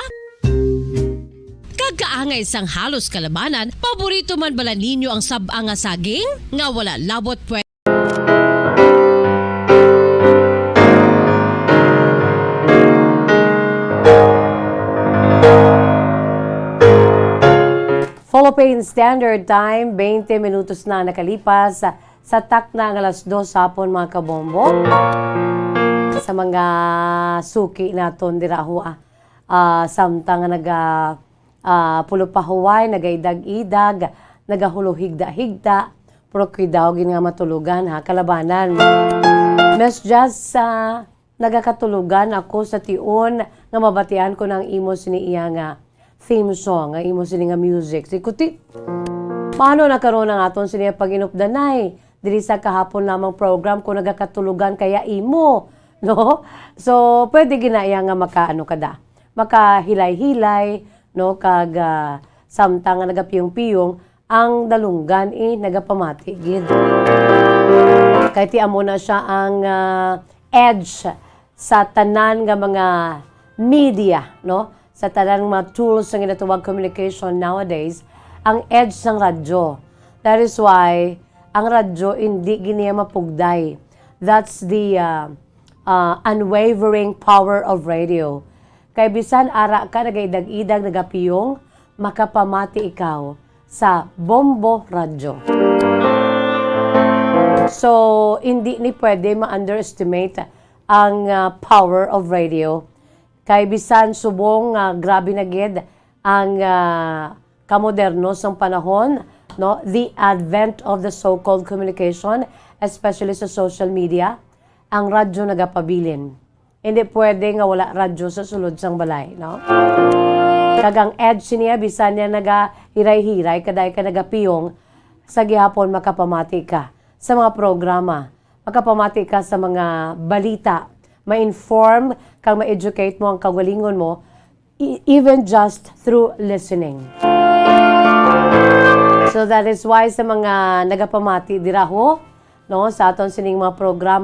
Kag kaangay sang halos kalabanan, paborito man bala ninyo ang sab-a nga saging nga wala labot, pwe- Philippine Standard Time, twenty minutos na nakalipas sa takna nga alas dos hapon, mga kabombo. Sa mga suki naton dira ho, ah, ah, samtang nga naga, ah, pulo pa huway, nagaidag-idag, nagahuluhigda-higda, pero kuidaw gid nga matulogan, ha, kalabanan. Miss Jazz, ah, nagakatulogan ako sa tion nga mabatian ko na ang imo sini iya nga theme song, ang imo sini nga music. Si Kuti, paano na karon ang aton sini pag-inupdanay? Diri sa kahapon lamang program ko nagakatulogan kaya imo, no? So, pwede gina iya nga makaano ka da, makahilay-hilay, no? Kag, ah, samtang nga nagapiyong-piyong, ang dalunggan, eh, nagapamati gid. Kay ti amo na siya ang, ah, edge sa tanan nga mga media, no? Sa tanan nga mga tools nga ginatawag communication nowadays, ang edge sang radyo. That is why ang radyo hindi gid niya mapugday. That's the, ah, ah, unwavering power of radio. Kay bisan ara ka, nagaidag-idag, nagapiyong, makapamati ikaw sa Bombo Radyo. So, hindi ni pwede ma-underestimate ang, ah, power of radio. Kay bisan subong nga grabe na gid ang, ah, kamoderno sang panahon, no, the advent of the so-called communication, especially sa social media, ang radyo nagapabilin. Hindi pwede nga wala radyo sa sulod sang balay, no? Kag ang edge niya, bisan niya nagahiray-hiray, kaday ka nagapiyong, sa gihapon makapamati ka sa mga programa, makapamati ka sa mga balita, ma-inform kag ma-educate mo ang kaugalingon mo, e-, even just through listening. So that is why sa mga nagapamati dira ho, no, sa aton sining mga programa,